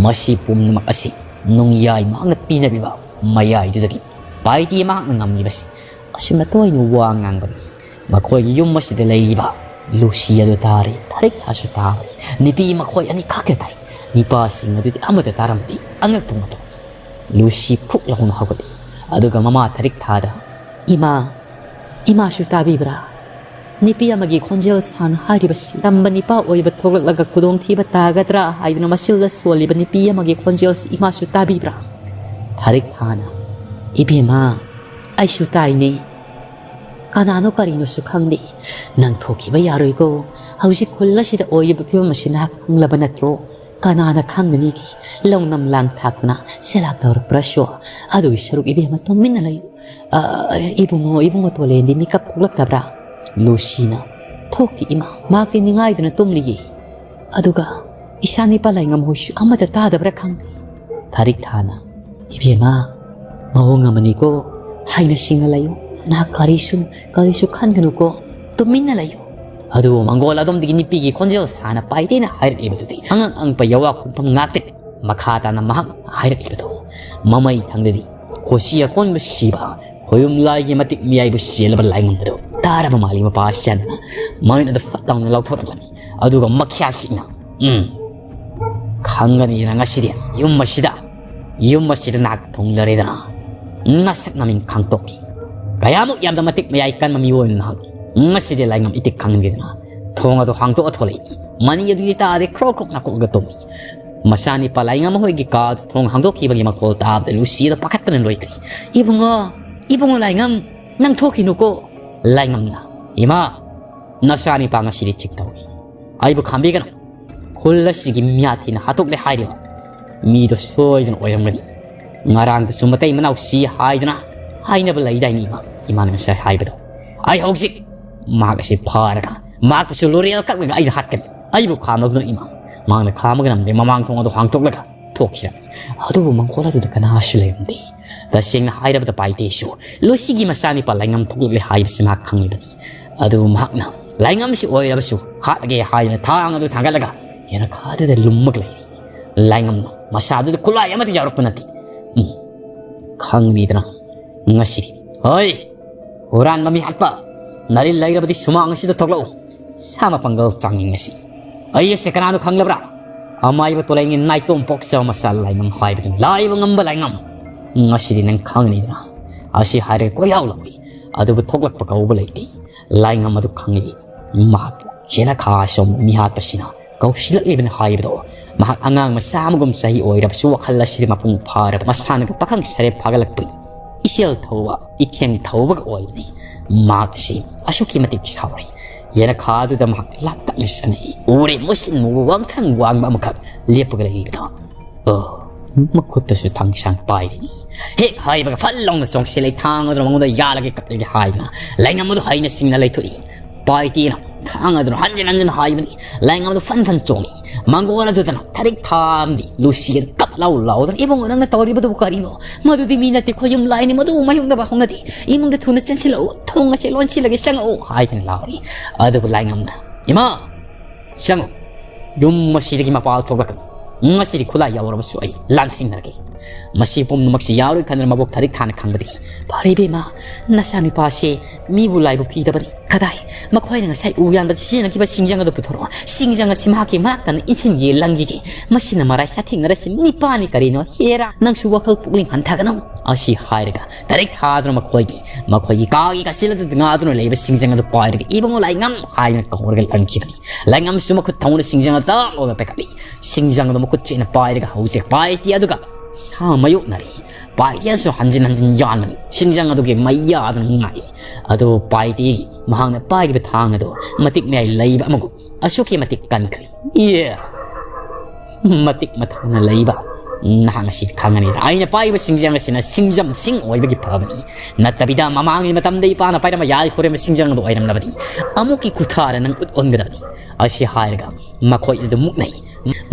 ꯃꯁꯤ ꯄꯨꯝꯅꯃꯛ ꯑꯁꯤ ꯅꯨꯡꯌꯥꯏ ꯃꯍꯥꯛꯅ ꯄꯤꯅꯕꯤꯕ ꯃꯌꯥꯏꯗꯨꯗꯒꯤ ꯄꯥꯏꯇꯤ ꯃꯍꯥꯛꯅ ꯉꯝꯂꯤꯕꯁꯤ ꯑꯁꯨꯝꯅ ꯇꯣꯏꯅ ꯋꯥ ꯉꯥꯡꯕꯅꯤ꯫ ꯃꯈꯣꯏꯒꯤ ꯌꯨꯝ ꯑꯁꯤꯗ ꯂꯩꯔꯤꯕ ꯂꯨꯁꯤ ꯑꯗꯨ ꯇꯥꯔꯦ, ꯊꯥꯔꯤꯛ ꯊꯥꯁꯨ ꯇꯥꯕꯅꯤ꯫ ꯅꯨꯄꯤ ꯃꯈꯣꯏ ꯑꯅꯤꯈꯛꯇ ꯇꯥꯏ꯫ ꯅꯨꯄꯥꯁꯤꯡ ꯑꯗꯨꯗꯤ ꯑꯃꯠꯇ ꯇꯥꯔꯝꯗꯦ꯫ ꯑꯉꯛꯄ ꯑꯃ ꯇꯧꯏ꯫ ꯂꯨꯁꯤ ꯐꯨꯛ ꯂꯥꯎꯅ ꯍꯧꯒꯠꯂꯤ꯫ ꯑꯗꯨꯒ ꯃꯃꯥ ꯊꯥꯔꯤꯛ ꯊꯥꯗ, "ꯏꯃꯥ, ꯏꯃꯥꯁꯨ ꯇꯥꯕꯤꯕ꯭ꯔꯥ? ꯅꯨꯄꯤ ꯑꯃꯒꯤ ꯈꯣꯟꯖꯦꯜ ꯁꯥꯅ ꯍꯥꯏꯔꯤꯕꯁꯤ ꯇꯝꯕ ꯅꯤꯄꯥ ꯑꯣꯏꯕ ꯊꯣꯛꯂꯛꯂꯒ ꯈꯨꯗꯣꯡꯊꯤꯕ ꯇꯥꯒꯗ꯭ꯔꯥ ꯍꯥꯏꯗꯨꯅ ꯃꯁꯤꯜꯗ ꯁꯣꯜꯂꯤꯕ ꯅꯨꯄꯤ ꯑꯃꯒꯤ ꯈꯣꯟꯖꯦꯜꯁꯤ ꯏꯃꯥꯁꯨ ꯇꯥꯕꯤꯕ꯭ꯔꯥ?" ꯊꯥꯔꯤꯛ ꯊꯥꯅ, "ꯏꯕꯦꯝꯃ, ꯑꯩꯁꯨ ꯇꯥꯏꯅꯦ꯫ ꯀꯅꯥꯅꯣ ꯀꯔꯤꯅꯣꯁꯨ ꯈꯪꯗꯦ꯫ ꯅꯪ ꯊꯣꯛꯈꯤꯕ ꯌꯥꯔꯣꯏꯀꯣ꯫ ꯍꯧꯖꯤꯛ ꯈꯨꯜ ꯑꯁꯤꯗ ꯑꯣꯏꯔꯤꯕ ꯐꯤꯕꯝ ꯑꯁꯤ ꯅꯍꯥꯛ ꯈꯪꯂꯕ ꯅꯠꯇ꯭ꯔꯣ? ꯀꯅꯥꯅ ꯈꯪꯒꯅꯤꯒꯦ? ꯂꯧꯅꯝ ꯂꯥꯡ ꯊꯥꯛꯇꯨꯅ ꯆꯦꯂꯥꯛ ꯇꯧꯔꯛꯄ꯭ꯔꯁꯨ꯫ ꯑꯗꯨꯒꯤ ꯁꯔꯨꯛ ꯏꯕꯦꯝꯃ ꯇꯨꯃꯤꯟꯅ ꯂꯩꯌꯨ꯫ ꯑ, ꯏꯕꯨꯡꯉꯣ, ꯏꯕꯨꯡꯉꯣ ꯇꯣꯂꯦꯟꯗꯤ ꯃꯤꯀꯞ ꯊꯣꯛꯂꯛꯇꯕ꯭ꯔꯥ?" ꯂꯨꯁꯤꯅ, "ꯊꯣꯛꯇꯦ ꯏꯃꯥ, ꯃꯍꯥꯛꯇꯤ ꯅꯤꯡꯉꯥꯏꯗꯨꯅ ꯇꯨꯝꯂꯤꯌꯦ꯫ ꯑꯗꯨꯒ ꯏꯆꯥ ꯅꯤꯄꯥ ꯂꯩꯉꯝ ꯍꯣꯏꯁꯨ ꯑꯃꯠꯇ ꯇꯥꯗꯕ꯭ꯔꯥ ꯈꯪꯗꯦ꯫" ꯊꯥꯔꯤꯛ ꯊꯥꯅ, "ꯏꯕꯦꯝꯃ, ꯃꯑꯣꯡ ꯑꯃꯅꯤꯀꯣ, ꯍꯥꯏꯅ ꯁꯤꯡꯅ ꯂꯩꯌꯨ꯫ ꯅꯍꯥꯛ ꯀꯔꯤꯁꯨ, ꯀꯔꯤꯁꯨ ꯈꯟꯒꯅꯨꯀꯣ, ꯇꯨꯃꯤꯟꯅ ꯂꯩꯌꯨ꯫" ꯑꯗꯨꯕꯨ ꯃꯪꯒꯣꯜ ꯑꯗꯣꯝꯗꯒꯤ ꯅꯨꯄꯤꯒꯤ ꯈꯣꯟꯖꯦꯜ ꯁꯥꯅ ꯄꯥꯏꯇꯦꯅ ꯍꯥꯏꯔꯛꯂꯤꯕꯗꯨꯗꯤ ꯑꯉꯛ ꯑꯉꯛꯄ ꯌꯋꯥ ꯈꯨꯝꯐꯝ ꯉꯥꯛꯇꯅꯤ꯫ ꯃꯈꯥ ꯇꯥꯅ ꯃꯍꯥꯛ ꯍꯥꯏꯔꯛꯂꯤꯕꯗꯨ, ꯃꯃꯩ ꯊꯪꯗꯗꯤ ꯀꯣꯁꯤ ꯑꯀꯣꯟꯕ ꯁꯤꯕ ꯈꯣꯌꯨꯝ ꯂꯥꯏꯒꯤ ꯃꯇꯤꯛ ꯃꯌꯥꯏꯕꯨ ꯆꯦꯜꯂꯕ ꯂꯥꯏꯉꯝꯕꯗꯨ ꯇꯥꯔꯕ ꯃꯥꯜꯂꯤ꯫ ꯃꯄꯥ ꯁꯟꯅ ꯃꯃꯤꯠ ꯑꯗꯨ ꯐꯠ ꯂꯥꯎꯅ ꯂꯥꯎꯊꯣꯔꯛꯂꯝꯃꯤ꯫ ꯑꯗꯨꯒ ꯃꯈ꯭ꯌꯥꯁꯤꯡꯅ, "ꯎꯝ, ꯈꯪꯒꯅꯤꯗꯅ ꯉꯁꯤꯗꯤ ꯌꯨꯝ ꯑꯁꯤꯗ, ꯌꯨꯝ ꯑꯁꯤꯗ ꯅꯍꯥꯛ ꯊꯨꯡꯂꯔꯦꯗꯅ꯫ ꯅꯁꯛ ꯅꯃꯤꯡ ꯈꯪꯇꯣꯛꯈꯤ꯫ ꯀꯌꯥꯃꯨꯛ ꯌꯥꯝꯅ ꯃꯇꯤꯛ ꯃꯌꯥꯏ ꯀꯟꯕ ꯃꯤꯑꯣꯏꯅꯣ ꯅꯍꯥꯛ꯫ ꯉꯁꯤꯗꯤ ꯂꯥꯏꯉꯝ ꯏꯇꯤꯛ ꯈꯪꯒꯅꯤꯗꯅ꯫" ꯊꯣꯡ ꯑꯗꯨ ꯍꯥꯡꯗꯣꯛꯑ ꯊꯣꯛꯂꯛꯏ꯫ ꯃꯅꯤ ꯑꯗꯨꯗꯤ ꯇꯥꯗꯦ, ꯈ꯭ꯔꯣꯛ ꯈ꯭ꯔꯣꯛ ꯅꯥꯀꯣꯛꯑꯒ ꯇꯨꯝꯃꯤ꯫ ꯃꯆꯥꯅꯤꯄꯥ ꯂꯥꯏꯉꯝ ꯍꯣꯏꯒꯤ ꯀꯥꯗ ꯊꯣꯡ ꯍꯥꯡꯗꯣꯛꯈꯤꯕꯒꯤ ꯃꯈꯣꯜ ꯇꯥꯕꯗ ꯂꯨꯁꯤꯗ ꯄꯥꯈꯠꯇꯅ ꯂꯣꯏꯈ꯭ꯔꯦ꯫ "ꯏꯕꯨꯡꯉꯣ, ꯏꯕꯨꯡꯉꯣ ꯂꯥꯏꯉꯝ, ꯅꯪ ꯊꯣꯛꯈꯤꯅꯨꯀꯣ!" ꯂꯥꯏꯉꯝꯅ, "ꯏꯃꯥ, ꯅꯆꯥꯅꯤꯄꯥ ꯉꯁꯤꯗꯤ ꯊꯤꯛ ꯇꯧꯏ꯫ ꯑꯩꯕꯨ ꯈꯥꯝꯕꯤꯒꯅꯨ꯫ ꯈꯨꯜ ꯑꯁꯤꯒꯤ ꯃꯤꯍꯥꯠ ꯊꯤꯅ ꯍꯥꯠꯇꯣꯛꯂꯦ ꯍꯥꯏꯔꯤꯕ ꯃꯤꯗꯣ ꯁꯣꯏꯗꯅ ꯑꯣꯏꯔꯝꯒꯅꯤ꯫ ꯉꯔꯥꯡꯗꯁꯨ ꯃꯇꯩ ꯃꯅꯥꯎ ꯁꯤ ꯍꯥꯏꯗꯅ ꯍꯥꯏꯅꯕ ꯂꯩꯗꯥꯏꯅꯦ ꯏꯃꯥ?" ꯏꯃꯥꯅ ꯉꯁꯥꯏ ꯍꯥꯏꯕꯗꯣ꯫ "ꯑꯩ ꯍꯧꯖꯤꯛ ꯃꯍꯥꯛ ꯑꯁꯤ ꯐꯥꯔꯒ ꯃꯍꯥꯛꯄꯨꯁꯨ ꯂꯣꯔꯦꯜ ꯀꯛꯂꯒ ꯑꯩꯅ ꯍꯥꯠꯀꯅꯤ꯫ ꯑꯩꯕꯨ ꯈꯥꯝꯃꯒꯅꯨ ꯏꯃꯥ꯫ ꯃꯍꯥꯛꯅ ꯈꯥꯝꯃꯒ ꯅꯝꯗꯦ, ꯃꯃꯥꯡ ꯊꯣꯡ ꯑꯗꯨ ꯍꯥꯡꯇꯣꯛꯂꯒ ꯊꯣꯛꯈꯤꯔꯝꯃꯤ꯫ ꯑꯗꯨꯕꯨ ꯃꯪꯒꯣꯜ ꯑꯗꯨꯗ ꯀꯅꯥꯁꯨ ꯂꯩꯔꯝꯗꯦ꯫ ꯇꯁꯦꯡꯅ ꯍꯥꯏꯔꯕꯗ ꯄꯥꯏꯇꯦꯁꯨ ꯂꯨꯁꯤꯒꯤ ꯃꯆꯥꯅꯤꯄꯥ ꯂꯥꯏꯉꯝ ꯊꯣꯛꯂꯛꯂꯦ ꯍꯥꯏꯕꯁꯤ ꯃꯍꯥꯛ ꯈꯪꯂꯤꯕꯅꯤ꯫ ꯑꯗꯨꯕꯨ ꯃꯍꯥꯛꯅ ꯂꯥꯏꯉꯝꯁꯤ ꯑꯣꯏꯔꯕꯁꯨ ꯍꯥꯠꯂꯒꯦ ꯍꯥꯏꯗꯨꯅ ꯊꯥꯡ ꯑꯗꯨ ꯊꯥꯡꯒꯠꯂꯒ ꯌꯦꯅꯈꯥꯗꯨꯗ ꯂꯨꯝꯃꯒ ꯂꯩꯔꯤ꯫ ꯂꯥꯏꯉꯝꯅ ꯃꯁꯥꯗꯨꯗ ꯈꯨꯠꯂꯥꯏ ꯑꯃꯠꯇ ꯌꯥꯎꯔꯛꯄ ꯅꯠꯇꯦ꯫ ꯎꯝ, ꯈꯪꯉꯤꯗꯅ ꯉꯁꯤꯗꯤ꯫ ꯍꯣꯏ, ꯍꯨꯔꯥꯟꯕ ꯃꯤ ꯍꯥꯠꯄ, ꯅꯥꯔꯤꯜ ꯂꯩꯔꯕꯗꯤ ꯁꯨꯃꯥꯡ ꯑꯁꯤꯗ ꯊꯣꯛꯂꯛꯎ꯫ ꯁꯥ ꯃꯄꯥꯡꯒꯜ ꯆꯥꯡꯅꯤꯡ ꯑꯁꯤ꯫ ꯑꯩ ꯑꯁꯦ ꯀꯅꯥꯅꯣ ꯈꯪꯂꯕ꯭ꯔꯥ? ꯑꯃꯥꯏꯕ ꯇꯣꯂꯩꯉꯤ ꯅꯥꯏꯇꯣꯝ ꯄꯣꯛꯆꯕ ꯃꯆꯥ ꯂꯥꯏꯉꯝ ꯍꯥꯏꯕꯗꯨ, ꯂꯥꯏꯕ ꯉꯝꯕ ꯂꯥꯏꯉꯝ꯫ ꯉꯁꯤꯗꯤ ꯅꯪ ꯈꯪꯒꯅꯤꯗꯅ꯫ ꯑꯁꯤ ꯍꯥꯏꯔꯒ ꯀꯣꯏꯂꯥꯎ ꯂꯥꯎꯏ꯫ ꯑꯗꯨꯕꯨ ꯊꯣꯛꯂꯛꯄ ꯀꯧꯕ ꯂꯩꯇꯦ꯫ ꯂꯥꯏꯉꯝ ꯑꯗꯨ ꯈꯪꯂꯤ꯫ ꯃꯍꯥꯛꯄꯨ ꯌꯦꯅꯈꯥ ꯑꯁꯣꯝ ꯃꯤꯍꯥꯠꯄꯁꯤꯅ ꯀꯧꯁꯤꯜꯂꯛꯂꯤꯕꯅꯤ ꯍꯥꯏꯕꯗꯣ꯫ ꯃꯍꯥꯛ ꯑꯉꯥꯡ ꯃꯆꯥ ꯑꯃꯒꯨꯝ ꯆꯍꯤ ꯑꯣꯏꯔꯕꯁꯨ ꯋꯥꯈꯜ ꯑꯁꯤꯗ ꯃꯄꯨꯡ ꯐꯥꯔꯕ ꯃꯁꯥꯅꯒ ꯄꯥꯈꯪ ꯁꯔꯦꯞ ꯐꯥꯒꯠꯂꯛꯄꯒꯤ ꯏꯆꯦꯜ ꯊꯧꯕ, ꯏꯈꯦꯡ ꯊꯧꯕꯒ ꯑꯣꯏꯕꯅꯤ꯫ ꯃꯍꯥꯛ ꯑꯁꯤ ꯑꯁꯨꯛꯀꯤ ꯃꯇꯤꯛ ꯁꯥꯎꯔꯤ꯫ ꯌꯦꯅꯈꯥꯗꯨꯗ ꯃꯍꯥꯛ ꯂꯥꯞꯇꯛꯅ ꯆꯪꯉꯛꯏ꯫ ꯎꯔꯦ ꯃꯨꯁꯤꯟ ꯃꯨꯕ ꯋꯥꯡꯊ꯭ꯔꯪ ꯋꯥꯡꯕ ꯑꯃꯈꯛ ꯂꯦꯞꯄꯒ ꯂꯩꯔꯤꯕꯗꯣ꯫ ꯑꯣ, ꯃꯈꯨꯠꯇꯁꯨ ꯊꯥꯡꯁꯥꯡ ꯄꯥꯏꯔꯤ꯫ ꯍꯦꯛ ꯍꯥꯏꯕꯒ ꯐꯠ ꯂꯥꯎꯅ ꯆꯣꯡꯁꯤꯜꯂꯛꯏ꯫ ꯊꯥꯡ ꯑꯗꯨꯅ ꯃꯉꯣꯟꯗ ꯌꯥꯜꯂꯒꯦ ꯀꯛꯂꯒꯦ ꯍꯥꯏꯗꯅ ꯂꯥꯏꯉꯝ ꯑꯗꯨ ꯍꯩꯅ ꯁꯤꯡꯅ ꯂꯩꯊꯣꯛꯏ꯫ ꯄꯥꯏꯇꯦꯅ ꯊꯥꯡ ꯑꯗꯨꯅ ꯍꯟꯖꯤꯟ ꯍꯟꯖꯤꯟ ꯍꯥꯏꯕꯅꯤ꯫ ꯂꯥꯏꯉꯝ ꯑꯗꯨ ꯐꯟ ꯐꯟ ꯆꯣꯡꯉꯤ꯫ ꯃꯪꯒꯣꯜ ꯑꯗꯨꯗꯅ ꯊꯔꯤꯛ ꯊꯥꯝꯗꯤ ꯂꯨꯁꯤ ꯑꯗꯨ ꯀꯞ ꯂꯥꯎ ꯂꯥꯎꯗꯅ, "ꯏꯕꯨꯡꯉꯣ, ꯅꯪꯅ ꯇꯧꯔꯤꯕꯗꯨꯕꯨ ꯀꯔꯤꯅꯣ? ꯃꯗꯨꯗꯤ ꯃꯤ ꯅꯠꯇꯦ, ꯈꯣꯌꯨꯝ ꯂꯥꯏꯅꯤ, ꯃꯗꯨ ꯃꯥꯌꯣꯛꯅꯕ ꯍꯧꯅꯗꯦ꯫ ꯏꯃꯨꯡꯗ ꯊꯨꯅ ꯆꯦꯟꯁꯤꯜꯂꯛꯎ, ꯊꯣꯡ ꯑꯁꯦ ꯂꯣꯟꯁꯤꯜꯂꯒꯦ, ꯆꯪꯉꯛꯎ" ꯍꯥꯏꯗꯅ ꯂꯥꯎꯔꯤ꯫ ꯑꯗꯨꯕꯨ ꯂꯥꯏꯉꯝꯅ, "ꯏꯃꯥ, ꯆꯪꯉꯨ꯫ ꯌꯨꯝ ꯑꯁꯤꯗꯒꯤ ꯃꯄꯥꯜ ꯊꯣꯛꯂꯛꯀꯅꯨ꯫ ꯉꯁꯤꯗꯤ ꯈꯨꯠꯂꯥꯏ ꯌꯥꯎꯔꯕꯁꯨ ꯑꯩ ꯂꯥꯟꯊꯦꯡꯅꯔꯒꯦ꯫ ꯃꯁꯤ ꯄꯨꯝꯅꯃꯛꯁꯤ ꯌꯥꯎꯔꯣꯏ ꯈꯟꯗꯨꯅ ꯃꯕꯣꯛ ꯊꯥꯔꯤꯛ ꯊꯥꯅ ꯈꯪꯕꯗꯒꯤ, "ꯐꯔꯦ ꯏꯕꯦꯝꯃ, ꯅꯆꯥꯅꯨꯄꯥꯁꯦ ꯃꯤꯕꯨ ꯂꯥꯏꯕꯨ ꯀꯤꯗꯕꯅꯤ꯫ ꯀꯗꯥꯏ? ꯃꯈꯣꯏꯅ ꯉꯁꯥꯏ ꯎ ꯌꯥꯟꯕꯗ ꯁꯤꯖꯤꯟꯅꯈꯤꯕ ꯁꯤꯡꯖꯪ ꯑꯗꯨ ꯄꯨꯊꯣꯔꯛꯑꯣ꯫ ꯁꯤꯡꯖꯪ ꯑꯁꯤ ꯃꯍꯥꯛꯀꯤ ꯃꯅꯥꯛꯇ ꯏꯟꯁꯤꯟꯒꯦ ꯂꯪꯈꯤꯒꯦ꯫ ꯃꯁꯤꯅ ꯃꯔꯥꯏ ꯁꯥꯊꯦꯡꯅꯔꯁꯤ ꯅꯤꯄꯥꯅꯤ ꯀꯔꯤꯅꯣ? ꯍꯦꯔꯥ, ꯅꯪꯁꯨ ꯋꯥꯈꯜ ꯄꯨꯛꯅꯤꯡ ꯍꯟꯊꯒꯅꯨ"꯫ ꯑꯁꯤ ꯍꯥꯏꯔꯒ ꯊꯥꯔꯤꯛ ꯊꯥꯗꯨꯅ ꯃꯈꯣꯏꯒꯤ, ꯃꯈꯣꯏꯒꯤ ꯀꯥꯒꯤ ꯀꯥꯆꯤꯜ ꯑꯗꯨꯗ ꯉꯥꯗꯨꯅ ꯂꯩꯕ ꯁꯤꯡꯖꯪ ꯑꯗꯨ ꯄꯥꯏꯔꯒ, "ꯏꯕꯨꯡꯉꯣ ꯂꯥꯏꯉꯝ" ꯍꯥꯏꯗꯨꯅ ꯀꯧꯔꯒ ꯂꯪꯈꯤꯕꯅꯤ꯫ ꯂꯥꯏꯉꯝꯁꯨ ꯃꯈꯨꯠ ꯊꯧꯅ ꯁꯤꯡꯖꯪ ꯑꯗꯨ ꯇꯛ ꯂꯥꯎꯅ ꯄꯥꯏꯈꯠꯂꯤ꯫ ꯁꯤꯡꯖꯪ ꯑꯗꯨ ꯃꯈꯨꯠ ꯆꯦꯠꯅ ꯄꯥꯏꯔꯒ ꯍꯧꯖꯤꯛ ꯄꯥꯏꯇꯦ ꯑꯗꯨꯒ ꯁꯥ ꯃꯥꯌꯣꯛꯅꯔꯤ꯫ ꯄꯥꯏꯇꯦꯁꯨ ꯍꯟꯖꯤꯟ ꯍꯟꯖꯤꯟ ꯌꯥꯟꯕꯅꯤ꯫ ꯁꯤꯡꯖꯪ ꯑꯗꯨꯒꯤ ꯃꯩꯌꯥꯗꯨꯅ ꯉꯥꯛꯏ꯫ ꯑꯗꯨ ꯄꯥꯏꯇꯦꯒꯤ ꯃꯍꯥꯛꯅ ꯄꯥꯏꯈꯤꯕ ꯊꯥꯡ ꯑꯗꯨ ꯃꯇꯤꯛ ꯃꯌꯥꯏ ꯂꯩꯕ ꯑꯃꯒꯨꯝ ꯑꯁꯨꯛꯀꯤ ꯃꯇꯤꯛ ꯀꯟꯈ꯭ꯔꯦ꯫ ꯏꯌꯦ! ꯃꯇꯤꯛ ꯃꯊꯧꯅ ꯂꯩꯕ ꯅꯍꯥꯛ ꯉꯁꯤ ꯈꯪꯉꯅꯤꯗ꯫ ꯑꯩꯅ ꯄꯥꯏꯕ ꯁꯤꯡꯖꯪ ꯑꯁꯤꯅ ꯁꯤꯡꯖꯝꯁꯤꯡ ꯑꯣꯏꯕꯒꯤ ꯐꯕꯅꯤ꯫ ꯅꯠꯇꯕꯤꯗ ꯃꯃꯥꯡꯒꯤ ꯃꯇꯝꯗ ꯏꯄꯥꯅ ꯄꯥꯏꯔꯝꯕ ꯌꯥꯏ ꯈꯣꯏꯔꯝꯕ ꯁꯤꯡꯖꯪ ꯑꯗꯨ ꯑꯣꯏꯔꯝꯂꯕꯗꯤ ꯑꯃꯨꯛꯀꯤ ꯈꯨꯊꯥꯔ ꯅꯪ ꯎꯠ ꯑꯣꯟꯒꯗꯕꯅꯤ꯫ ꯑꯁꯤ ꯍꯥꯏꯔꯒ ꯃꯈꯣꯏ ꯑꯗꯨ ꯃꯨꯛꯅꯩ꯫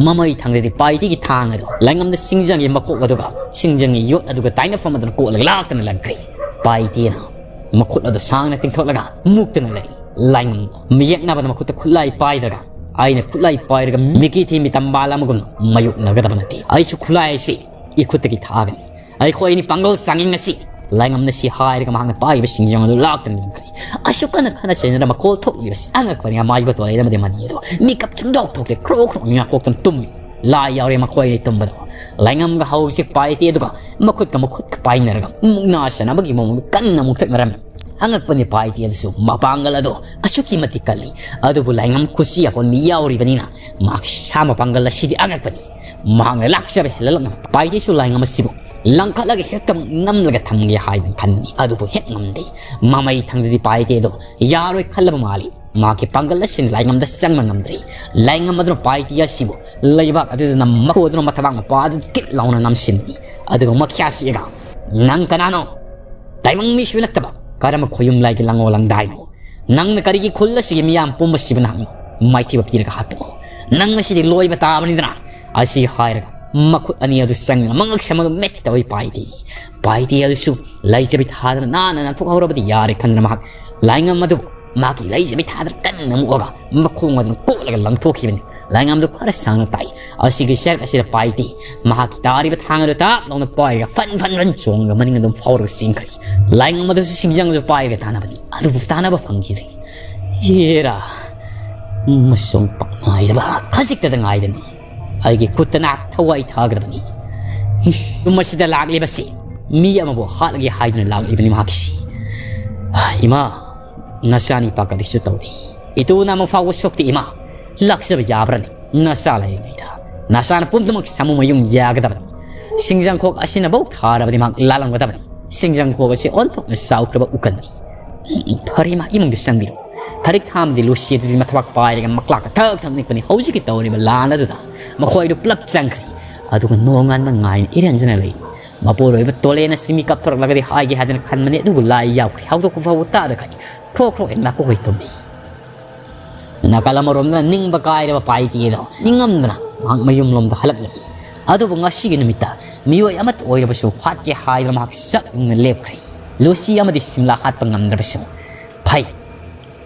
ꯃꯃꯩ ꯊꯪꯗꯗꯤ ꯄꯥꯏꯇꯤꯒꯤ ꯊꯥꯡ ꯑꯗꯨ ꯂꯥꯏꯉꯝꯗ ꯁꯤꯡꯖꯪꯒꯤ ꯃꯀꯣꯛ ꯑꯗꯨꯒ ꯁꯤꯡꯖꯪꯒꯤ ꯌꯣꯠ ꯑꯗꯨꯒ ꯇꯥꯏꯅꯐꯝ ꯑꯗꯨꯅ ꯀꯣꯠꯂꯒ ꯂꯥꯛꯇꯅ ꯂꯪꯈ꯭ꯔꯦ꯫ ꯄꯥꯏꯇꯦꯅ ꯃꯈꯨꯠ ꯑꯗꯨ ꯁꯥꯡꯅ ꯇꯤꯡꯊꯣꯛꯂꯒ ꯃꯨꯛꯇꯅ ꯂꯩ꯫ ꯂꯥꯏꯉꯝ ꯃꯤꯌꯦꯛꯅꯕꯗ ꯃꯈꯨꯠꯇ ꯈꯨꯠꯂꯥꯏ ꯄꯥꯏꯗ꯭ꯔꯒ ꯑꯩꯅ ꯈꯨꯠꯂꯥꯏ ꯄꯥꯏꯔꯒ ꯃꯤꯀꯤ ꯊꯤ ꯃꯤꯇꯝꯕꯥꯜ ꯑꯃꯒꯨꯝꯅ ꯃꯥꯌꯣꯛꯅꯒꯗꯕ ꯅꯠꯇꯦ꯫ ꯑꯩꯁꯨ ꯈꯨꯠꯂꯥꯏ ꯑꯁꯤ ꯏꯈꯨꯠꯇꯒꯤ ꯊꯥꯒꯅꯤ꯫ ꯑꯩꯈꯣꯏ ꯑꯅꯤ ꯄꯥꯡꯒꯜ ꯆꯥꯡꯌꯦꯡ ꯑꯁꯤ꯫ ꯂꯥꯏꯉꯝꯅ ꯁꯤ ꯍꯥꯏꯔꯒ ꯃꯍꯥꯛꯅ ꯄꯥꯏꯔꯤꯕ ꯁꯤꯡꯖꯪ ꯑꯗꯨ ꯂꯥꯛꯇꯅ ꯂꯪꯈ꯭ꯔꯦ꯫ ꯑꯁꯨꯛ ꯀꯟꯅ ꯈꯠꯅ ꯆꯩꯅꯔ ꯃꯈꯣꯜ ꯊꯣꯛꯂꯤꯕꯁꯤ ꯑꯉꯛꯄꯅꯤ꯫ ꯑꯃꯥꯏꯕ ꯇꯣꯂꯩꯗ ꯑꯃꯗꯤ ꯃꯅꯤ ꯑꯗꯣ ꯃꯤꯀꯞ ꯁꯨꯡꯗꯣꯛ ꯊꯣꯛꯇꯦ꯫ ꯈ꯭ꯔꯣ ꯈ꯭ꯔꯣ ꯉꯥꯀꯣꯛꯇꯅ ꯇꯨꯝꯃꯤ꯫ ꯂꯥꯏ ꯌꯥꯎꯔꯦ ꯃꯈꯣꯏ ꯑꯅꯤ ꯇꯨꯝꯕꯗꯣ꯫ ꯂꯥꯏꯉꯝꯒ ꯍꯧꯖꯤꯛ ꯄꯥꯏꯇꯦ ꯑꯗꯨꯒ ꯃꯈꯨꯠꯀ ꯃꯈꯨꯠꯀ ꯄꯥꯏꯅꯔꯒ ꯃꯨꯛꯅꯥ ꯁꯥꯟꯅꯕꯒꯤ ꯃꯑꯣꯡꯗ ꯀꯟꯅ ꯃꯨꯛꯊꯠꯅꯔꯝꯃꯤ꯫ ꯑꯉꯛꯄꯅꯤ ꯄꯥꯏꯇꯦ ꯑꯗꯨꯁꯨ ꯃꯄꯥꯡꯒꯜ ꯑꯗꯣ ꯑꯁꯨꯛꯀꯤ ꯃꯇꯤꯛ ꯀꯜꯂꯤ꯫ ꯑꯗꯨꯕꯨ ꯂꯥꯏꯉꯝ ꯈꯨꯠꯁꯤ ꯑꯀꯣꯟꯕꯤ ꯌꯥꯎꯔꯤꯕꯅꯤꯅ ꯃꯍꯥꯛꯀꯤ ꯁꯥ ꯃꯄꯥꯡꯒꯜ ꯑꯁꯤꯗꯤ ꯑꯉꯛꯄꯅꯤ꯫ ꯃꯍꯥꯛꯅ ꯂꯥꯛꯆꯕ ꯍꯦꯜꯂꯛꯅ ꯄꯥꯏꯇꯦꯁꯨ ꯂꯥꯏꯉꯝ ꯑꯁꯤꯕꯨ ꯂꯪꯈꯠꯂꯒ ꯍꯦꯛꯇꯃꯛ ꯅꯝꯂꯒ ꯊꯝꯒꯦ ꯍꯥꯏꯗꯅ ꯈꯟꯕꯅꯤ꯫ ꯑꯗꯨꯕꯨ ꯍꯦꯛ ꯉꯝꯗꯦ꯫ ꯃꯃꯩ ꯊꯪꯗꯗꯤ ꯄꯥꯏꯇꯦ ꯑꯗꯣ ꯌꯥꯔꯣꯏ ꯈꯜꯂꯕ ꯃꯥꯜꯂꯤ꯫ ꯃꯍꯥꯛꯀꯤ ꯄꯥꯡꯒꯜ ꯑꯁꯤꯅ ꯂꯥꯏꯉꯝꯗ ꯆꯪꯕ ꯉꯝꯗ꯭ꯔꯤ꯫ ꯂꯥꯏꯉꯝ ꯑꯗꯨꯅ ꯄꯥꯏꯇꯦ ꯑꯁꯤꯕꯨ ꯂꯩꯕꯥꯛ ꯑꯗꯨꯗ ꯅꯝꯃꯛꯄ ꯑꯗꯨꯅ ꯃꯊꯕꯥꯛ ꯃꯄꯥ ꯑꯗꯨ ꯀꯤꯠ ꯂꯥꯎꯅ ꯅꯝꯁꯤꯟꯅꯤ꯫ ꯑꯗꯨꯒ ꯃꯈ꯭ꯌꯥ ꯁꯤꯛꯑꯒ, "ꯅꯪ ꯀꯅꯥꯅꯣ? ꯇꯥꯏꯕꯪ ꯃꯤꯁꯨ ꯅꯠꯇꯕ ꯀꯔꯝꯕ ꯈꯣꯌꯨꯝ ꯂꯥꯏꯒꯤ ꯂꯥꯡꯑꯣ ꯂꯥꯡꯗꯥꯏꯅꯣ? ꯅꯪꯅ ꯀꯔꯤꯒꯤ ꯈꯨꯜ ꯑꯁꯤꯒꯤ ꯃꯤꯌꯥꯝ ꯄꯨꯝꯕꯁꯤꯕꯨ ꯅꯍꯥꯛꯅ ꯃꯥꯏꯊꯤꯕ ꯄꯤꯔꯒ ꯍꯥꯠꯄꯅꯣ? ꯅꯪ ꯑꯁꯤꯗꯤ ꯂꯣꯏꯕ ꯇꯥꯕꯅꯤꯗꯅ"? ꯑꯁꯤ ꯍꯥꯏꯔꯒ ꯃꯈꯨꯠ ꯑꯅꯤ ꯑꯗꯨ ꯆꯪꯗꯨꯅ ꯃꯉꯛ ꯁꯝ ꯑꯗꯨ ꯃꯦꯠꯀꯦ ꯇꯧꯏ ꯄꯥꯏꯇꯦ꯫ ꯄꯥꯏꯇꯦ ꯑꯗꯨꯁꯨ ꯂꯩꯖꯕꯤ ꯊꯥꯗꯅ ꯅꯥꯟꯅ ꯅꯥꯟꯊꯣꯛꯍꯧꯔꯕꯗꯤ ꯌꯥꯔꯦ ꯈꯟꯗꯨꯅ ꯃꯍꯥꯛ ꯂꯥꯏꯉꯝ ꯑꯗꯨꯕꯨ ꯃꯍꯥꯛꯀꯤ ꯂꯩꯖꯕꯤ ꯊꯥꯗꯅ ꯀꯟꯅ ꯃꯨꯛꯑꯒ ꯃꯈꯣꯡ ꯑꯗꯨꯅ ꯀꯣꯠꯂꯒ ꯂꯪꯊꯣꯛꯈꯤꯕꯅꯤ꯫ ꯂꯥꯏꯉꯝꯗꯨ ꯈꯔ ꯁꯥꯡꯅ ꯇꯥꯏ꯫ ꯑꯁꯤꯒꯤ ꯁꯔꯨꯛ ꯑꯁꯤꯗ ꯄꯥꯏꯗꯦ꯫ ꯃꯍꯥꯛꯀꯤ ꯇꯥꯔꯤꯕ ꯊꯥꯡ ꯑꯗꯨ ꯇꯥꯞ ꯂꯥꯎꯅ ꯄꯥꯏꯔꯒ ꯐꯟ ꯐꯟ ꯐꯟ ꯆꯣꯡꯉꯒ ꯃꯅꯤꯡ ꯑꯗꯨꯝ ꯐꯥꯎꯔꯒ ꯆꯦꯟꯈ꯭ꯔꯦ꯫ ꯂꯥꯏꯉꯝ ꯑꯗꯨꯁꯨ ꯁꯤꯡꯖꯪ ꯑꯗꯨ ꯄꯥꯏꯔꯒ ꯇꯥꯟꯅꯕꯅꯤ꯫ ꯑꯗꯨꯕꯨ ꯇꯥꯟꯅꯕ ꯐꯪꯈꯤꯗ꯭ꯔꯦ꯫ ꯌꯦꯔꯥ, ꯃꯁꯣꯡ ꯄꯥꯛ ꯅꯥꯏꯗꯕ ꯈꯖꯤꯛꯇꯗ ꯉꯥꯏꯗꯅ ꯑꯩꯒꯤ ꯈꯨꯠꯇ ꯅꯥꯛ ꯊꯋꯥꯏ ꯊꯥꯒꯗꯕꯅꯤ꯫ ꯌꯨꯝ ꯑꯁꯤꯗ ꯂꯥꯛꯂꯤꯕꯁꯤ ꯃꯤ ꯑꯃꯕꯨ ꯍꯥꯠꯂꯒꯦ ꯍꯥꯏꯗꯨꯅ ꯂꯥꯛꯂꯤꯕꯅꯤ ꯃꯍꯥꯛꯀꯤꯁꯤ꯫ ꯏꯃꯥ, ꯅꯆꯥꯅꯤꯄꯥ ꯀꯔꯤꯁꯨ ꯇꯧꯗꯦ꯫ ꯏꯇꯨꯅ ꯑꯃ ꯐꯥꯎꯕ ꯁꯣꯛꯇꯦ ꯏꯃꯥ꯫ ꯂꯥꯛꯆꯕ ꯌꯥꯕ꯭ꯔꯅꯤ? ꯅꯆꯥ ꯂꯩꯔꯤꯉꯩꯗ ꯅꯆꯥꯅ ꯄꯨꯝꯅꯃꯛ ꯁꯥꯃꯨ ꯃꯌꯨꯝ ꯌꯥꯒꯗꯕꯅꯤ꯫ ꯁꯤꯡꯖꯪꯈꯣꯛ ꯑꯁꯤꯅꯐꯧ ꯊꯥꯔꯕꯗꯤ ꯃꯍꯥꯛ ꯂꯥꯜꯂꯝꯒꯗꯕꯅꯤ꯫ ꯁꯤꯡꯖꯪꯈꯣꯛ ꯑꯁꯤ ꯑꯣꯟꯊꯣꯛꯅ ꯆꯥꯎꯈ꯭ꯔꯕ ꯎꯀꯜꯅꯤ꯫ ꯎꯝ, ꯐꯔꯦ ꯏꯃꯥ, ꯏꯃꯨꯡꯗ ꯆꯪꯕꯤꯔꯣ꯫ ꯊꯔꯤꯛ ꯊꯥꯝꯗꯤ ꯂꯨꯁꯤ ꯑꯗꯨꯗꯤ ꯃꯊꯕꯥꯛ ꯄꯥꯏꯔꯒ ꯃꯀ꯭ꯂꯥꯛꯀ ꯊꯛ ꯊꯛ ꯅꯤꯛꯄꯅꯤ꯫ ꯍꯧꯖꯤꯛꯀꯤ ꯇꯧꯔꯤꯕ ꯂꯥꯟ ꯑꯗꯨꯗ ꯃꯈꯣꯏꯗꯨ ꯄꯨꯂꯞ ꯆꯪꯈ꯭ꯔꯦ꯫ ꯑꯗꯨꯒ ꯅꯣꯡꯉꯥꯟꯕ ꯉꯥꯏꯅ ꯏꯔꯦꯟꯖꯅ ꯂꯩ꯫ ꯃꯄꯨꯔꯣꯏꯕ ꯇꯣꯂꯦꯟ ꯑꯁꯤ ꯃꯤ ꯀꯞꯊꯣꯔꯛꯂꯒꯗꯤ ꯍꯥꯏꯒꯦ ꯍꯥꯏꯗꯅ ꯈꯟꯕꯅꯤ, ꯑꯗꯨꯕꯨ ꯂꯥꯏ ꯌꯥꯎꯈ꯭ꯔꯦ꯫ ꯍꯧꯗꯣꯛꯄ ꯐꯥꯎꯕ ꯇꯥꯗ ꯈꯥꯏ ꯈ꯭ꯔꯣꯛ ꯈ꯭ꯔꯣꯛ ꯍꯦꯛ ꯅꯥꯀꯣꯛ ꯍꯩ ꯇꯨꯝꯃꯤ꯫ ꯅꯥꯀꯜ ꯑꯃꯔꯣꯝꯗꯅ ꯅꯤꯡꯕ ꯀꯥꯏꯔꯕ ꯄꯥꯏꯇꯦ ꯑꯗꯣ ꯅꯤꯡꯉꯝꯗꯅ ꯃꯍꯥꯛ ꯃꯌꯨꯝꯂꯣꯝꯗ ꯍꯜꯂꯛꯂꯤ꯫ ꯑꯗꯨꯕꯨ ꯉꯁꯤꯒꯤ ꯅꯨꯃꯤꯠꯇ ꯃꯤꯑꯣꯏ ꯑꯃꯠꯇ ꯑꯣꯏꯔꯕꯁꯨ ꯍꯥꯠꯀꯦ ꯍꯥꯏꯗꯅ ꯃꯍꯥꯛ ꯆꯞ ꯌꯨꯡꯅ ꯂꯦꯞꯈ꯭ꯔꯦ꯫ ꯂꯨꯁꯤ ꯑꯃꯗꯤ ꯁꯤꯝꯂꯥ ꯍꯥꯠꯄ ꯉꯝꯗ꯭ꯔꯕꯁꯨ ꯐꯩ,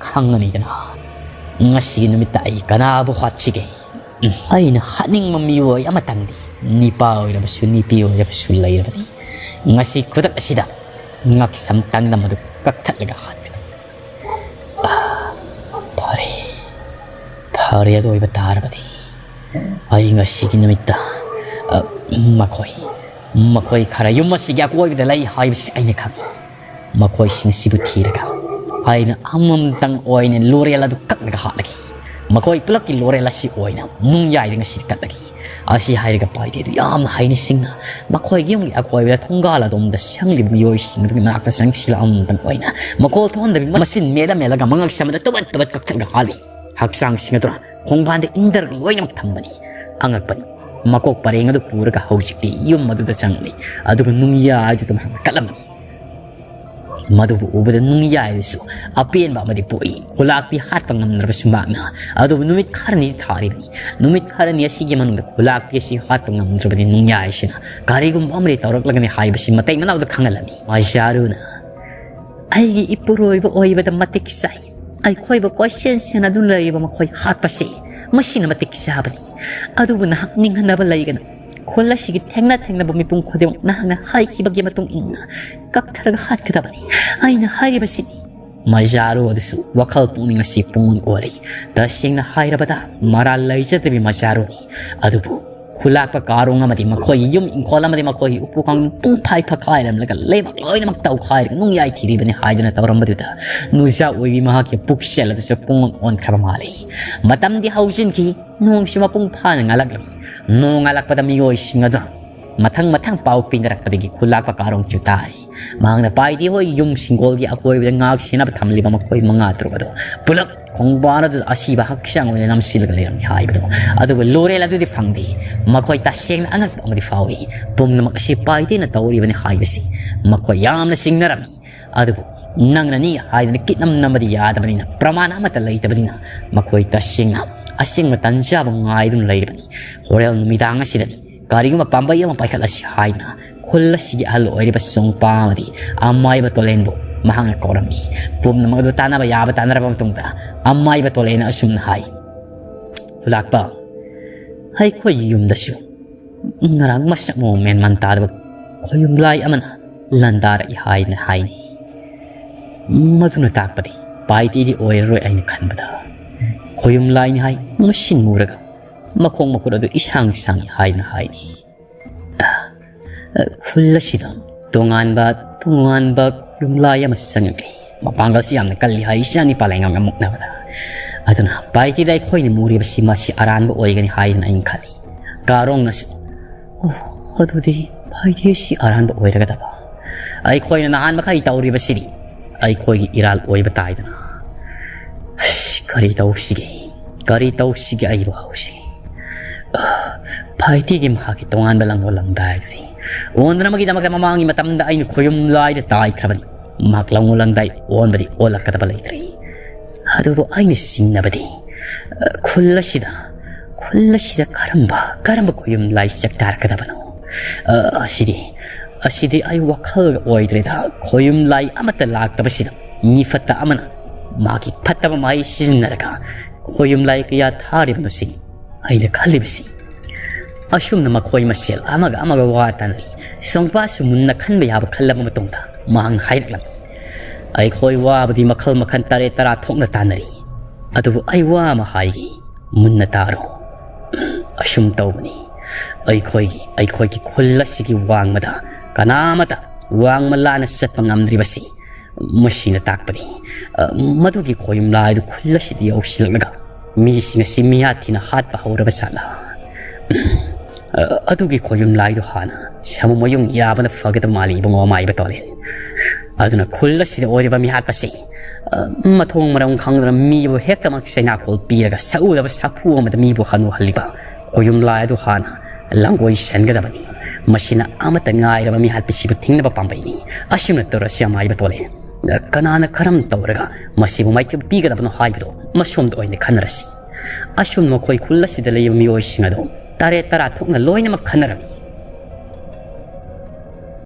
ꯈꯪꯉꯅꯤꯗꯅ꯫ ꯉꯁꯤꯒꯤ ꯅꯨꯃꯤꯠꯇ ꯑꯩ ꯀꯅꯥꯕꯨ ꯍꯥꯠꯁꯤꯒꯦ? ꯎꯝ, ꯑꯩꯅ ꯍꯥꯠꯅꯤꯡꯕ ꯃꯤꯑꯣꯏ ꯑꯃꯇꯪꯗꯤ, ꯅꯤꯄꯥ ꯑꯣꯏꯔꯕꯁꯨ ꯅꯨꯄꯤ ꯑꯣꯏꯔꯕꯁꯨ ꯂꯩꯔꯕꯗꯤ, ꯉꯁꯤ ꯈꯨꯗꯛ ꯑꯁꯤꯗ ꯉꯛꯁꯝ ꯇꯪꯅ ꯃꯗꯨ ꯀꯛꯊꯠꯂꯒ ꯍꯥꯠꯀꯗꯕꯅꯤ꯫ ꯑꯥ, ꯐꯔꯦ, ꯐꯔꯦ, ꯑꯗꯨ ꯑꯣꯏꯕ ꯇꯥꯔꯕꯗꯤ ꯑꯩ ꯉꯁꯤꯒꯤ ꯅꯨꯃꯤꯠꯇ, ꯑ, ꯃꯈꯣꯏ, ꯃꯈꯣꯏ ꯈꯔ ꯌꯨꯝ ꯑꯁꯤꯒꯤ ꯑꯀꯣꯏꯕꯗ ꯂꯩ ꯍꯥꯏꯕꯁꯤ ꯑꯩꯅ ꯈꯪꯏ꯫ ꯃꯈꯣꯏꯁꯤꯡ ꯑꯁꯤꯕꯨ ꯊꯤꯔꯒ ꯑꯩꯅ ꯑꯃꯃꯝꯇꯪ ꯑꯣꯏꯅ ꯂꯣꯔꯦꯜ ꯑꯗꯨ ꯀꯛꯂꯒ ꯍꯥꯠꯂꯒꯦ꯫ ꯃꯈꯣꯏ ꯄꯨꯂꯞꯀꯤ ꯂꯣꯔꯦꯜ ꯑꯁꯤ ꯑꯣꯏꯅ ꯅꯨꯡꯌꯥꯏꯗ ꯉꯁꯤꯗꯤ ꯀꯛꯂꯒꯦ꯫ ꯑꯁꯤ ꯍꯥꯏꯔꯒ ꯄꯥꯏꯗꯦ ꯑꯗꯨ ꯌꯥꯝꯅ ꯍꯩꯅ ꯁꯤꯡꯅ ꯃꯈꯣꯏꯒꯤ ꯌꯨꯝꯒꯤ ꯑꯀꯣꯏꯕꯗ ꯊꯣꯡꯒꯥꯜ ꯑꯗꯣꯝꯗ ꯁꯪꯂꯤꯕ ꯃꯤꯑꯣꯏꯁꯤꯡ ꯑꯗꯨꯒꯤ ꯃꯅꯥꯛꯇ ꯆꯪꯁꯤꯜꯂꯛꯑꯃꯇꯪ ꯑꯣꯏꯅ ꯃꯈꯣꯜ ꯊꯣꯛꯍꯟꯗꯕꯤ ꯃꯆꯤꯟ ꯃꯦꯠꯂ ꯃꯦꯠꯂꯒ ꯃꯉꯛ ꯁꯝꯕꯗ ꯇꯨꯕꯠ ꯇꯨꯕꯠ ꯀꯛꯊꯠꯂꯒ ꯍꯥꯠꯂꯤ꯫ ꯍꯛꯆꯥꯡꯁꯤꯡ ꯑꯗꯨꯅ ꯈꯣꯡꯕꯥꯟꯗ ꯏꯟꯗꯔꯒ ꯂꯣꯏꯅꯃꯛ ꯊꯝꯕꯅꯤ꯫ ꯑꯉꯛꯄꯅꯤ꯫ ꯃꯀꯣꯛ ꯄꯔꯦꯡ ꯑꯗꯨ ꯄꯨꯔꯒ ꯍꯧꯖꯤꯛꯇꯤ ꯌꯨꯝ ꯑꯗꯨꯗ ꯆꯪꯂꯤ꯫ ꯑꯗꯨꯒ ꯅꯨꯡꯌꯥꯏꯗꯨꯗ ꯃꯍꯥꯛꯅ ꯀꯠꯂꯝꯃꯤ꯫ ꯃꯗꯨꯕꯨ ꯎꯕꯗ ꯅꯨꯡꯌꯥꯏꯗꯨꯁꯨ ꯑꯄꯦꯟꯕ ꯑꯃꯗꯤ ꯄꯣꯛꯏ꯫ ꯈꯨꯂꯥꯛꯄꯤ ꯍꯥꯠꯄ ꯉꯝꯗ꯭ꯔꯕꯁꯨ ꯃꯍꯥꯛꯅ ꯑꯗꯨꯕꯨ ꯅꯨꯃꯤꯠ ꯈꯔꯅꯤ ꯊꯥꯔꯤꯕꯅꯤ꯫ ꯅꯨꯃꯤꯠ ꯈꯔꯅꯤ ꯑꯁꯤꯒꯤ ꯃꯅꯨꯡꯗ ꯈꯨꯂꯥꯛꯄꯤ ꯑꯁꯤ ꯍꯥꯠꯄ ꯉꯝꯗ꯭ꯔꯕꯗꯤ ꯅꯨꯡꯌꯥꯏꯁꯤꯅ ꯀꯔꯤꯒꯨꯝꯕ ꯑꯃꯗꯤ ꯇꯧꯔꯛꯂꯒꯅꯤ ꯍꯥꯏꯕꯁꯤ ꯃꯇꯩ ꯃꯅꯥꯎꯗ ꯈꯪꯍꯜꯂꯝꯃꯤ꯫ ꯃꯥꯏꯁꯥꯔꯨꯅ ꯑꯩꯒꯤ ꯏꯄꯨꯔꯣꯏꯕ ꯑꯣꯏꯕꯗ ꯃꯇꯤꯛ ꯆꯥꯏ꯫ ꯑꯩꯈꯣꯏꯕꯨ ꯀꯣꯏꯁꯦꯟ ꯁꯦꯟꯅꯗꯨꯅ ꯂꯩꯔꯤꯕ ꯃꯈꯣꯏ ꯍꯥꯠꯄꯁꯤ ꯃꯁꯤꯅ ꯃꯇꯤꯛ ꯆꯥꯕꯅꯤ꯫ ꯑꯗꯨꯕꯨ ꯅꯍꯥꯛ ꯅꯤꯡꯍꯟꯅꯕ ꯂꯩꯒꯅꯨ꯫ ꯈꯨꯜ ꯑꯁꯤꯒꯤ ꯊꯦꯡꯅ ꯊꯦꯡꯅꯕ ꯃꯤꯄꯨꯝ ꯈꯨꯗꯤꯡꯃꯛ ꯅꯍꯥꯛꯅ ꯍꯥꯏꯈꯤꯕꯒꯤ ꯃꯇꯨꯡ ꯏꯟꯅ ꯀꯛꯊꯔꯒ ꯍꯥꯠꯀꯗꯕꯅꯤ꯫ ꯑꯩꯅ ꯍꯥꯏꯔꯤꯕꯁꯤꯅꯤ꯫ ꯃꯖꯥꯔꯨ ꯑꯗꯨꯁꯨ ꯋꯥꯈꯜ ꯄꯨꯛꯅꯤꯡ ꯑꯁꯤ ꯄꯨꯡꯑꯣꯟ ꯑꯣꯜꯂꯤ꯫ ꯇꯁꯦꯡꯅ ꯍꯥꯏꯔꯕꯗ ꯃꯔꯥꯜ ꯂꯩꯖꯗꯕꯤ ꯃꯖꯥꯔꯨꯅꯤ꯫ ꯑꯗꯨꯕꯨ ꯈꯨꯂꯥꯛꯄ ꯀꯥꯔꯣꯡ ꯑꯃꯗꯤ ꯃꯈꯣꯏꯒꯤ ꯌꯨꯝ ꯏꯪꯈꯣꯜ ꯑꯃꯗꯤ ꯃꯈꯣꯏꯒꯤ ꯎꯄꯨ ꯀꯥꯡꯊꯣꯟ ꯄꯨꯡ ꯐꯥꯏ ꯐꯛꯀꯥꯏꯔꯝꯂꯒ ꯂꯩꯕꯥꯛ ꯂꯣꯏꯅꯃꯛ ꯇꯧꯈꯥꯏꯔꯒ ꯅꯨꯡꯌꯥꯏ ꯊꯤꯔꯤꯕꯅꯤ ꯍꯥꯏꯗꯨꯅ ꯇꯧꯔꯝꯕꯗꯨꯗ ꯅꯨꯖꯥ ꯑꯣꯏꯕꯤ ꯃꯍꯥꯛꯀꯤ ꯄꯨꯛꯆꯦꯜ ꯑꯗꯨꯁꯨ ꯄꯨꯡꯑꯣꯟ ꯑꯣꯟꯈ꯭ꯔꯕ ꯃꯥꯜꯂꯤ꯫ ꯃꯇꯝꯗꯤ ꯍꯧꯖꯤꯟꯈꯤ꯫ ꯅꯣꯡꯁꯨ ꯃꯄꯨꯡ ꯐꯥꯅ ꯉꯥꯜꯂꯛꯂꯤ꯫ ꯅꯣꯡ ꯉꯥꯜꯂꯛꯄꯗ ꯃꯤꯑꯣꯏꯁꯤꯡ ꯑꯗꯨꯅ ꯃꯊꯪ ꯃꯊꯪ ꯄꯥꯎ ꯄꯤꯅꯔꯛꯄꯗꯒꯤ ꯈꯨꯂꯥꯛꯄ ꯀꯥꯔꯣꯡꯁꯨ ꯇꯥꯔꯤ꯫ ꯃꯍꯥꯛꯅ ꯄꯥꯏꯗꯤ ꯍꯣꯏ ꯌꯨꯝ ꯁꯤꯡꯒꯣꯜꯒꯤ ꯑꯀꯣꯏꯕꯗ ꯉꯥꯛ ꯁꯦꯟꯅꯕ ꯊꯝꯂꯤꯕ ꯃꯈꯣꯏ ꯃꯉꯥ ꯇꯔꯨꯛ ꯑꯗꯨ ꯄꯨꯂꯞ ꯈꯣꯡꯕꯥꯟ ꯑꯗꯨꯗ ꯑꯁꯤꯕ ꯍꯛꯆꯥꯡ ꯑꯣꯏꯅ ꯅꯝꯁꯤꯜꯂꯒ ꯂꯩꯔꯝꯃꯤ ꯍꯥꯏꯕꯗꯨ꯫ ꯑꯗꯨꯕꯨ ꯂꯣꯔꯦꯜ ꯑꯗꯨꯗꯤ ꯐꯪꯗꯦ꯫ ꯃꯈꯣꯏ ꯇꯁꯦꯡꯅ ꯑꯉꯛꯄ ꯑꯃꯗꯤ ꯐꯥꯎꯏ꯫ ꯄꯨꯝꯅꯃꯛ ꯑꯁꯤ ꯄꯥꯏꯗꯦꯅ ꯇꯧꯔꯤꯕꯅꯤ ꯍꯥꯏꯕꯁꯤ ꯃꯈꯣꯏ ꯌꯥꯝꯅ ꯆꯤꯡꯅꯔꯝꯃꯤ꯫ ꯑꯗꯨꯕꯨ ꯅꯪꯅꯅꯤ ꯍꯥꯏꯗꯅ ꯀꯤꯠꯅꯝ ꯅꯝꯕꯗꯤ ꯌꯥꯗꯕꯅꯤꯅ, ꯄ꯭ꯔꯃꯥꯟ ꯑꯃꯠꯇ ꯂꯩꯇꯕꯅꯤꯅ ꯃꯈꯣꯏ ꯇꯁꯦꯡꯅ ꯑꯁꯦꯡꯕ ꯇꯟꯖꯥꯕ ꯉꯥꯏꯗꯨꯅ ꯂꯩꯔꯤꯕꯅꯤ꯫ ꯍꯣꯔꯦꯟ ꯅꯨꯃꯤꯗꯥꯡ ꯑꯁꯤꯗꯗꯤ ꯀꯔꯤꯒꯨꯝꯕ ꯄꯥꯝꯕꯩ ꯑꯃ ꯄꯥꯏꯈꯠꯂꯁꯤ ꯍꯥꯏꯗꯨꯅ ꯈꯨꯜ ꯑꯁꯤꯒꯤ ꯑꯍꯜ ꯑꯣꯏꯔꯤꯕ ꯁꯣꯡꯄꯥ ꯑꯃꯗꯤ ꯑꯃꯥꯏꯕ ꯇꯣꯂꯦꯟꯕꯨ ꯃꯍꯥꯛꯅ ꯀꯧꯔꯝꯃꯤ꯫ ꯄꯨꯝꯅꯃꯛ ꯑꯗꯨ ꯇꯥꯟꯅꯕ ꯌꯥꯕ ꯇꯥꯟꯅꯔꯕ ꯃꯇꯨꯡꯗ ꯑꯃꯥꯏꯕ ꯇꯣꯂꯦꯟꯅ ꯑꯁꯨꯝꯅ ꯍꯥꯏ, "ꯈꯨꯂꯥꯛꯄ, ꯑꯩꯈꯣꯏꯒꯤ ꯌꯨꯝꯗꯁꯨ ꯉꯔꯥꯡ ꯃꯁꯛ ꯃꯑꯣꯡ ꯃꯦꯟ ꯃꯥꯟ ꯇꯥꯗꯕ ꯈꯣꯌꯨꯝ ꯂꯥꯏ ꯑꯃꯅ ꯂꯥꯟꯗꯥꯔꯛꯏ ꯍꯥꯏꯅ ꯍꯥꯏꯅꯩ꯫ ꯃꯗꯨꯅ ꯇꯥꯛꯄꯗꯤ ꯄꯥꯏꯇꯤꯗꯤ ꯑꯣꯏꯔꯔꯣꯏ ꯑꯩꯅ ꯈꯟꯕꯗ꯫ ꯈꯣꯌꯨꯝ ꯂꯥꯏꯅꯤ ꯍꯥꯏ, ꯃꯨꯁꯤꯟ ꯃꯨꯔꯒ ꯃꯈꯣꯡ ꯃꯈꯨꯠ ꯑꯗꯨ ꯏꯁꯥꯡ ꯁꯥꯡꯏ ꯍꯥꯏꯅ ꯍꯥꯏꯅꯩ꯫ ꯈꯨꯜ ꯑꯁꯤꯗ ꯇꯣꯉꯥꯟꯕ ꯇꯣꯉꯥꯟꯕ ꯈꯣꯌꯨꯝ ꯂꯥꯏ ꯑꯃ ꯆꯪꯂꯛꯂꯤ꯫ ꯃꯄꯥꯡꯒꯜꯁꯨ ꯌꯥꯝꯅ ꯀꯜꯂꯤ ꯍꯥꯏ, ꯏꯆꯥ ꯅꯤꯄꯥ ꯂꯩꯉꯥꯛꯅ ꯃꯨꯛꯅꯕꯗ꯫ ꯑꯗꯨꯅ ꯄꯥꯏꯇꯤꯗ ꯑꯩꯈꯣꯏꯅ ꯃꯨꯔꯤꯕꯁꯤ ꯃꯁꯤ ꯑꯔꯥꯟꯕ ꯑꯣꯏꯒꯅꯤ ꯍꯥꯏꯗꯅ ꯑꯩꯅ ꯈꯜꯂꯤ꯫ ꯀꯥꯔꯣꯡꯅꯁꯨ, "ꯑꯣ, ꯑꯗꯨꯗꯤ ꯄꯥꯏꯇꯤꯁꯤ ꯑꯔꯥꯟꯕ ꯑꯣꯏꯔꯒꯗꯕ꯫ ꯑꯩꯈꯣꯏꯅ ꯅꯍꯥꯟ ꯃꯈꯩ ꯇꯧꯔꯤꯕꯁꯤꯗꯤ ꯑꯩꯈꯣꯏꯒꯤ ꯏꯔꯥꯜ ꯑꯣꯏꯕ ꯇꯥꯏꯗꯅ꯫ ꯑꯁ, ꯀꯔꯤ ꯇꯧꯁꯤꯒꯦ? ꯀꯔꯤ ꯇꯧꯁꯤꯒꯦ ꯑꯩꯕꯨ ꯍꯧꯖꯤꯛ?" ꯐꯥꯏꯇꯤꯒꯤ ꯃꯍꯥꯛꯀꯤ ꯇꯣꯉꯥꯟꯕ ꯂꯥꯡꯂꯣꯜ ꯂꯥꯡꯗꯥꯏ ꯑꯗꯨꯗꯤ ꯑꯣꯟꯗꯅꯕꯒꯤꯗꯃꯛꯇ ꯃꯃꯥꯡꯒꯤ ꯃꯇꯝꯗ ꯑꯩꯅ ꯈꯣꯌꯨꯝ ꯂꯥꯏꯗ ꯇꯥꯏꯈ꯭ꯔꯕꯅꯤ꯫ ꯃꯍꯥꯛ ꯂꯥꯡꯂꯣꯜ ꯂꯥꯡꯗꯥꯏ ꯑꯣꯟꯕꯗꯤ ꯑꯣꯜꯂꯛꯀꯗꯕ ꯂꯩꯇ꯭ꯔꯦ꯫ ꯑꯗꯨꯕꯨ ꯑꯩꯅ ꯆꯤꯡꯅꯕꯗꯤ, ꯑ, ꯈꯨꯜ ꯑꯁꯤꯗ, ꯈꯨꯜ ꯑꯁꯤꯗ ꯀꯔꯝꯕ, ꯀꯔꯝꯕ ꯈꯣꯌꯨꯝ ꯂꯥꯏ ꯆꯥꯛꯇꯥꯔꯛꯀꯗꯕꯅꯣ? ꯑ, ꯑꯁꯤꯗꯤ, ꯑꯁꯤꯗꯤ ꯑꯩ ꯋꯥꯈꯜꯒ ꯑꯣꯏꯗ꯭ꯔꯦꯗ꯫ ꯈꯣꯌꯨꯝ ꯂꯥꯏ ꯑꯃꯠꯇ ꯂꯥꯛꯇꯕꯁꯤꯗ ꯃꯤ ꯐꯠꯇ ꯑꯃꯅ ꯃꯥꯒꯤ ꯐꯠꯇꯕ ꯃꯍꯩ ꯁꯤꯖꯤꯟꯅꯔꯒ ꯈꯣꯌꯨꯝ ꯂꯥꯏ ꯀꯌꯥ ꯊꯥꯔꯤꯕꯅꯣ ꯁꯤ ꯑꯩꯅ ꯈꯜꯂꯤꯕꯁꯤ꯫ ꯑꯁꯨꯝꯅ ꯃꯈꯣꯏ ꯃꯁꯦꯜ ꯑꯃꯒ ꯑꯃꯒ ꯋꯥ ꯇꯥꯅꯔꯤ꯫ ꯁꯣꯡꯄꯥꯁꯨ ꯃꯨꯟꯅ ꯈꯟꯕ ꯌꯥꯕ ꯈꯜꯂꯕ ꯃꯇꯨꯡꯗ ꯃꯍꯥꯛꯅ ꯍꯥꯏꯔꯛꯂꯝꯃꯤ, "ꯑꯩꯈꯣꯏ ꯋꯥꯕꯨꯗꯤ ꯃꯈꯜ ꯃꯈꯜ ꯇꯔꯦꯠ ꯇꯔꯥ ꯊꯣꯛꯅ ꯇꯥꯅꯔꯤ, ꯑꯗꯨꯕꯨ ꯑꯩ ꯋꯥ ꯑꯃ ꯍꯥꯏꯒꯦ, ꯃꯨꯟꯅ ꯇꯥꯔꯣ꯫ ꯑꯁꯨꯝ ꯇꯧꯕꯅꯤ, ꯑꯩꯈꯣꯏꯒꯤ ꯑꯩꯈꯣꯏꯒꯤ ꯈꯨꯜ ꯑꯁꯤꯒꯤ ꯋꯥꯡꯃꯗ ꯀꯅꯥꯃꯇ ꯋꯥꯡꯃ ꯂꯥꯟꯅ ꯆꯠꯄ ꯉꯝꯗ꯭ꯔꯤꯕꯁꯤ ꯃꯁꯤꯅ ꯇꯥꯛꯄꯅꯤ꯫ ꯑ, ꯃꯗꯨꯒꯤ ꯈꯣꯌꯨꯝ ꯂꯥꯏꯗꯨ ꯈꯨꯜ ꯑꯁꯤꯗ ꯌꯧꯁꯤꯜꯂꯛꯂꯒ ꯃꯤꯁꯤꯡ ꯑꯁꯤ ꯃꯤꯍꯥꯠ ꯊꯤꯅ ꯍꯥꯠꯄ ꯍꯧꯔꯕ ꯖꯥꯠꯂꯥ? ꯑ, ꯑꯗꯨꯒꯤ ꯈꯣꯌꯨꯝ ꯂꯥꯏꯗꯨ ꯍꯥꯟꯅ ꯁꯥꯃꯨ ꯃꯌꯨꯡ ꯌꯥꯕꯅ ꯐꯒꯗꯕ ꯃꯥꯜꯂꯤ, ꯏꯕꯨꯡꯉꯣ ꯑꯃꯥꯏꯕ ꯇꯣꯂꯦꯟ꯫ ꯑꯗꯨꯅ ꯈꯨꯜ ꯑꯁꯤꯗ ꯑꯣꯏꯔꯤꯕ ꯃꯤꯍꯥꯠꯄꯁꯤ, ꯑ, ꯃꯊꯣꯡ ꯃꯔꯝ ꯈꯪꯗꯅ ꯃꯤꯕꯨ ꯍꯦꯛꯇꯃꯛ ꯆꯩꯅꯥꯀꯣꯜ ꯄꯤꯔꯒ ꯁꯛꯎꯗꯕ ꯁꯥꯐꯨ ꯑꯃꯗ ꯃꯤꯕꯨ ꯍꯟꯅꯨꯍꯜꯂꯤꯕ ꯈꯣꯌꯨꯝ ꯂꯥꯏ ꯑꯗꯨ ꯍꯥꯟꯅ ꯂꯥꯡꯒꯣꯏꯁꯟꯒꯗꯕꯅꯤ꯫ ꯃꯁꯤꯅ ꯑꯃꯠꯇ ꯉꯥꯏꯔꯕ ꯃꯤꯍꯥꯠꯄꯤꯁꯤꯕꯨ ꯊꯤꯡꯅꯕ ꯄꯥꯝꯕꯩꯅꯤ꯫ ꯑꯁꯨꯝꯅ ꯇꯧꯔꯁꯤ, ꯑꯃꯥꯏꯕ ꯇꯣꯂꯦꯟ꯫ ꯀꯅꯥꯅ ꯀꯔꯝ ꯇꯧꯔꯒ ꯃꯁꯤꯕꯨ ꯃꯥꯏꯊꯤꯕ ꯄꯤꯒꯗꯕꯅꯣ ꯍꯥꯏꯕꯗꯨ ꯃꯁꯣꯝꯗ ꯑꯣꯏꯅ ꯈꯟꯅꯔꯁꯤ꯫ ꯑꯁꯨꯝ ꯃꯈꯣꯏ ꯈꯨꯜ ꯑꯁꯤꯗ ꯂꯩꯕ ꯃꯤꯑꯣꯏꯁꯤꯡ ꯑꯗꯨ ꯇꯔꯦꯠ ꯇꯔꯥ ꯊꯣꯛꯅ ꯂꯣꯏꯅꯃꯛ ꯈꯟꯅꯔꯝꯃꯤ꯫